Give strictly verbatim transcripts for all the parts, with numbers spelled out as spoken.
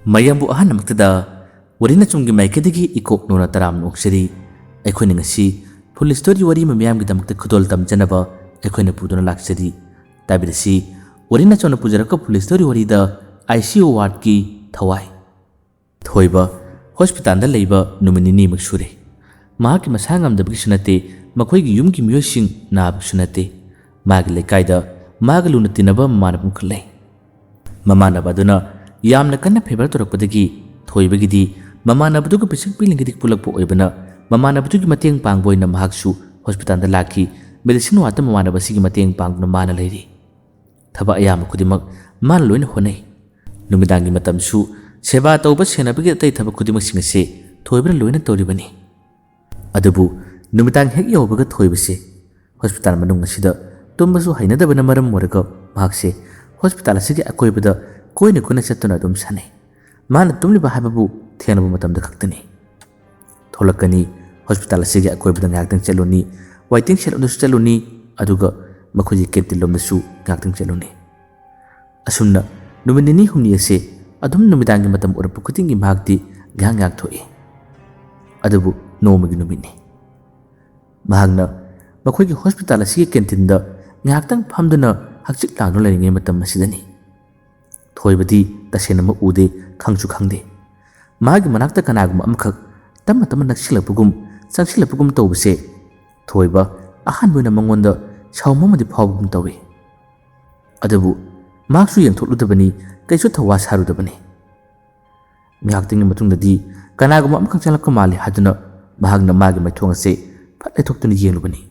ꯃꯌꯥꯝꯕꯨ ꯑꯍꯥꯟꯕꯃꯛꯇꯗ ꯋꯥꯔꯤ ꯅꯆꯨꯝꯒꯤ ꯃꯥꯏꯀꯩꯗꯒꯤ ꯏꯀꯣꯛ ꯅꯣꯅ ꯇꯔꯥꯝꯅ ꯑꯣꯛꯆꯔꯤ꯫ ꯑꯩꯈꯣꯏꯅ ꯉꯁꯤ ꯐꯨꯜ ꯁ꯭ꯇꯣꯔꯤ ꯋꯥꯔꯤ ꯑꯃ ꯃꯤꯌꯥꯝꯒꯤꯗꯃꯛꯇ ꯈꯨꯗꯣꯜ ꯇꯝꯖꯅꯕ ꯑꯩꯈꯣꯏꯅ ꯄꯨꯗꯨꯅ ꯂꯥꯛꯆꯔꯤ꯫ ꯇꯥꯕꯤꯔꯁꯤ, ꯋꯥꯔꯤ ꯅꯆꯨꯝꯅ ꯄꯨꯖꯔꯛꯄ ꯐꯨꯜ ꯁ꯭ꯇꯣꯔꯤ ꯋꯥꯔꯤꯗ ꯑꯥꯏ ꯁꯤ ꯌꯨ ꯋꯥꯔꯗꯀꯤ ꯊꯋꯥꯏ꯫ ꯊꯣꯏꯕ ꯍꯣꯁꯄꯤꯇꯥꯜꯗ ꯂꯩꯕ ꯅꯨꯃꯤꯠ ꯅꯤꯅꯤꯃꯨꯛ ꯁꯨꯔꯦ꯫ ꯃꯍꯥꯛꯀꯤ ꯃꯁꯥ ꯉꯝꯗꯕꯒꯤꯁꯨ ꯅꯠꯇꯦ, ꯃꯈꯣꯏꯒꯤ ꯌꯨꯝꯒꯤ ꯃꯤꯑꯣꯏꯁꯤꯡ ꯅꯥꯕꯒꯤꯁꯨ ꯅꯠꯇꯦ꯫ ꯃꯥꯒꯤ ꯂꯩꯀꯥꯏꯗ ꯃꯥꯒ ꯂꯨꯅ ꯇꯤꯟꯅꯕ ꯃꯃꯥꯟꯅꯕ ꯑꯃꯈꯛ ꯂꯩ꯫ ꯃꯃꯥꯟꯅꯕ ꯑꯗꯨꯅ ꯌꯥꯝꯅ ꯀꯟꯅ ꯐꯦꯚꯔ ꯇꯧꯔꯛꯄꯗꯒꯤ ꯊꯣꯏꯕꯒꯤꯗꯤ ꯃꯃꯥꯟꯅꯕꯗꯨꯒ ꯄꯤꯁꯛ ꯄꯤꯛꯂꯤꯉꯩꯗꯒꯤ ꯄꯨꯜꯂꯛꯄ ꯑꯣꯏꯕꯅ ꯃꯃꯥꯟꯅꯕꯗꯨꯒꯤ ꯃꯇꯦꯡ ꯄꯥꯡꯕ ꯑꯣꯏꯅ ꯃꯍꯥꯛꯁꯨ ꯍꯣꯁꯄꯤꯇꯥꯜꯗ ꯂꯥꯛꯈꯤ꯫ ꯃꯦꯗꯤꯁꯤꯟ ꯋꯥꯔꯗꯇ ꯃꯃꯥꯟꯅꯕ ꯑꯁꯤꯒꯤ ꯃꯇꯦꯡ ꯄꯥꯡꯗꯨꯅ ꯃꯥꯅ ꯂꯩꯔꯤ꯫ ꯊꯕꯛ ꯑꯌꯥꯝꯕ ꯈꯨꯗꯤꯡꯃꯛ ꯃꯥꯅ ꯂꯣꯏꯅ ꯍꯣꯠꯅꯩ꯫ ꯅꯨꯃꯤꯗꯥꯡꯒꯤ ꯃꯇꯝꯁꯨ ꯁꯦꯕꯥ ꯇꯧꯕ, ꯁꯦꯟꯅꯕꯒꯤ ꯑꯇꯩ ꯊꯕꯛ ꯈꯨꯗꯤꯡꯃꯛꯁꯤꯡ ꯑꯁꯤ ꯊꯣꯏꯕꯅ ꯂꯣꯏꯅ ꯇꯧꯔꯤꯕꯅꯤ꯫ ꯑꯗꯨꯕꯨ ꯅꯨꯃꯤꯗꯥꯡ ꯍꯦꯛ ꯌꯧꯕꯒ ꯊꯣꯏꯕꯁꯤ ꯍꯣꯁꯄꯤꯇꯥꯜ ꯃꯅꯨꯡ ꯑꯁꯤꯗ ꯇꯨꯝꯕꯁꯨ ꯍꯩꯅꯗꯕꯅ ꯃꯔꯝ ꯑꯣꯏꯔꯒ ꯃꯍꯥꯛꯁꯦ ꯍꯣꯁꯄꯤꯇꯥꯜ ꯑꯁꯤꯒꯤ ꯑꯀꯣꯏꯕꯗ ꯀꯣꯏꯅ ꯀꯣꯏꯅ ꯆꯠꯇꯨꯅ ꯑꯗꯨꯝ ꯁꯥꯟꯅꯩ꯫ ꯃꯥꯅ ꯇꯨꯝꯂꯤꯕ ꯍꯥꯏꯕꯕꯨ ꯊꯦꯡꯂꯕ ꯃꯇꯝꯗ ꯈꯛꯇꯅꯤ꯫ ꯊꯣꯛꯂꯛꯀꯅꯤ, ꯍꯣꯁꯄꯤꯇꯥꯜ ꯑꯁꯤꯒꯤ ꯑꯀꯣꯏꯕꯗ ꯉꯥꯏꯍꯥꯛꯇꯪ ꯆꯠꯂꯨꯅꯤ, ꯋꯦꯇꯤꯡ ꯁꯦꯗ ꯂꯣꯝꯗꯁꯨ ꯆꯠꯂꯨꯅꯤ, ꯑꯗꯨꯒ ꯃꯈꯣꯏꯒꯤ ꯀꯦꯟꯇꯤꯟ ꯂꯣꯝꯗꯁꯨ ꯉꯥꯏꯍꯥꯛꯇꯪ ꯆꯠꯂꯨꯅꯤ꯫ ꯑꯁꯨꯝꯅ ꯅꯨꯃꯤꯠ ꯅꯤꯅꯤ ꯍꯨꯝꯅꯤ ꯑꯁꯤ ꯑꯗꯨꯝ ꯅꯨꯃꯤꯗꯥꯡꯒꯤ ꯃꯇꯝ ꯑꯣꯏꯔꯛꯄ ꯈꯨꯗꯤꯡꯒꯤ ꯃꯍꯥꯛꯇꯤ ꯉꯥꯏꯍꯥꯛ ꯉꯥꯏꯍꯥꯛ ꯊꯣꯛꯏ꯫ ꯑꯗꯨꯕꯨ ꯅꯣꯡꯃꯒꯤ ꯅꯨꯃꯤꯠꯅꯤ꯫ ꯃꯍꯥꯛꯅ ꯃꯈꯣꯏꯒꯤ ꯍꯣꯁꯄꯤꯇꯥꯜ ꯑꯁꯤꯒꯤ ꯀꯦꯟꯇꯤꯟꯗ ꯉꯥꯏꯍꯥꯛꯇꯪ ꯐꯝꯗꯨꯅ ꯍꯛꯆꯤꯛ ꯂꯥꯡꯗꯨꯅ ꯂꯩꯔꯤꯉꯩ ꯃꯇꯝ ꯑꯁꯤꯗꯅꯤ꯫ ꯊꯣꯏꯕꯗꯤ ꯇꯁꯦꯡꯅꯃꯛ ꯎꯗꯦ, ꯈꯪꯁꯨ ꯈꯪꯗꯦ꯫ ꯃꯥꯒꯤ ꯃꯅꯥꯛꯇ ꯀꯅꯥꯒꯨꯝꯕ ꯑꯃꯈꯛ ꯇꯞꯅ ꯇꯞꯅ ꯅꯛꯁꯤꯜꯂꯛꯄꯒꯨꯝ, ꯆꯪꯁꯤꯜꯂꯛꯄꯒꯨꯝ ꯇꯧꯕꯁꯦ ꯊꯣꯏꯕ ꯑꯍꯥꯟꯕ ꯑꯣꯏꯅ ꯃꯉꯣꯟꯗ ꯁꯥꯎꯝ ꯑꯃꯗꯤ ꯐꯥꯎꯕꯒꯨꯝ ꯇꯧꯏ꯫ ꯑꯗꯨꯕꯨ ꯃꯍꯥꯛꯁꯨ ꯌꯦꯡꯊꯣꯛꯂꯨꯗꯕꯅꯤ, ꯀꯩꯁꯨ ꯊꯧꯋꯥ ꯁꯥꯔꯨꯗꯕꯅꯤ꯫ ꯉꯥꯏꯍꯥꯛꯇꯪꯒꯤ ꯃꯇꯨꯡꯗꯗꯤ ꯀꯅꯥꯒꯨꯝꯕ ꯑꯃꯈꯛ ꯆꯪꯂꯛꯄ ꯃꯥꯜꯂꯤ ꯍꯥꯏꯗꯨꯅ ꯃꯍꯥꯛꯅ ꯃꯥꯒꯤ ꯃꯥꯏꯊꯣꯡ ꯑꯁꯦ ꯐꯠ ꯂꯩꯊꯣꯛꯇꯨꯅ ꯌꯦꯡꯂꯨꯕꯅꯤ꯫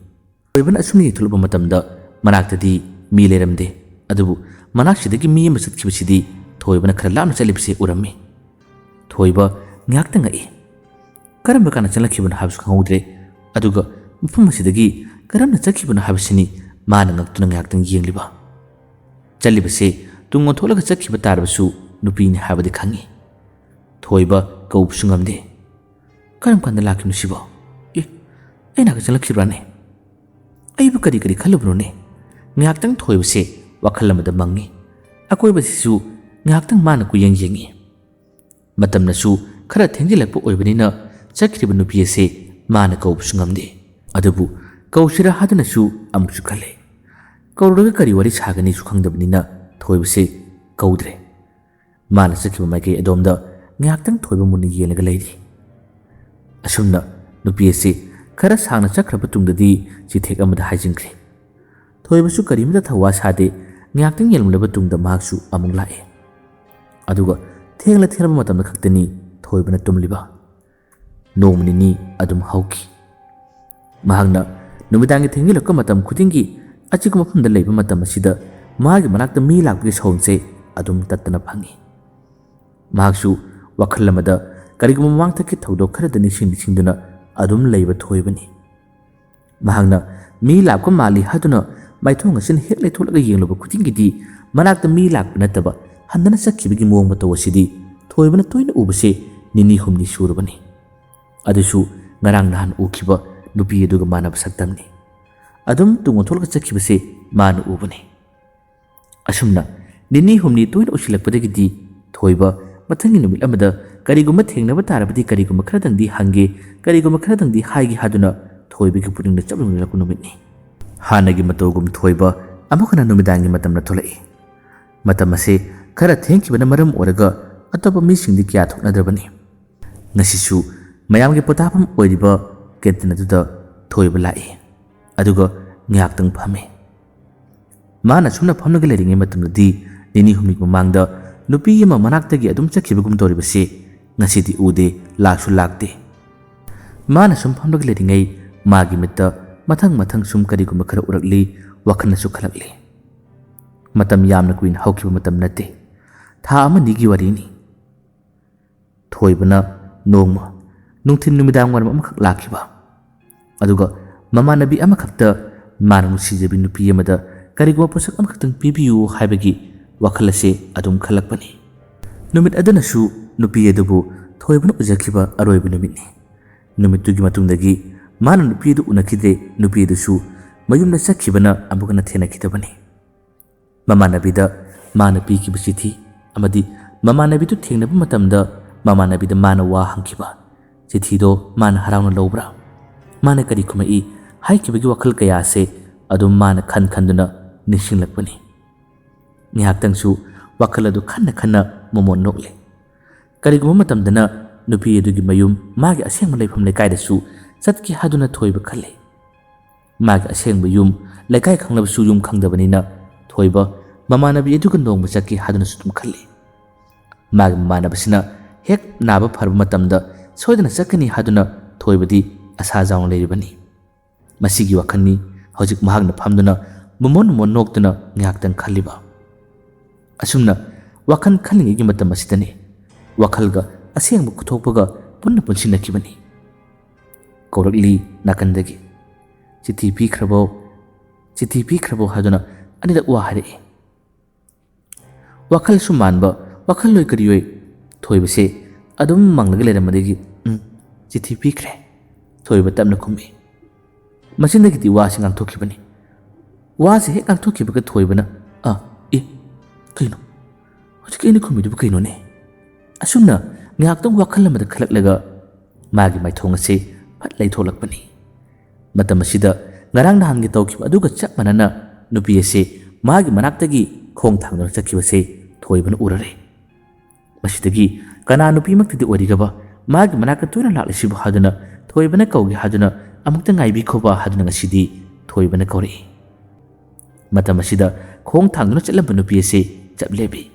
ꯊꯣꯏꯕꯅ ꯑꯁꯨꯝꯅ ꯌꯦꯡꯊꯣꯛꯂꯨꯕ ꯃꯇꯝꯗ ꯃꯅꯥꯛꯇꯗꯤ ꯃꯤ ꯂꯩꯔꯝꯗꯦ꯫ ꯑꯗꯨꯕꯨ ꯃꯅꯥꯛꯁꯤꯗꯒꯤ ꯃꯤ ꯑꯃ ꯆꯠꯈꯤꯕꯁꯤꯗꯤ ꯊꯣꯏꯕꯅ ꯈꯔ ꯂꯥꯞꯅ ꯆꯠꯂꯤꯕꯁꯦ ꯎꯔꯝꯃꯤ꯫ ꯊꯣꯏꯕ ꯉꯥꯏꯍꯥꯛꯇ ꯉꯛꯏ꯫ ꯀꯔꯝꯕ ꯀꯥꯟꯗ ꯆꯪꯂꯛꯈꯤꯕꯅꯣ ꯍꯥꯏꯕꯁꯨ ꯈꯪꯍꯧꯗ꯭ꯔꯦ꯫ ꯑꯗꯨꯒ ꯃꯐꯝ ꯑꯁꯤꯗꯒꯤ ꯀꯔꯝꯅ ꯆꯠꯈꯤꯕꯅꯣ ꯍꯥꯏꯕꯁꯤꯅꯤ ꯃꯥꯅ ꯉꯛꯇꯨꯅ ꯉꯥꯏꯍꯥꯛꯇꯪ ꯌꯦꯡꯂꯤꯕ꯫ ꯆꯠꯂꯤꯕꯁꯦ ꯇꯨꯡ ꯑꯣꯟꯊꯣꯛꯂꯒ ꯆꯠꯈꯤꯕ ꯇꯥꯔꯕꯁꯨ ꯅꯨꯄꯤꯅꯤ ꯍꯥꯏꯕꯗꯤ ꯈꯪꯏ꯫ ꯊꯣꯏꯕ ꯀꯧꯕꯁꯨ ꯉꯝꯗꯦ꯫ "ꯀꯔꯝ ꯀꯥꯟꯗ ꯂꯥꯛꯈꯤꯕꯅꯣ ꯁꯤꯕꯣ? ꯑꯦ, ꯑꯩ ꯅꯥꯛꯇ ꯆꯪꯂꯛꯈꯤꯕ꯭ꯔꯥꯅꯦ? ꯑꯩꯕꯨ ꯀꯔꯤ ꯀꯔꯤ ꯈꯜꯂꯨꯕꯅꯣꯅꯦ?" ꯉꯥꯏꯍꯥꯛꯇꯪ ꯊꯣꯏꯕꯁꯦ ꯋꯥꯈꯜ ꯑꯃꯗ ꯃꯪꯉꯤ꯫ ꯑꯀꯣꯏꯕꯁꯤꯁꯨ ꯉꯥꯏꯍꯥꯛꯇꯪ ꯃꯥꯅ ꯀꯨꯌꯦꯡ ꯌꯦꯡꯉꯤ꯫ ꯃꯇꯝꯅꯁꯨ ꯈꯔ ꯊꯦꯡꯖꯤꯜꯂꯛꯄ ꯑꯣꯏꯕꯅꯤꯅ ꯆꯠꯈ꯭ꯔꯤꯕ ꯅꯨꯄꯤ ꯑꯁꯤ ꯃꯥꯅ ꯀꯧꯕꯁꯨ ꯉꯝꯗꯦ꯫ ꯑꯗꯨꯕꯨ ꯀꯧꯁꯤꯔꯥ ꯍꯥꯏꯗꯨꯅꯁꯨ ꯑꯃꯨꯛꯁꯨ ꯈꯜꯂꯦ꯫ ꯀꯧꯔꯨꯔꯒ ꯀꯔꯤ ꯋꯥꯔꯤ ꯁꯥꯒꯅꯤꯁꯨ ꯈꯪꯗꯕꯅꯤꯅ ꯊꯣꯏꯕꯁꯦ ꯀꯧꯗ꯭ꯔꯦ꯫ ꯃꯥꯅ ꯆꯠꯈꯤꯕ ꯃꯥꯏꯀꯩ ꯑꯗꯣꯝꯗ ꯉꯥꯏꯍꯥꯛꯇꯪ ꯊꯣꯏꯕ ꯃꯨꯟꯅ ꯌꯦꯡꯂꯒ ꯂꯩꯔꯤ꯫ ꯑꯁꯨꯝꯅ ꯅꯨꯄꯤ ꯑꯁꯤ ꯈꯔ ꯁꯥꯡꯅ ꯆꯠꯈ꯭ꯔꯕ ꯇꯨꯡꯗꯗꯤ ꯆꯤꯊꯦꯛ ꯑꯃꯗ ꯍꯥꯏꯖꯤꯟꯈ꯭ꯔꯦ꯫ ꯊꯣꯏꯕꯁꯨ ꯀꯔꯤꯃꯇ ꯊꯧꯋꯥ ꯁꯥꯗꯦ꯫ ꯉꯥꯏꯍꯥꯛꯇꯪ ꯌꯦꯡꯂꯝꯂꯕ ꯇꯨꯡꯗ ꯃꯍꯥꯛꯁꯨ ꯑꯃꯨꯛ ꯂꯥꯛꯑꯦ꯫ ꯑꯗꯨꯒ ꯊꯦꯡꯂ ꯊꯦꯡꯂꯕ ꯃꯇꯝꯗ ꯈꯛꯇꯅꯤ ꯊꯣꯏꯕꯅ ꯇꯨꯝꯂꯤꯕ꯫ ꯅꯣꯡꯃ ꯅꯤꯅꯤ ꯑꯗꯨꯝ ꯍꯧꯈꯤ꯫ ꯃꯍꯥꯛꯅ ꯅꯨꯃꯤꯗꯥꯡꯒꯤ ꯊꯦꯡꯖꯤꯜꯂꯛꯄ ꯃꯇꯝ ꯈꯨꯗꯤꯡꯒꯤ ꯑꯆꯤꯛꯄ ꯃꯐꯝꯗ ꯂꯩꯕ ꯃꯇꯝ ꯑꯁꯤꯗ ꯃꯥꯒꯤ ꯃꯅꯥꯛꯇ ꯃꯤ ꯂꯥꯛꯄꯒꯤ ꯁꯥꯎꯟꯁꯦ ꯑꯗꯨꯝ ꯇꯠꯇꯅ ꯐꯪꯉꯤ꯫ ꯃꯍꯥꯛꯁꯨ ꯋꯥꯈꯜ ꯑꯃꯗ ꯀꯔꯤꯒꯨꯝꯕ ꯃꯃꯥꯡꯊꯛꯀꯤ ꯊꯧꯗꯣꯛ ꯈꯔꯗ ꯅꯤꯡꯁꯤꯡ ꯅꯤꯡꯁꯤꯡꯗꯨꯅ ꯑꯗꯨꯝ ꯂꯩꯕ ꯊꯣꯏꯕꯅꯤ꯫ ꯃꯍꯥꯛꯅ ꯃꯤ ꯂꯥꯛꯄ ꯃꯥꯜꯂꯤ ꯍꯥꯏꯗꯨꯅ ꯃꯥꯏꯊꯣꯡ ꯑꯁꯤꯅ ꯍꯦꯛ ꯂꯩꯊꯣꯛꯂꯒ ꯌꯦꯡꯂꯨꯕ ꯈꯨꯗꯤꯡꯒꯤꯗꯤ ꯃꯅꯥꯛꯇ ꯃꯤ ꯂꯥꯛꯄ ꯅꯠꯇꯕ ꯍꯟꯗꯅ ꯆꯠꯈꯤꯕꯒꯤ ꯃꯑꯣꯡ ꯃꯇꯧ ꯑꯁꯤꯗꯤ ꯊꯣꯏꯕꯅ ꯇꯣꯏꯅ ꯎꯕꯁꯦ ꯅꯤꯅꯤ ꯍꯨꯝꯅꯤ ꯁꯨꯔꯕꯅꯤ꯫ ꯑꯗꯨꯁꯨ ꯉꯔꯥꯡ ꯅꯍꯥꯟ ꯎꯈꯤꯕ ꯅꯨꯄꯤ ꯑꯗꯨꯒ ꯃꯥꯟꯅꯕ ꯁꯛꯇꯝꯅꯤ꯫ ꯑꯗꯨꯝ ꯇꯨꯡ ꯑꯣꯟꯊꯣꯛꯂꯒ ꯆꯠꯈꯤꯕꯁꯦ ꯃꯥꯅ ꯎꯕꯅꯤ꯫ ꯑꯁꯨꯝꯅ ꯅꯤꯅꯤ ꯍꯨꯝꯅꯤ ꯇꯣꯏꯅ ꯎꯁꯤꯜꯂꯛꯄꯗꯒꯤꯗꯤ ꯊꯣꯏꯕ ꯃꯊꯪꯒꯤ ꯅꯨꯃꯤꯠ ꯑꯃꯗ ꯀꯔꯤꯒꯨꯝꯕ ꯊꯦꯡꯅꯕ ꯇꯥꯔꯕꯗꯤ ꯀꯔꯤꯒꯨꯝꯕ ꯈꯔꯗꯪꯗꯤ ꯍꯪꯒꯦ, ꯀꯔꯤꯒꯨꯝꯕ ꯈꯔꯗꯪꯗꯤ ꯍꯥꯏꯒꯦ ꯍꯥꯏꯗꯨꯅ ꯊꯣꯏꯕꯒꯤ ꯄꯨꯛꯅꯤꯡꯗ ꯆꯞ ꯌꯨꯡꯂꯛꯄ ꯅꯨꯃꯤꯠꯅꯤ꯫ ꯍꯥꯟꯅꯒꯤ ꯃꯇꯧꯒꯨꯝ ꯊꯣꯏꯕ ꯑꯃꯨꯛ ꯍꯟꯅ ꯅꯨꯃꯤꯗꯥꯡꯒꯤ ꯃꯇꯝꯗ ꯊꯣꯛꯂꯛꯏ꯫ ꯃꯇꯝ ꯑꯁꯤ ꯈꯔ ꯊꯦꯡꯈꯤꯕꯅ ꯃꯔꯝ ꯑꯣꯏꯔꯒ ꯑꯇꯣꯞꯄ ꯃꯤꯁꯤꯡꯗꯤ ꯀꯌꯥ ꯊꯣꯛꯅꯗ꯭ꯔꯕꯅꯤ꯫ ꯉꯁꯤꯁꯨ ꯃꯌꯥꯝꯒꯤ ꯄꯣꯊꯥꯐꯝ ꯑꯣꯏꯔꯤꯕ ꯀꯦꯟꯇꯤꯟ ꯑꯗꯨꯗ ꯊꯣꯏꯕ ꯂꯥꯛꯏ꯫ ꯑꯗꯨꯒ ꯉꯥꯏꯍꯥꯛꯇꯪ ꯐꯝꯃꯤ꯫ ꯃꯥꯅ ꯁꯨꯝꯅ ꯐꯝꯂꯒ ꯂꯩꯔꯤꯉꯩ ꯃꯇꯝꯗꯗꯤ ꯅꯤꯅꯤ ꯍꯨꯝꯅꯤꯒꯤ ꯃꯃꯥꯡꯗ ꯅꯨꯄꯤ ꯑꯃ ꯃꯅꯥꯛꯇꯒꯤ ꯑꯗꯨꯝ ꯆꯠꯈꯤꯕꯒꯨꯝ ꯇꯧꯔꯤꯕꯁꯤ ꯉꯁꯤꯗꯤ ꯎꯗꯦ, ꯂꯥꯛꯁꯨ ꯂꯥꯛꯇꯦ꯫ ꯃꯥꯅ ꯁꯨꯝ ꯐꯝꯂꯒ ꯂꯩꯔꯤꯉꯩ ꯃꯥꯒꯤ ꯃꯤꯠꯇ ꯃꯊꯪ ꯃꯊꯪ ꯁꯨꯝ ꯀꯔꯤꯒꯨꯝꯕ ꯈꯔ ꯎꯔꯛꯂꯤ, ꯋꯥꯈꯜꯅꯁꯨ ꯈꯜꯂꯛꯂꯤ꯫ ꯃꯇꯝ ꯌꯥꯝꯅ ꯀꯨꯏꯅ ꯍꯧꯈꯤꯕ ꯃꯇꯝ ꯅꯠꯇꯦ, ꯊꯥ ꯑꯃꯅꯤꯒꯤ ꯋꯥꯔꯤꯅꯤ꯫ ꯊꯣꯏꯕꯅ ꯅꯣꯡꯃ ꯅꯨꯡꯊꯤꯜ ꯅꯨꯃꯤꯗꯥꯡ ꯋꯥꯏꯔꯝ ꯑꯃꯈꯛ ꯂꯥꯛꯈꯤꯕ꯫ ꯑꯗꯨꯒ ꯃꯃꯥꯟꯅꯕꯤ ꯑꯃꯈꯛꯇ ꯃꯥꯅ ꯅꯨꯡꯁꯤꯖꯕꯤ ꯅꯨꯄꯤ ꯑꯃꯗ ꯀꯔꯤꯒꯨꯝꯕ ꯄꯣꯠꯁꯛ ꯑꯃꯈꯛꯇꯪ ꯄꯤꯕꯤꯌꯨ ꯍꯥꯏꯕꯒꯤ ꯋꯥꯈꯜ ꯑꯁꯦ ꯑꯗꯨꯝ ꯈꯜꯂꯛꯄꯅꯤ꯫ ꯅꯨꯃꯤꯠ ꯑꯗꯨꯅꯁꯨ ꯅꯨꯄꯤ ꯑꯗꯨꯕꯨ ꯊꯣꯏꯕꯅ ꯎꯖꯈꯤꯕ ꯑꯔꯣꯏꯕ ꯅꯨꯃꯤꯠꯅꯤ꯫ ꯅꯨꯃꯤꯠꯇꯨꯒꯤ ꯃꯇꯨꯡꯗꯒꯤ ꯃꯥꯅ ꯅꯨꯄꯤ ꯑꯗꯨ ꯎꯅꯈꯤꯗ꯭ꯔꯦ, ꯅꯨꯄꯤ ꯑꯗꯨꯁꯨ ꯃꯌꯨꯝꯗ ꯆꯠꯈꯤꯕꯅ ꯑꯃꯨꯛ ꯍꯟꯅ ꯊꯦꯡꯅꯈꯤꯗꯕꯅꯤ꯫ ꯃꯃꯥꯟꯅꯕꯤꯗ ꯃꯥꯅ ꯄꯤꯈꯤꯕ ꯆꯤꯊꯤ ꯑꯃꯗꯤ ꯃꯃꯥꯟꯅꯕꯤꯗꯨ ꯊꯦꯡꯅꯕ ꯃꯇꯝꯗ ꯃꯃꯥꯟꯅꯕꯤꯗ ꯃꯥꯅ ꯋꯥ ꯍꯪꯈꯤꯕ ꯆꯤꯊꯤꯗꯣ ꯃꯥꯅ ꯍꯔꯥꯎꯅ ꯂꯧꯕ꯭ꯔꯥ? ꯃꯥꯅ ꯀꯔꯤ ꯈꯨꯝꯃꯛꯏ? ꯍꯥꯏꯈꯤꯕꯒꯤ ꯋꯥꯈꯜ ꯀꯌꯥꯁꯦ ꯑꯗꯨꯝ ꯃꯥꯅ ꯈꯟ ꯈꯟꯗꯨꯅ ꯅꯤꯡꯁꯤꯡꯂꯛꯄꯅꯤ꯫ ꯉꯥꯏꯍꯥꯛꯇꯪꯁꯨ ꯋꯥꯈꯜ ꯑꯗꯨ ꯈꯟꯅ ꯈꯟꯅ ꯃꯣꯃꯣꯟ ꯅꯣꯛꯂꯦ꯫ ꯀꯔꯤꯒꯨꯝꯕ ꯃꯇꯝꯗꯅ ꯅꯨꯄꯤ ꯑꯗꯨꯒꯤ ꯃꯌꯨꯝ ꯃꯥꯒꯤ ꯑꯁꯦꯡꯕ ꯂꯩꯐꯝ ꯂꯩꯀꯥꯏꯗꯁꯨ ꯆꯠꯀꯦ ꯍꯥꯏꯗꯨꯅ ꯊꯣꯏꯕ ꯈꯜꯂꯤ꯫ ꯃꯥꯒꯤ ꯑꯁꯦꯡꯕ ꯌꯨꯝ ꯂꯩꯀꯥꯏ ꯈꯪꯂꯕꯁꯨ ꯌꯨꯝ ꯈꯪꯗꯕꯅꯤꯅ ꯊꯣꯏꯕ ꯃꯃꯥꯟꯅꯕꯤ ꯑꯗꯨꯒ ꯅꯣꯡꯃ ꯆꯠꯀꯦ ꯍꯥꯏꯗꯨꯅꯁꯨ ꯑꯗꯨꯝ ꯈꯜꯂꯤ꯫ ꯃꯥꯒꯤ ꯃꯃꯥꯟꯅꯕꯁꯤꯅ ꯍꯦꯛ ꯅꯥꯕ ꯐꯔꯕ ꯃꯇꯝꯗ ꯁꯣꯏꯗꯅ ꯆꯠꯀꯅꯤ ꯍꯥꯏꯗꯨꯅ ꯊꯣꯏꯕꯗꯤ ꯑꯁꯥ ꯌꯥꯎꯅ ꯂꯩꯔꯤꯕꯅꯤ꯫ ꯃꯁꯤꯒꯤ ꯋꯥꯈꯜꯅꯤ ꯍꯧꯖꯤꯛ ꯃꯍꯥꯛꯅ ꯐꯝꯗꯨꯅ ꯃꯣꯃꯣꯟ ꯃꯣꯃꯣꯟ ꯅꯣꯛꯇꯨꯅ ꯉꯥꯏꯍꯥꯛꯇꯪ ꯈꯜꯂꯤꯕ꯫ ꯑꯁꯨꯝꯅ ꯋꯥꯈꯜ ꯈꯜꯂꯤꯉꯩꯒꯤ ꯃꯇꯝ ꯑꯁꯤꯗꯅꯤ ꯋꯥꯈꯜꯒ ꯑꯁꯦꯡꯕ ꯄꯨꯊꯣꯛꯄꯒ ꯄꯨꯟꯅ ꯄꯨꯟꯁꯤꯟꯅꯈꯤꯕꯅꯤ꯫ ꯀꯧꯔꯛꯂꯤ ꯅꯥꯀꯟꯗꯒꯤ, "ꯆꯤꯊꯤ ꯄꯤꯈ꯭ꯔꯕꯣ? ꯆꯤꯊꯤ ꯄꯤꯈ꯭ꯔꯕꯣ?" ꯍꯥꯏꯗꯨꯅ ꯑꯅꯤꯔꯛ ꯋꯥ ꯍꯥꯏꯔꯛꯏ꯫ ꯋꯥꯈꯜꯁꯨ ꯃꯥꯟꯕ, ꯋꯥꯈꯜꯂꯣꯏ ꯀꯔꯤꯑꯣꯏ ꯊꯣꯏꯕꯁꯦ ꯑꯗꯨꯝ ꯃꯪꯂꯒ ꯂꯩꯔꯝꯕꯗꯒꯤ, "ꯎꯝ, ꯆꯤꯊꯤ ꯄꯤꯈ꯭ꯔꯦ," ꯊꯣꯏꯕ ꯇꯞꯅ ꯈꯨꯝꯃꯤ꯫ ꯃꯆꯤꯟꯗꯒꯤꯗꯤ ꯋꯥꯁꯤ ꯉꯥꯡꯊꯣꯛꯈꯤꯕꯅꯤ꯫ ꯋꯥꯁꯤ ꯍꯦꯛ ꯉꯥꯡꯊꯣꯛꯈꯤꯕꯒ ꯊꯣꯏꯕꯅ, "ꯑ, ꯏ, ꯀꯩꯅꯣ? ꯍꯧꯖꯤꯛꯀꯤ ꯑꯩꯅ ꯈꯨꯝꯃꯤꯗꯨꯕꯨ ꯀꯩꯅꯣꯅꯦ?" ꯑꯁꯨꯝꯅ ꯉꯥꯏꯍꯥꯛꯇꯪ ꯋꯥꯈꯜ ꯑꯃꯗ ꯈꯜꯂꯛꯂꯒ ꯃꯥꯒꯤ ꯃꯥꯏꯊꯣꯡ ꯑꯁꯤ ꯐꯠ ꯂꯩꯊꯣꯛꯂꯛꯄꯅꯤ꯫ ꯃꯇꯝ ꯑꯁꯤꯗ ꯉꯔꯥꯡ ꯅꯍꯥꯟꯒꯤ ꯇꯧꯈꯤꯕ ꯑꯗꯨꯒ ꯆꯞ ꯃꯥꯟꯅꯅ ꯅꯨꯄꯤ ꯑꯁꯤ ꯃꯥꯒꯤ ꯃꯅꯥꯛꯇꯒꯤ ꯈꯣꯡ ꯊꯥꯡꯗꯨꯅ ꯆꯠꯈꯤꯕꯁꯤ ꯊꯣꯏꯕꯅ ꯎꯔꯔꯦ꯫ ꯃꯁꯤꯗꯒꯤ ꯀꯅꯥ ꯅꯨꯄꯤꯃꯛꯇꯗꯤ ꯑꯣꯏꯔꯤꯒꯕ ꯃꯥꯒꯤ ꯃꯅꯥꯛꯇ ꯇꯣꯏꯅ ꯂꯥꯛꯂꯤꯁꯤꯕꯨ ꯍꯥꯏꯗꯨꯅ ꯊꯣꯏꯕꯅ ꯀꯧꯒꯦ ꯍꯥꯏꯗꯨꯅ ꯑꯃꯨꯛꯇ ꯉꯥꯏꯕꯤꯈꯣꯕ ꯍꯥꯏꯗꯨꯅ ꯉꯁꯤꯗꯤ ꯊꯣꯏꯕꯅ ꯀꯧꯔꯛꯏ꯫ ꯃꯇꯝ ꯑꯁꯤꯗ ꯈꯣꯡ ꯊꯥꯡꯗꯨꯅ ꯆꯠꯂꯝꯕ ꯅꯨꯄꯤ ꯑꯁꯤ ꯆꯞ ꯂꯦꯞꯄꯤ꯫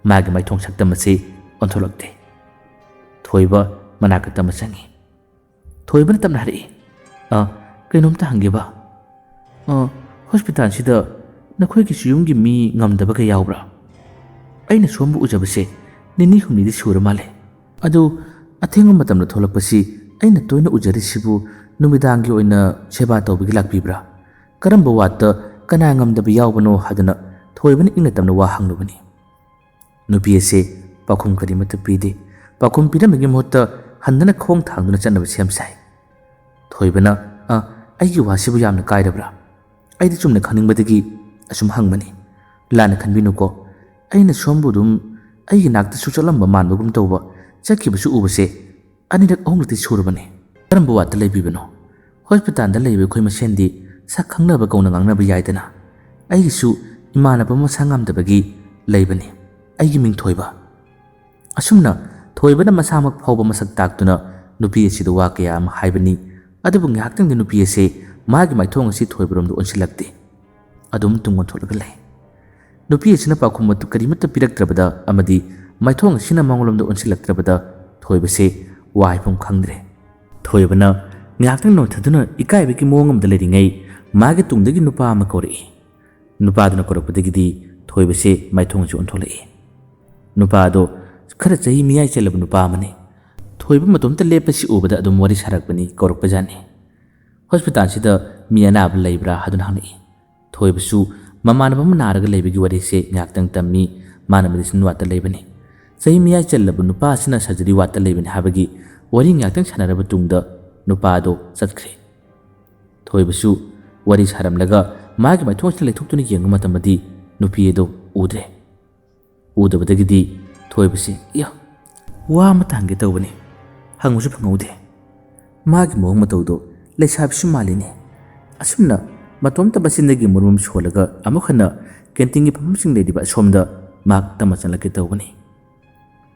ꯃꯥꯒꯤ ꯃꯥꯏꯊꯣꯡ ꯁꯛꯇꯝ ꯑꯁꯤ ꯑꯣꯟꯊꯣꯛꯂꯛꯇꯦ꯫ ꯊꯣꯏꯕ ꯃꯅꯥꯛꯇ ꯇꯞꯅ ꯆꯪꯉꯤ꯫ ꯊꯣꯏꯕꯅ ꯇꯞꯅ ꯍꯥꯏꯔꯛꯏ, "ꯑ, ꯀꯩꯅꯣꯝꯇ ꯍꯪꯒꯦꯕ꯫ ꯑ, ꯍꯣꯁꯄꯤꯇꯥꯜꯁꯤꯗ ꯅꯈꯣꯏꯒꯤꯁꯨ ꯌꯨꯝꯒꯤ ꯃꯤ ꯉꯝꯗꯕꯒ ꯌꯥꯎꯕ꯭ꯔꯥ? ꯑꯩꯅ ꯁꯣꯝꯕꯨ ꯎꯖꯕꯁꯦ ꯅꯤꯅꯤ ꯍꯨꯝꯅꯤꯗꯤ ꯁꯨꯔ ꯃꯥꯜꯂꯦ꯫ ꯑꯗꯨ ꯑꯊꯦꯡꯕ ꯃꯇꯝꯗ ꯊꯣꯛꯂꯛꯄꯁꯤ ꯑꯩꯅ ꯇꯣꯏꯅ ꯎꯖꯔꯤꯁꯤꯕꯨ ꯅꯨꯃꯤꯗꯥꯡꯒꯤ ꯑꯣꯏꯅ ꯁꯦꯕꯥ ꯇꯧꯕꯒꯤ ꯂꯥꯛꯄꯤꯕ꯭ꯔꯥ? ꯀꯔꯝꯕ ꯋꯥꯔꯗꯇ ꯀꯅꯥ ꯉꯝꯗꯕ ꯌꯥꯎꯕꯅꯣ?" ꯍꯥꯏꯗꯨꯅ ꯊꯣꯏꯕꯅ ꯏꯪꯅ ꯇꯞꯅ ꯋꯥ ꯍꯪꯂꯨꯕꯅꯤ꯫ ꯅꯨꯄꯤ ꯑꯁꯤ ꯄꯥꯎꯈꯨꯝ ꯀꯔꯤꯃꯠꯇ ꯄꯤꯗꯦ꯫ ꯄꯥꯎꯈꯨꯝ ꯄꯤꯔꯝꯕꯒꯤ ꯃꯍꯨꯠꯇ ꯍꯟꯗꯅ ꯈꯣꯡ ꯊꯥꯡꯗꯨꯅ ꯆꯠꯅꯕ ꯁꯦꯝ ꯁꯥꯏ꯫ ꯊꯣꯏꯕꯅ, "ꯑ, ꯑꯩꯒꯤ ꯋꯥꯁꯤꯕꯨ ꯌꯥꯝꯅ ꯀꯥꯏꯔꯕ꯭ꯔꯥ? ꯑꯩꯗꯤ ꯆꯨꯝꯅ ꯈꯪꯅꯤꯡꯕꯗꯒꯤ ꯑꯁꯨꯝ ꯍꯪꯕꯅꯤ꯫ ꯂꯥꯟꯅ ꯈꯟꯕꯤꯅꯨꯀꯣ꯫ ꯑꯩꯅ ꯁꯣꯝꯕꯨ ꯑꯗꯨꯝ ꯑꯩꯒꯤ ꯅꯥꯛꯇꯁꯨ ꯆꯠꯂꯝꯕ ꯃꯥꯟꯕꯒꯨꯝ ꯇꯧꯕ, ꯆꯠꯈꯤꯕꯁꯨ ꯎꯕꯁꯦ ꯑꯅꯤꯔꯛ ꯑꯍꯨꯝꯂꯛꯇꯤ ꯁꯨꯔꯕꯅꯤ꯫ "ꯀꯔꯝꯕ ꯋꯥꯔꯗꯇ ꯂꯩꯕꯤꯕꯅꯣ? ꯍꯣꯁꯄꯤꯇꯥꯜꯗ ꯂꯩꯕ ꯑꯩꯈꯣꯏ ꯃꯁꯦꯟꯗꯤ ꯁꯛ ꯈꯪꯅꯕ ꯀꯧꯅ ꯉꯥꯡꯅꯕ ꯌꯥꯏꯗꯅ꯫ ꯑꯩꯒꯤꯁꯨ ꯏꯃꯥꯟꯅꯕ ꯃꯁꯥ ꯉꯝꯗꯕꯒꯤ ꯂꯩꯕꯅꯤ꯫ ꯑꯩꯒꯤ ꯃꯤꯡ ꯊꯣꯏꯕ꯫" ꯑꯁꯨꯝꯅ ꯊꯣꯏꯕꯅ ꯃꯁꯥꯃꯛ ꯐꯥꯎꯕ ꯃꯁꯛ ꯇꯥꯛꯇꯨꯅ ꯅꯨꯄꯤ ꯑꯁꯤꯗ ꯋꯥ ꯀꯌꯥ ꯑꯃ ꯍꯥꯏꯕꯅꯤ꯫ ꯑꯗꯨꯕꯨ ꯉꯥꯏꯍꯥꯛꯇꯪꯗꯤ ꯅꯨꯄꯤ ꯑꯁꯤ ꯃꯥꯒꯤ ꯃꯥꯏꯊꯣꯡ ꯑꯁꯤ ꯊꯣꯏꯕꯔꯣꯝꯗ ꯑꯣꯟꯁꯤꯜꯂꯛꯇꯦ꯫ ꯑꯗꯨꯝ ꯇꯨꯡ ꯑꯣꯟꯊꯣꯛꯂꯒ ꯂꯩ꯫ ꯅꯨꯄꯤ ꯑꯁꯤꯅ ꯄꯥꯎꯈꯨꯝ ꯑꯗꯨ ꯀꯔꯤꯃꯠꯇ ꯄꯤꯔꯛꯇ꯭ꯔꯕꯗ ꯑꯃꯗꯤ ꯃꯥꯏꯊꯣꯡ ꯑꯁꯤꯅ ꯃꯉꯣꯟꯂꯣꯝꯗ ꯑꯣꯟꯁꯤꯜꯂꯛꯇ꯭ꯔꯕꯗ ꯊꯣꯏꯕꯁꯦ ꯋꯥ ꯍꯥꯏꯐꯝ ꯈꯪꯗ꯭ꯔꯦ꯫ ꯊꯣꯏꯕꯅ ꯉꯥꯏꯍꯥꯛꯇꯪ ꯅꯣꯟꯊꯗꯨꯅ ꯏꯀꯥꯏꯕꯒꯤ ꯃꯑꯣꯡ ꯑꯃꯗ ꯂꯩꯔꯤꯉꯩ ꯃꯥꯒꯤ ꯇꯨꯡꯗꯒꯤ ꯅꯨꯄꯥ ꯑꯃ ꯀꯧꯔꯛꯏ꯫ ꯅꯨꯄꯥꯗꯨꯅ ꯀꯧꯔꯛꯄꯗꯒꯤꯗꯤ ꯊꯣꯏꯕꯁꯦ ꯃꯥꯏꯊꯣꯡ ꯑꯁꯤ ꯑꯣꯟꯊꯣꯛꯂꯛꯏ꯫ ꯅꯨꯄꯥ ꯑꯗꯣ ꯈꯔ ꯆꯍꯤ ꯃꯤꯌꯥꯏ ꯆꯜꯂꯕ ꯅꯨꯄꯥ ꯑꯃꯅꯤ꯫ ꯊꯣꯏꯕ ꯃꯇꯣꯝꯇ ꯂꯦꯞꯄꯁꯤ ꯎꯕꯗ ꯑꯗꯨꯝ ꯋꯥꯔꯤ ꯁꯥꯔꯛꯄꯅꯤ, ꯀꯧꯔꯛꯄꯖꯥꯠꯅꯤ꯫ "ꯍꯣꯁꯄꯤꯇꯥꯜꯁꯤꯗ ꯃꯤ ꯑꯅꯥꯕ ꯂꯩꯕ꯭ꯔꯥ?" ꯍꯥꯏꯗꯨꯅ ꯍꯪꯂꯛꯏ꯫ ꯊꯣꯏꯕꯁꯨ ꯃꯃꯥꯟꯅꯕ ꯑꯃ ꯅꯥꯔꯒ ꯂꯩꯕꯒꯤ ꯋꯥꯔꯤꯁꯦ ꯉꯥꯏꯍꯥꯛꯇꯪ ꯇꯝꯃꯤ꯫ ꯃꯥꯅ ꯃꯦꯗꯤꯁꯤꯟ ꯋꯥꯔꯗꯇ ꯂꯩꯕꯅꯤ꯫ ꯆꯍꯤ ꯃꯤꯌꯥꯏ ꯆꯜꯂꯕ ꯅꯨꯄꯥ ꯑꯁꯤꯅ ꯁꯔꯖꯔꯤ ꯋꯥꯔꯗꯇ ꯂꯩꯕꯅꯤ ꯍꯥꯏꯕꯒꯤ ꯋꯥꯔꯤ ꯉꯥꯏꯍꯥꯛꯇꯪ ꯁꯥꯟꯅꯔꯕ ꯇꯨꯡꯗ ꯅꯨꯄꯥ ꯑꯗꯣ ꯆꯠꯈ꯭ꯔꯦ꯫ ꯊꯣꯏꯕꯁꯨ ꯋꯥꯔꯤ ꯁꯥꯔꯝꯂꯒ ꯃꯥꯒꯤ ꯃꯥꯏꯊꯣꯡ ꯑꯁꯤꯗ ꯂꯩꯊꯣꯛꯇꯨꯅ ꯌꯦꯡꯕ ꯃꯇꯝꯗꯗꯤ ꯅꯨꯄꯤ ꯑꯗꯣ ꯎꯗ꯭ꯔꯦ꯫ ꯎꯗꯕꯗꯒꯤꯗꯤ ꯊꯣꯏꯕꯁꯤ, "ꯏꯌꯥ, ꯋꯥ ꯑꯃ ꯇꯥꯡꯒꯦ ꯇꯧꯕꯅꯤ, ꯍꯪꯕꯁꯨ ꯐꯪꯍꯧꯗꯦ꯫ ꯃꯥꯒꯤ ꯃꯑꯣꯡ ꯃꯇꯧꯗꯣ ꯂꯩꯁꯥꯕꯤꯁꯨ ꯃꯥꯜꯂꯤꯅꯦ꯫" ꯑꯁꯨꯝꯅ ꯃꯇꯣꯝꯇ ꯃꯆꯤꯟꯗꯒꯤ ꯃꯔꯨꯝ ꯁꯣꯜꯂꯒ ꯑꯃꯨꯛ ꯍꯟꯅ ꯀꯦꯟꯇꯤꯟꯒꯤ ꯐꯝꯐꯝꯁꯤꯡ ꯂꯩꯔꯤꯕ ꯑꯁꯣꯝꯗ ꯃꯍꯥꯛ ꯇꯞꯅ ꯆꯪꯂꯛꯀꯦ ꯇꯧꯕꯅꯤ꯫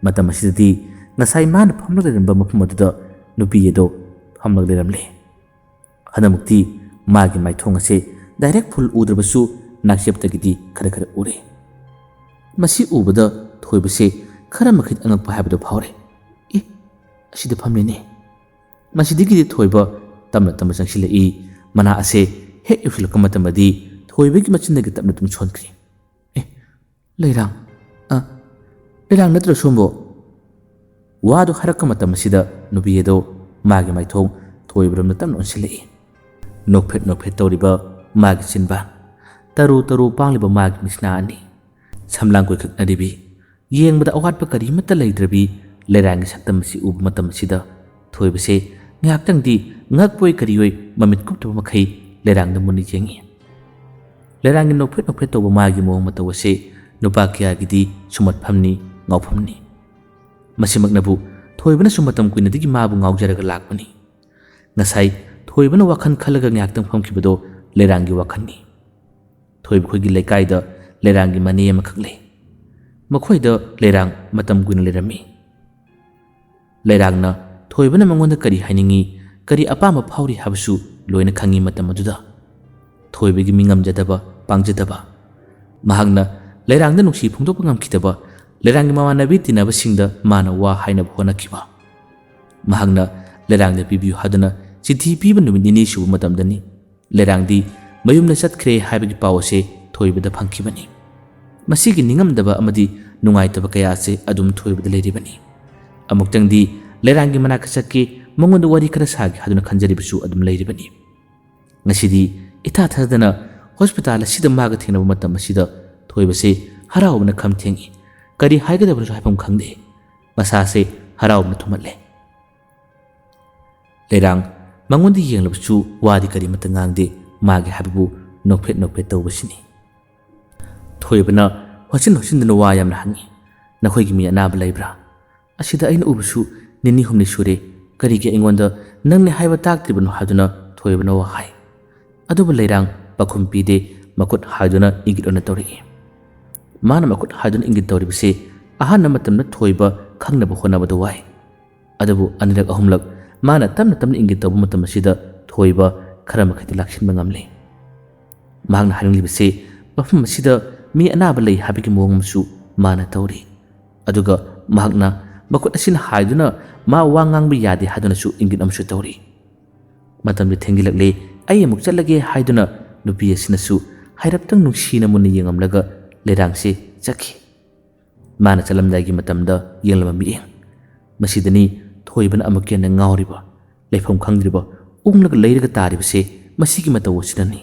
ꯃꯇꯝ ꯑꯁꯤꯗꯗꯤ ꯉꯁꯥꯏ ꯃꯥꯅ ꯐꯝꯂꯒ ꯂꯩꯔꯝꯕ ꯃꯐꯝ ꯑꯗꯨꯗ ꯅꯨꯄꯤ ꯑꯗꯣ ꯐꯝꯂꯒ ꯂꯩꯔꯝꯂꯦ꯫ ꯍꯟꯗꯛꯃꯛꯇꯤ ꯃꯥꯒꯤ ꯃꯥꯏꯊꯣꯡ ꯑꯁꯦ ꯗꯥꯏꯔꯦꯛ ꯐꯨꯜ ꯎꯗ꯭ꯔꯕꯁꯨ ꯅꯥꯛꯆꯦꯞꯇꯒꯤꯗꯤ ꯈꯔ ꯈꯔ ꯎꯔꯦ꯫ ꯃꯁꯤ ꯎꯕꯗ ꯊꯣꯏꯕꯁꯦ ꯈꯔ ꯃꯈꯩ ꯑꯉꯛꯄ ꯍꯥꯏꯕꯗꯨ ꯐꯥꯎꯔꯦ꯫ "ꯑꯦ, ꯑꯁꯤꯗ ꯐꯝꯂꯤꯅꯦ꯫" ꯃꯁꯤꯗꯒꯤꯗꯤ ꯊꯣꯏꯕ ꯇꯞꯅ ꯇꯞꯅ ꯆꯪꯁꯤꯜꯂꯛꯏ꯫ ꯃꯅꯥ ꯑꯁꯦ ꯍꯦꯛ ꯌꯧꯁꯤꯜꯂꯛꯄ ꯃꯇꯝꯗꯗꯤ ꯊꯣꯏꯕꯒꯤ ꯃꯆꯤꯟꯗꯒꯤ ꯇꯞꯅ ꯑꯗꯨꯝ ꯁꯣꯟꯈ꯭ꯔꯦ꯫ "ꯑꯦ, ꯂꯩꯔꯥꯡ, ꯑ, ꯂꯩꯔꯥꯡ ꯅꯠꯇ꯭ꯔꯣ ꯁꯣꯝꯕꯨ?" ꯋꯥꯗꯨ ꯍꯥꯏꯔꯛꯄ ꯃꯇꯝ ꯑꯁꯤꯗ ꯅꯨꯄꯤ ꯑꯗꯣ ꯃꯥꯒꯤ ꯃꯥꯏꯊꯣꯡ ꯊꯣꯏꯕꯔꯣꯝꯗ ꯇꯞꯅ ꯑꯣꯟꯁꯤꯜꯂꯛꯏ꯫ ꯅꯣꯛꯐꯦꯠ ꯅꯣꯛꯐꯦꯠ ꯇꯧꯔꯤꯕ ꯃꯥꯒꯤ ꯆꯤꯟꯕꯥꯟ, ꯇꯔꯨ ꯇꯔꯨ ꯄꯥꯡꯂꯤꯕ ꯃꯥꯒꯤ ꯃꯤꯠꯁꯅꯥ ꯑꯅꯤ, ꯁꯝꯂꯥꯡ ꯀꯣꯏꯈꯠꯅꯔꯤꯕꯤ, ꯌꯦꯡꯕꯗ ꯑꯋꯥꯠꯄ ꯀꯔꯤꯃꯠꯇ ꯂꯩꯇ꯭ꯔꯕꯤ ꯂꯩꯔꯥꯡꯒꯤ ꯁꯛꯇꯝ ꯑꯁꯤ ꯎꯕ ꯃꯇꯝ ꯑꯁꯤꯗ ꯊꯣꯏꯕꯁꯦ ꯉꯥꯏꯍꯥꯛꯇꯪꯗꯤ ꯉꯛꯄꯣꯏ ꯀꯔꯤꯑꯣꯏ ꯃꯃꯤꯠ ꯀꯨꯞꯇꯕ ꯃꯈꯩ ꯂꯩꯔꯥꯡꯗ ꯃꯨꯟꯅ ꯌꯦꯡꯉꯤ꯫ ꯂꯩꯔꯥꯡꯒꯤ ꯅꯣꯛꯐꯦꯠ ꯅꯣꯛꯐꯦꯠ ꯇꯧꯕ ꯃꯥꯒꯤ ꯃꯑꯣꯡ ꯃꯇꯧ ꯑꯁꯤ ꯅꯨꯄꯥ ꯀꯌꯥꯒꯤꯗꯤ ꯁꯨꯝꯍꯠꯐꯝꯅꯤ, ꯉꯥꯎꯐꯝꯅꯤ꯫ ꯃꯁꯤꯃꯛꯅꯕꯨ ꯊꯣꯏꯕꯅꯁꯨ ꯃꯇꯝ ꯀꯨꯏꯅꯗꯒꯤ ꯃꯥꯕꯨ ꯉꯥꯎꯖꯔꯒ ꯂꯥꯛꯄꯅꯤ꯫ ꯉꯁꯥꯏ ꯊꯣꯏꯕꯅ ꯋꯥꯈꯜ ꯈꯜꯂꯒ ꯉꯥꯏꯍꯥꯛꯇꯪ ꯐꯝꯈꯤꯕꯗꯣ ꯂꯩꯔꯥꯡꯒꯤ ꯋꯥꯈꯜꯅꯤ꯫ ꯊꯣꯏꯕ ꯈꯣꯏꯒꯤ ꯂꯩꯀꯥꯏꯗ ꯂꯩꯔꯥꯡꯒꯤ ꯃꯅꯦ ꯑꯃꯈꯛ ꯂꯩ꯫ ꯃꯈꯣꯏꯗ ꯂꯩꯔꯥꯡ ꯃꯇꯝ ꯀꯨꯏꯅ ꯂꯩꯔꯝꯃꯤ꯫ ꯂꯩꯔꯥꯡꯅ ꯊꯣꯏꯕꯅ ꯃꯉꯣꯟꯗ ꯀꯔꯤ ꯍꯥꯏꯅꯤꯡꯏ, ꯀꯔꯤ ꯑꯄꯥꯝꯕ ꯐꯥꯎꯔꯤ ꯍꯥꯏꯕꯁꯨ ꯂꯣꯏꯅ ꯈꯪꯏ꯫ ꯃꯇꯝ ꯑꯗꯨꯗ ꯊꯣꯏꯕꯒꯤ ꯃꯤ ꯉꯝꯖꯗꯕ, ꯄꯥꯡꯖꯗꯕ, ꯃꯍꯥꯛꯅ ꯂꯩꯔꯥꯡꯗ ꯅꯨꯡꯁꯤ ꯐꯣꯡꯗꯣꯛꯄ ꯉꯝꯈꯤꯗꯕ, ꯂꯩꯔꯥꯡꯒꯤ ꯃꯃꯥꯟꯅꯕꯤ ꯇꯤꯟꯅꯕꯁꯤꯡꯗ ꯃꯥꯅ ꯋꯥ ꯍꯥꯏꯅꯕ ꯍꯣꯠꯅꯈꯤꯕ, ꯃꯍꯥꯛꯅ ꯂꯩꯔꯥꯡꯗ ꯄꯤꯕꯤꯌꯨ ꯍꯥꯏꯗꯨꯅ ꯆꯤꯊꯤ ꯄꯤꯕ ꯅꯨꯃꯤꯠ ꯅꯤꯅꯤ ꯁꯨꯕ ꯃꯇꯝꯗꯅꯤ ꯂꯩꯔꯥꯡꯗꯤ ꯃꯌꯨꯝꯗ ꯆꯠꯈ꯭ꯔꯦ ꯍꯥꯏꯕꯒꯤ ꯄꯥꯎ ꯑꯁꯤ ꯊꯣꯏꯕꯗ ꯐꯪꯈꯤꯕꯅꯤ꯫ ꯃꯁꯤꯒꯤ ꯅꯤꯡꯉꯝꯗꯕ ꯑꯃꯗꯤ ꯅꯨꯡꯉꯥꯏꯇꯕ ꯀꯌꯥ ꯑꯁꯤ ꯑꯗꯨꯝ ꯊꯣꯏꯕꯗ ꯂꯩꯔꯤꯕꯅꯤ꯫ ꯑꯃꯨꯛꯇꯪꯗꯤ ꯂꯩꯔꯥꯡꯒꯤ ꯃꯅꯥꯛꯇ ꯆꯠꯀꯦ, ꯃꯉꯣꯟꯗ ꯋꯥꯔꯤ ꯈꯔ ꯁꯥꯒꯦ ꯍꯥꯏꯗꯨꯅ ꯈꯟꯖꯔꯤꯕꯁꯨ ꯑꯗꯨꯝ ꯂꯩꯔꯤꯕꯅꯤ꯫ ꯉꯁꯤꯗꯤ ꯏꯊꯥ ꯊꯥꯖꯗꯅ ꯍꯣꯁꯄꯤꯇꯥꯜ ꯑꯁꯤꯗ ꯃꯥꯒ ꯊꯦꯡꯅꯕ ꯃꯇꯝ ꯑꯁꯤꯗ ꯊꯣꯏꯕꯁꯤ ꯍꯔꯥꯎꯕꯅ ꯈꯝ ꯊꯦꯡꯏ꯫ ꯀꯔꯤ ꯍꯥꯏꯒꯗꯕꯅꯣꯁꯨ ꯍꯥꯏꯐꯝ ꯈꯪꯗꯦ꯫ ꯃꯁꯥꯁꯦ ꯍꯔꯥꯎꯕꯅ ꯊꯨꯝꯍꯠꯂꯦ꯫ ꯂꯩꯔꯥꯡ ꯃꯉꯣꯟꯗ ꯌꯦꯡꯂꯕꯁꯨ ꯋꯥꯗꯤ ꯀꯔꯤꯃꯠꯇ ꯉꯥꯡꯗꯦ꯫ ꯃꯥꯒꯤ ꯍꯥꯏꯕꯕꯨ ꯅꯣꯛꯐꯦꯠ ꯅꯣꯛꯐꯦꯠ ꯇꯧꯕꯁꯤꯅꯤ꯫ ꯊꯣꯏꯕꯅ ꯍꯣꯠꯆꯤꯟ ꯍꯣꯠꯆꯤꯟꯗꯨꯅ ꯋꯥ ꯌꯥꯝꯅ ꯍꯪꯉꯤ꯫ "ꯅꯈꯣꯏꯒꯤ ꯃꯤ ꯑꯅꯥꯕ ꯂꯩꯕ꯭ꯔꯥ? ꯑꯁꯤꯗ ꯑꯩꯅ ꯎꯕꯁꯨ ꯅꯤꯅꯤ ꯍꯨꯝꯅꯤ ꯁꯨꯔꯦ꯫ ꯀꯔꯤꯒꯤ ꯑꯩꯉꯣꯟꯗ ꯅꯪꯅꯦ ꯍꯥꯏꯕ ꯇꯥꯛꯇ꯭ꯔꯤꯕꯅꯣ?" ꯍꯥꯏꯗꯨꯅ ꯊꯣꯏꯕꯅ ꯋꯥ ꯍꯥꯏ꯫ ꯑꯗꯨꯕꯨ ꯂꯩꯔꯥꯡ ꯄꯥꯎꯈꯨꯝ ꯄꯤꯗꯦ, ꯃꯈꯨꯠ ꯍꯥꯏꯗꯨꯅ ꯏꯪꯒꯤꯠ ꯑꯣꯏꯅ ꯇꯧꯔꯛꯏ꯫ ꯃꯥꯅ ꯃꯈꯨꯠ ꯍꯥꯏꯗꯨꯅ ꯏꯪꯒꯤꯠ ꯇꯧꯔꯤꯕꯁꯤ ꯑꯍꯥꯟꯕ ꯃꯇꯝꯗ ꯊꯣꯏꯕ ꯈꯪꯅꯕ ꯍꯣꯠꯅꯕꯗ ꯋꯥꯏ꯫ ꯑꯗꯨꯕꯨ ꯑꯅꯤꯔꯛ ꯑꯍꯨꯝꯂꯛ ꯃꯥꯅ ꯇꯞꯅ ꯇꯞꯅ ꯏꯪꯒꯤꯠ ꯇꯧꯕ ꯃꯇꯝ ꯑꯁꯤꯗ ꯊꯣꯏꯕ ꯈꯔ ꯃꯈꯩꯗꯤ ꯂꯥꯛꯁꯤꯟꯕ ꯉꯝꯂꯦ꯫ ꯃꯍꯥꯛꯅ ꯍꯥꯏꯅꯤꯡꯂꯤꯕꯁꯤ ꯃꯐꯝ ꯑꯁꯤꯗ ꯃꯤ ꯑꯅꯥꯕ ꯂꯩ ꯍꯥꯏꯕꯒꯤ ꯃꯑꯣꯡ ꯑꯃꯁꯨ ꯃꯥꯅ ꯇꯧꯔꯤ꯫ ꯑꯗꯨꯒ ꯃꯍꯥꯛꯅ ꯃꯈꯨꯠ ꯑꯁꯤꯅ ꯍꯥꯏꯗꯨꯅ ꯃꯥ ꯋꯥ ꯉꯥꯡꯕ ꯌꯥꯗꯦ ꯍꯥꯏꯗꯨꯅꯁꯨ ꯏꯪꯒꯤꯠ ꯑꯃꯁꯨ ꯇꯧꯔꯤ꯫ ꯃꯇꯝꯗꯤ ꯊꯦꯡꯖꯤꯜꯂꯛꯂꯦ, ꯑꯩ ꯑꯃꯨꯛ ꯆꯠꯂꯒꯦ ꯍꯥꯏꯗꯨꯅ ꯅꯨꯄꯤ ꯑꯁꯤꯅꯁꯨ ꯍꯥꯏꯔꯞꯇꯪ ꯅꯨꯡꯁꯤꯅ ꯃꯨꯟꯅ ꯌꯦꯡꯉꯝꯂꯒ ꯂꯩꯔꯥꯡꯁꯤ ꯆꯠꯈꯤ꯫ ꯃꯥꯅ ꯆꯠꯂꯝꯗꯥꯏꯒꯤ ꯃꯇꯝꯗ ꯌꯦꯡꯂꯝꯕ ꯃꯤꯠꯌꯦꯡ꯫ ꯃꯁꯤꯗꯅꯤ ꯊꯣꯏꯕꯅ ꯑꯃꯨꯛꯀ ꯍꯦꯟꯅ ꯉꯥꯎꯔꯤꯕ, ꯂꯩꯐꯝ ꯈꯪꯗ꯭ꯔꯤꯕ, ꯎꯪꯂꯒ ꯂꯩꯔꯒ ꯇꯥꯔꯤꯕꯁꯦ ꯃꯁꯤꯒꯤ ꯃꯇꯧ ꯑꯁꯤꯅꯅꯤ꯫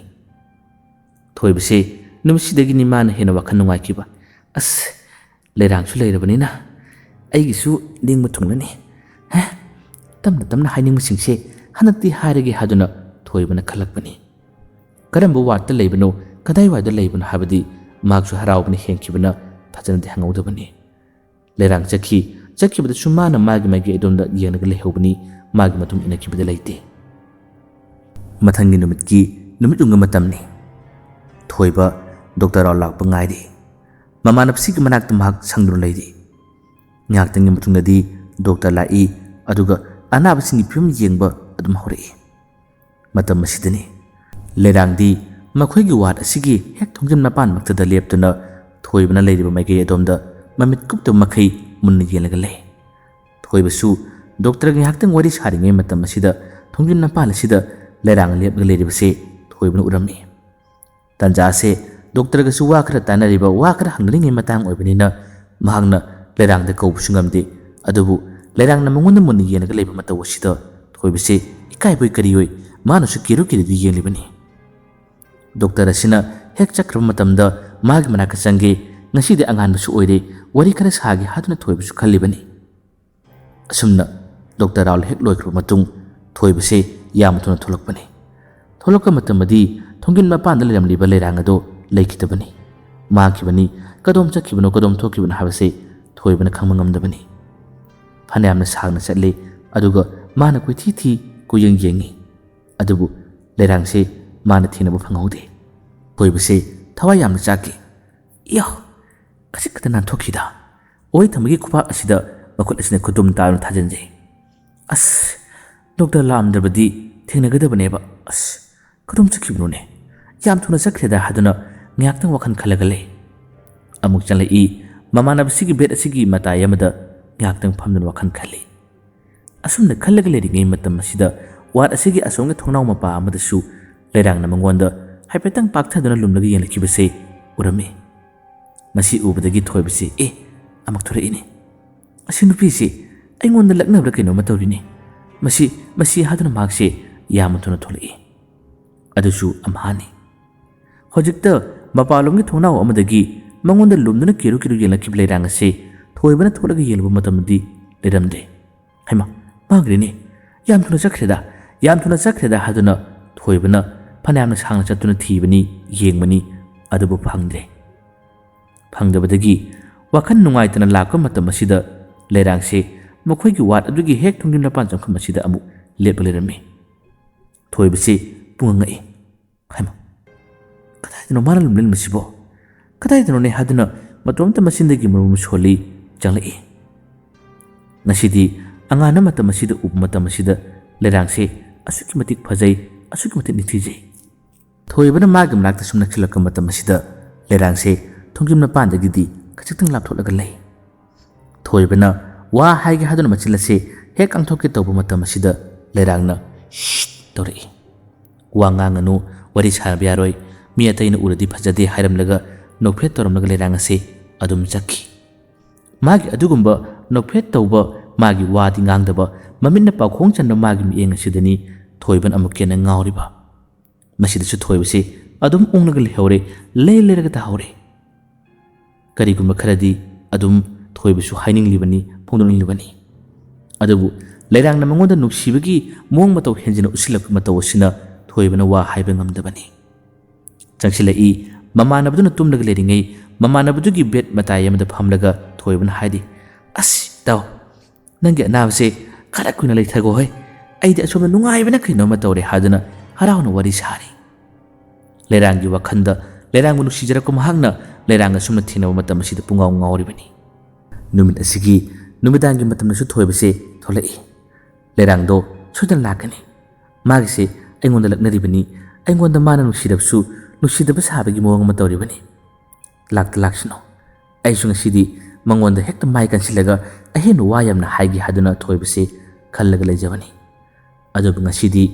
ꯊꯣꯏꯕꯁꯦ ꯅꯨꯃꯤꯠꯁꯤꯗꯒꯤꯅꯤ ꯃꯥꯅ ꯍꯦꯟꯅ ꯋꯥꯈꯜ ꯅꯨꯡꯉꯥꯏꯈꯤꯕ꯫ "ꯑꯁ, ꯂꯩꯔꯥꯡꯁꯨ ꯂꯩꯔꯕꯅꯤꯅ ꯑꯩꯒꯤꯁꯨ ꯅꯤꯡꯕ ꯊꯨꯡꯂꯅꯤ꯫ ꯍꯦ, ꯇꯞꯅ ꯇꯞꯅ ꯍꯥꯏꯅꯤꯡꯕꯁꯤꯡꯁꯦ ꯍꯟꯗꯛꯇꯤ ꯍꯥꯏꯔꯒꯦ" ꯍꯥꯏꯗꯨꯅ ꯊꯣꯏꯕꯅ ꯈꯜꯂꯛꯄꯅꯤ꯫ ꯀꯔꯝꯕ ꯋꯥꯔꯗꯇ ꯂꯩꯕꯅꯣ, ꯀꯗꯥꯏꯋꯥꯏꯗ ꯂꯩꯕꯅꯣ ꯍꯥꯏꯕꯗꯤ ꯃꯍꯥꯛꯁꯨ ꯍꯔꯥꯎꯕꯅ ꯍꯦꯟꯈꯤꯕꯅ ꯐꯖꯅꯗꯤ ꯍꯪꯍꯧꯗꯕꯅꯤ꯫ ꯂꯩꯔꯥꯡ ꯆꯠꯈꯤ꯫ ꯆꯠꯈꯤꯕꯗꯁꯨ ꯃꯥꯅ ꯃꯥꯒꯤ ꯃꯥꯏꯀꯩ ꯑꯗꯣꯝꯗ ꯌꯦꯡꯂꯒ ꯂꯩꯍꯧꯕꯅꯤ꯫ ꯃꯥꯒꯤ ꯃꯇꯨꯡ ꯏꯟꯅꯈꯤꯕꯗꯤ ꯂꯩꯇꯦ꯫ ꯃꯊꯪꯒꯤ ꯅꯨꯃꯤꯠꯀꯤ ꯅꯨꯃꯤꯠ ꯌꯨꯡꯕ ꯃꯇꯝꯅꯤ꯫ ꯊꯣꯏꯕ ꯗꯣꯛꯇꯔ ꯔꯥꯎ ꯂꯥꯛꯄ ꯉꯥꯏꯔꯤ꯫ ꯃꯃꯥꯟꯅꯕꯁꯤꯒꯤ ꯃꯅꯥꯛꯇ ꯃꯍꯥꯛ ꯁꯪꯗꯨꯅ ꯂꯩꯔꯤ꯫ ꯉꯥꯏꯍꯥꯛꯇꯪꯒꯤ ꯃꯇꯨꯡꯗꯗꯤ ꯗꯣꯛꯇꯔ ꯂꯥꯛꯏ, ꯑꯗꯨꯒ ꯑꯅꯥꯕꯁꯤꯡꯒꯤ ꯐꯤꯕꯝ ꯌꯦꯡꯕ ꯑꯗꯨꯝ ꯍꯧꯔꯛꯏ꯫ ꯃꯇꯝ ꯑꯁꯤꯗꯅꯤ ꯂꯩꯔꯥꯡꯗꯤ ꯃꯈꯣꯏꯒꯤ ꯋꯥꯔꯗ ꯑꯁꯤꯒꯤ ꯍꯦꯛ ꯊꯣꯡꯖꯤꯟ ꯃꯄꯥꯟꯃꯛꯇꯗ ꯂꯦꯞꯇꯨꯅ ꯊꯣꯏꯕꯅ ꯂꯩꯔꯤꯕ ꯃꯥꯏꯀꯩ ꯑꯗꯣꯝꯗ ꯃꯃꯤꯠ ꯀꯨꯞꯇꯕ ꯃꯈꯩ ꯃꯨꯟꯅ ꯌꯦꯡꯂꯒ ꯂꯩ꯫ ꯊꯣꯏꯕꯁꯨ ꯗꯣꯛꯇꯔꯒ ꯉꯥꯏꯍꯥꯛꯇꯪ ꯋꯥꯔꯤ ꯁꯥꯔꯤꯉꯩ ꯃꯇꯝ ꯑꯁꯤꯗ ꯊꯣꯡꯖꯤꯟ ꯃꯄꯥꯟ ꯑꯁꯤꯗ ꯂꯩꯔꯥꯡ ꯂꯦꯞꯂꯒ ꯂꯩꯔꯤꯕꯁꯦ ꯊꯣꯏꯕꯅ ꯎꯔꯝꯃꯤ꯫ ꯇꯥꯟꯖꯥ ꯑꯁꯦ ꯗꯣꯛꯇꯔꯒꯁꯨ ꯋꯥ ꯈꯔ ꯇꯥꯟꯅꯔꯤꯕ, ꯋꯥ ꯈꯔ ꯍꯪꯅꯔꯤꯉꯩ ꯃꯇꯥꯡ ꯑꯣꯏꯕꯅꯤꯅ ꯃꯍꯥꯛꯅ ꯂꯩꯔꯥꯡꯗ ꯀꯧꯕꯁꯨ ꯉꯝꯗꯦ꯫ ꯑꯗꯨꯕꯨ ꯂꯩꯔꯥꯡꯅ ꯃꯉꯣꯟꯗ ꯃꯨꯟꯅ ꯌꯦꯡꯂꯒ ꯂꯩꯕ ꯃꯇꯧ ꯑꯁꯤꯗ ꯊꯣꯏꯕꯁꯦ ꯏꯀꯥꯏꯕꯣꯏ ꯀꯔꯤꯑꯣꯏ ꯃꯥꯅꯁꯨ ꯀꯤꯔꯨ ꯀꯤꯔꯨꯗꯨ ꯌꯦꯡꯂꯤꯕꯅꯤ꯫ ꯗꯣꯛꯇꯔ ꯑꯁꯤꯅ ꯍꯦꯛ ꯆꯠꯈ꯭ꯔꯕ ꯃꯇꯝꯗ ꯃꯥꯒꯤ ꯃꯅꯥꯛꯇ ꯆꯪꯒꯦ, ꯉꯁꯤꯗꯤ ꯑꯉꯥꯟꯕꯁꯨ ꯑꯣꯏꯔꯦ, ꯋꯥꯔꯤ ꯈꯔ ꯁꯥꯒꯦ ꯍꯥꯏꯗꯨꯅ ꯊꯣꯏꯕꯁꯨ ꯈꯜꯂꯤꯕꯅꯤ꯫ ꯑꯁꯨꯝꯅ ꯗꯣꯛꯇꯔ ꯔꯥꯎꯜ ꯍꯦꯛ ꯂꯣꯏꯈ꯭ꯔꯕ ꯃꯇꯨꯡ ꯊꯣꯏꯕꯁꯦ ꯌꯥꯝꯅ ꯊꯨꯅ ꯊꯣꯛꯂꯛꯄꯅꯤ꯫ ꯊꯣꯛꯂꯛꯄ ꯃꯇꯝꯗꯗꯤ ꯊꯣꯡꯒꯤꯟ ꯃꯄꯥꯟꯗ ꯂꯩꯔꯝꯂꯤꯕ ꯂꯩꯔꯥꯡ ꯑꯗꯣ ꯂꯩꯈꯤꯗꯕꯅꯤ꯫ ꯃꯥꯡꯈꯤꯕꯅꯤ꯫ ꯀꯗꯣꯝ ꯆꯠꯈꯤꯕꯅꯣ, ꯀꯗꯣꯝ ꯊꯣꯛꯈꯤꯕꯅꯣ ꯍꯥꯏꯕꯁꯦ ꯊꯣꯏꯕꯅ ꯈꯪꯕ ꯉꯝꯗꯕꯅꯤ꯫ ꯐꯅꯌꯥꯝꯅ ꯁꯥꯡꯅ ꯆꯠꯂꯤ, ꯑꯗꯨꯒ ꯃꯥꯅ ꯀꯣꯏꯊꯤ ꯊꯤ, ꯀꯣꯏꯌꯦꯡ ꯌꯦꯡꯉꯤ, ꯑꯗꯨꯕꯨ ꯂꯩꯔꯥꯡꯁꯦ ꯃꯥꯅ ꯊꯦꯡꯅꯕ ꯐꯪꯍꯧꯗꯦ꯫ ꯊꯣꯏꯕꯁꯦ ꯊꯋꯥꯏ ꯌꯥꯝꯅ ꯆꯥꯛꯈꯤ꯫ "ꯏꯌꯥ! ꯈꯖꯤꯛ ꯈꯛꯇ ꯅꯥꯟꯊꯣꯛꯈꯤꯗ꯫ ꯑꯣꯏ ꯊꯝꯕꯒꯤ ꯈꯨꯄꯥꯛ ꯑꯁꯤꯗ ꯃꯈꯨꯠ ꯑꯁꯤꯅ ꯈꯨꯇꯨꯝ ꯇꯥꯗꯨꯅ ꯊꯥꯖꯤꯟꯖꯩ꯫ ꯑꯁ! ꯗꯣꯛꯇꯔ ꯂꯥꯛꯑꯝꯗ꯭ꯔꯕꯗꯤ ꯊꯦꯡꯅꯒꯗꯕꯅꯦꯕ꯫ ꯑꯁ! ꯀꯗꯣꯝ ꯆꯠꯈꯤꯕꯅꯣꯅꯦ? ꯌꯥꯝ ꯊꯨꯅ ꯆꯠꯈ꯭ꯔꯦꯗ" ꯍꯥꯏꯗꯨꯅ ꯉꯥꯏꯍꯥꯛꯇꯪ ꯋꯥꯈꯜ ꯈꯜꯂꯒ ꯂꯩ꯫ ꯑꯃꯨꯛ ꯆꯪꯂꯛꯏ꯫ ꯃꯃꯥꯟꯅꯕꯁꯤꯒꯤ ꯕꯦꯗ ꯑꯁꯤꯒꯤ ꯃꯇꯥꯏ ꯑꯃꯗ ꯉꯥꯏꯍꯥꯛꯇꯪ ꯐꯝꯗꯨꯅ ꯋꯥꯈꯜ ꯈꯜꯂꯤ꯫ ꯑꯁꯨꯝꯅ ꯈꯜꯂꯒ ꯂꯩꯔꯤꯉꯩ ꯃꯇꯝ ꯑꯁꯤꯗ ꯋꯥꯔꯗ ꯑꯁꯤꯒꯤ ꯑꯁꯣꯝꯒꯤ ꯊꯣꯡꯅꯥꯎ ꯃꯄꯥ ꯑꯃꯗꯁꯨ ꯂꯩꯔꯥꯡꯅ ꯃꯉꯣꯟꯗ ꯍꯥꯏꯐꯦꯠꯇꯪ ꯄꯥꯛꯊꯗꯨꯅ ꯂꯨꯝꯂꯒ ꯌꯦꯡꯂꯛꯈꯤꯕꯁꯦ ꯎꯔꯝꯃꯤ꯫ ꯃꯁꯤ ꯎꯕꯗꯒꯤ ꯊꯣꯏꯕꯁꯤ, "ꯑꯦ, ꯑꯃꯨꯛ ꯊꯣꯔꯛꯏꯅꯦ꯫ ꯑꯁꯤ ꯅꯨꯄꯤꯁꯤ ꯑꯩꯉꯣꯟꯗ ꯂꯛꯅꯕ꯭ꯔꯥ ꯀꯩꯅꯣꯝꯃ ꯇꯧꯔꯤꯅꯦ꯫ ꯃꯁꯤ, ꯃꯁꯤ" ꯍꯥꯏꯗꯨꯅ ꯃꯍꯥꯛꯁꯦ ꯌꯥꯝꯅ ꯊꯨꯅ ꯊꯣꯛꯂꯛꯏ꯫ ꯑꯗꯨꯁꯨ ꯑꯝꯍꯥꯅꯤ꯫ ꯍꯧꯖꯤꯛꯇ ꯃꯄꯥꯟꯂꯣꯝꯒꯤ ꯊꯣꯡꯅꯥꯎ ꯑꯃꯗꯒꯤ ꯃꯉꯣꯟꯗ ꯂꯨꯝꯗꯨꯅ ꯀꯤꯔꯨ ꯀꯤꯔꯨ ꯌꯦꯡꯂꯛꯈꯤꯕ ꯂꯩꯔꯥꯡ ꯑꯁꯤ ꯊꯣꯏꯕꯅ ꯊꯣꯛꯂꯒ ꯌꯦꯡꯂꯨꯕ ꯃꯇꯝꯗꯗꯤ ꯂꯩꯔꯝꯗꯦ꯫ "ꯍꯩꯃꯥ, ꯃꯥꯡꯈ꯭ꯔꯦꯅꯦ! ꯌꯥꯝ ꯊꯨꯅ ꯆꯠꯈ꯭ꯔꯦꯗ, ꯌꯥꯝ ꯊꯨꯅ ꯆꯠꯈ꯭ꯔꯦꯗ" ꯍꯥꯏꯗꯨꯅ ꯊꯣꯏꯕꯅ ꯐꯅꯌꯥꯝꯅ ꯁꯥꯡꯅ ꯆꯠꯇꯨꯅ ꯊꯤꯕꯅꯤ, ꯌꯦꯡꯕꯅꯤ, ꯑꯗꯨꯕꯨ ꯐꯪꯗ꯭ꯔꯦ꯫ ꯐꯪꯗꯕꯗꯒꯤ ꯋꯥꯈꯜ ꯅꯨꯡꯉꯥꯏꯇꯅ ꯂꯥꯛꯄ ꯃꯇꯝ ꯑꯁꯤꯗ ꯂꯩꯔꯥꯡꯁꯦ ꯃꯈꯣꯏꯒꯤ ꯋꯥꯠ ꯑꯗꯨꯒꯤ ꯍꯦꯛ ꯊꯣꯡꯖꯤꯟ ꯃꯄꯥꯟ ꯆꯪꯐꯝ ꯑꯁꯤꯗ ꯑꯃꯨꯛ ꯂꯦꯞꯄ ꯂꯩꯔꯝꯃꯤ꯫ ꯊꯣꯏꯕꯁꯤ ꯄꯨꯡꯉꯛ ꯉꯛꯏ꯫ "ꯍꯩꯃꯥ, ꯀꯗꯥꯏꯗꯅꯣ ꯃꯥꯅ ꯂꯨꯝꯂꯤꯟꯕꯁꯤꯕꯣ? ꯀꯗꯥꯏꯗꯅꯣꯅꯦ?" ꯍꯥꯏꯗꯨꯅ ꯃꯇꯣꯝꯇ ꯃꯆꯤꯟꯗꯒꯤ ꯃꯔꯨꯝ ꯁꯣꯜꯂꯤ ꯆꯪꯂꯛꯏ꯫ ꯉꯁꯤꯗꯤ ꯑꯉꯥꯟꯕ ꯃꯇꯝ ꯑꯁꯤꯗ ꯎꯕ ꯃꯇꯝ ꯑꯁꯤꯗ ꯂꯩꯔꯥꯡꯁꯦ ꯑꯁꯨꯛꯀꯤ ꯃꯇꯤꯛ ꯐꯖꯩ, ꯑꯁꯨꯛꯀꯤ ꯃꯇꯤꯛ ꯅꯤꯡꯊꯤꯖꯩ꯫ ꯊꯣꯏꯕꯅ ꯃꯥꯒꯤ ꯃꯅꯥꯛꯇ ꯁꯨꯝ ꯅꯛꯁꯤꯜꯂꯛꯄ ꯃꯇꯝ ꯑꯁꯤꯗ ꯂꯩꯔꯥꯡꯁꯦ ꯊꯣꯡꯖꯤꯟ ꯃꯄꯥꯟꯗꯒꯤꯗꯤ ꯈꯖꯤꯛꯇꯪ ꯂꯥꯞꯊꯣꯛꯂꯒ ꯂꯩ꯫ ꯊꯣꯏꯕꯅ ꯋꯥ ꯍꯥꯏꯒꯦ ꯍꯥꯏꯗꯨꯅ ꯃꯆꯤꯟ ꯑꯁꯦ ꯍꯦꯛ ꯀꯥꯡꯊꯣꯛꯀꯦ ꯇꯧꯕ ꯃꯇꯝ ꯑꯁꯤꯗ ꯂꯩꯔꯥꯡꯅ "ꯁꯤꯠ" ꯇꯧꯔꯛꯏ꯫ "ꯋꯥ ꯉꯥꯡꯒꯅꯨ, ꯋꯥꯔꯤ ꯁꯥꯟꯅꯕ ꯌꯥꯔꯣꯏ, ꯃꯤ ꯑꯇꯩꯅ ꯎꯔꯗꯤ ꯐꯖꯗꯦ" ꯍꯥꯏꯔꯝꯂꯒ ꯅꯣꯛꯐꯦꯠ ꯇꯧꯔꯝꯂꯒ ꯂꯩꯔꯥꯡ ꯑꯁꯦ ꯑꯗꯨꯝ ꯆꯠꯈꯤ꯫ ꯃꯥꯒꯤ ꯑꯗꯨꯒꯨꯝꯕ ꯅꯣꯛꯐꯦꯠ ꯇꯧꯕ, ꯃꯥꯒꯤ ꯋꯥꯗꯤ ꯉꯥꯡꯗꯕ, ꯃꯃꯤꯠꯅ ꯄꯥꯎꯈꯣꯡ ꯆꯟꯕ ꯃꯥꯒꯤ ꯃꯤꯠꯌꯦꯡ ꯑꯁꯤꯗꯅꯤ ꯊꯣꯏꯕꯅ ꯑꯃꯨꯛꯀ ꯍꯦꯟꯅ ꯉꯥꯎꯔꯤꯕ꯫ ꯃꯁꯤꯗꯁꯨ ꯊꯣꯏꯕꯁꯤ ꯑꯗꯨꯝ ꯎꯪꯂꯒ ꯂꯩꯍꯧꯔꯦ, ꯂꯩ ꯂꯩꯔꯒ ꯇꯥꯍꯧꯔꯦ꯫ ꯀꯔꯤꯒꯨꯝꯕ ꯈꯔꯗꯤ ꯑꯗꯨꯝ ꯊꯣꯏꯕꯁꯨ ꯍꯥꯏꯅꯤꯡꯂꯤꯕꯅꯤ, ꯐꯣꯡꯗꯣꯛꯅꯤꯡꯂꯤꯕꯅꯤ꯫ ꯑꯗꯨꯕꯨ ꯂꯩꯔꯥꯡꯅ ꯃꯉꯣꯟꯗ ꯅꯨꯡꯁꯤꯕꯒꯤ ꯃꯑꯣꯡ ꯃꯇꯧ ꯍꯦꯟꯖꯤꯟꯅ ꯎꯠꯁꯤꯜꯂꯛꯄ ꯃꯇꯧ ꯑꯁꯤꯅ ꯊꯣꯏꯕꯅ ꯋꯥ ꯍꯥꯏꯕ ꯉꯝꯗꯕꯅꯤ꯫ ꯆꯪꯁꯤꯜꯂꯛꯏ꯫ ꯃꯃꯥꯟꯅꯕꯗꯨꯅ ꯇꯨꯝꯂꯒ ꯂꯩꯔꯤꯉꯩ ꯃꯃꯥꯟꯅꯕꯗꯨꯒꯤ ꯕꯦꯗ ꯃꯇꯥꯏ ꯑꯃꯗ ꯐꯝꯂꯒ ꯊꯣꯏꯕꯅ ꯍꯥꯏꯔꯤ, "ꯑꯁ ꯏꯇꯥꯎ, ꯅꯪꯒꯤ ꯑꯅꯥꯕꯁꯦ ꯈꯔ ꯀꯨꯏꯅ ꯂꯩꯊꯈꯣ ꯍꯣꯏ, ꯑꯩꯗꯤ ꯑꯁꯣꯝꯗ ꯅꯨꯡꯉꯥꯏꯕꯅ ꯀꯩꯅꯣꯝꯃ ꯇꯧꯔꯦ" ꯍꯥꯏꯗꯨꯅ ꯍꯔꯥꯎꯅ ꯋꯥꯔꯤ ꯁꯥꯔꯤ꯫ ꯂꯩꯔꯥꯡꯒꯤ ꯋꯥꯈꯜꯗ ꯂꯩꯔꯥꯡꯕꯨ ꯅꯨꯡꯁꯤꯖꯔꯛꯄ ꯃꯍꯥꯛꯅ ꯂꯩꯔꯥꯡ ꯑꯁꯨꯝꯅ ꯊꯦꯡꯅꯕ ꯃꯇꯝ ꯑꯁꯤꯗ ꯄꯨꯡꯉꯥꯎ ꯉꯥꯎꯔꯤꯕꯅꯤ꯫ ꯅꯨꯃꯤꯠ ꯑꯁꯤꯒꯤ ꯅꯨꯃꯤꯗꯥꯡꯒꯤ ꯃꯇꯝꯗꯁꯨ ꯊꯣꯏꯕꯁꯦ ꯊꯣꯛꯂꯛꯏ꯫ ꯂꯩꯔꯥꯡꯗꯣ ꯁꯣꯏꯗꯅ ꯂꯥꯛꯀꯅꯤ꯫ ꯃꯥꯒꯤꯁꯦ ꯑꯩꯉꯣꯟꯗ ꯂꯛꯅꯔꯤꯕꯅꯤ, ꯑꯩꯉꯣꯟꯗ ꯃꯥꯅ ꯅꯨꯡꯁꯤꯔꯕꯁꯨ ꯅꯨꯡꯁꯤꯗꯕ ꯁꯥꯕꯒꯤ ꯃꯑꯣꯡ ꯑꯃ ꯇꯧꯔꯤꯕꯅꯤ꯫ ꯂꯥꯛꯇ ꯂꯥꯛꯁꯅꯨ꯫ ꯑꯩꯁꯨ ꯉꯁꯤꯗꯤ ꯃꯉꯣꯟꯗ ꯍꯦꯛꯇ ꯃꯥꯏ ꯀꯟꯁꯤꯜꯂꯒ ꯑꯍꯦꯟꯕ ꯋꯥ ꯌꯥꯝꯅ ꯍꯥꯏꯒꯦ ꯍꯥꯏꯗꯨꯅ ꯊꯣꯏꯕꯁꯤ ꯈꯜꯂꯒ ꯂꯩꯖꯕꯅꯤ꯫ ꯑꯗꯨꯕꯨ ꯉꯁꯤꯗꯤ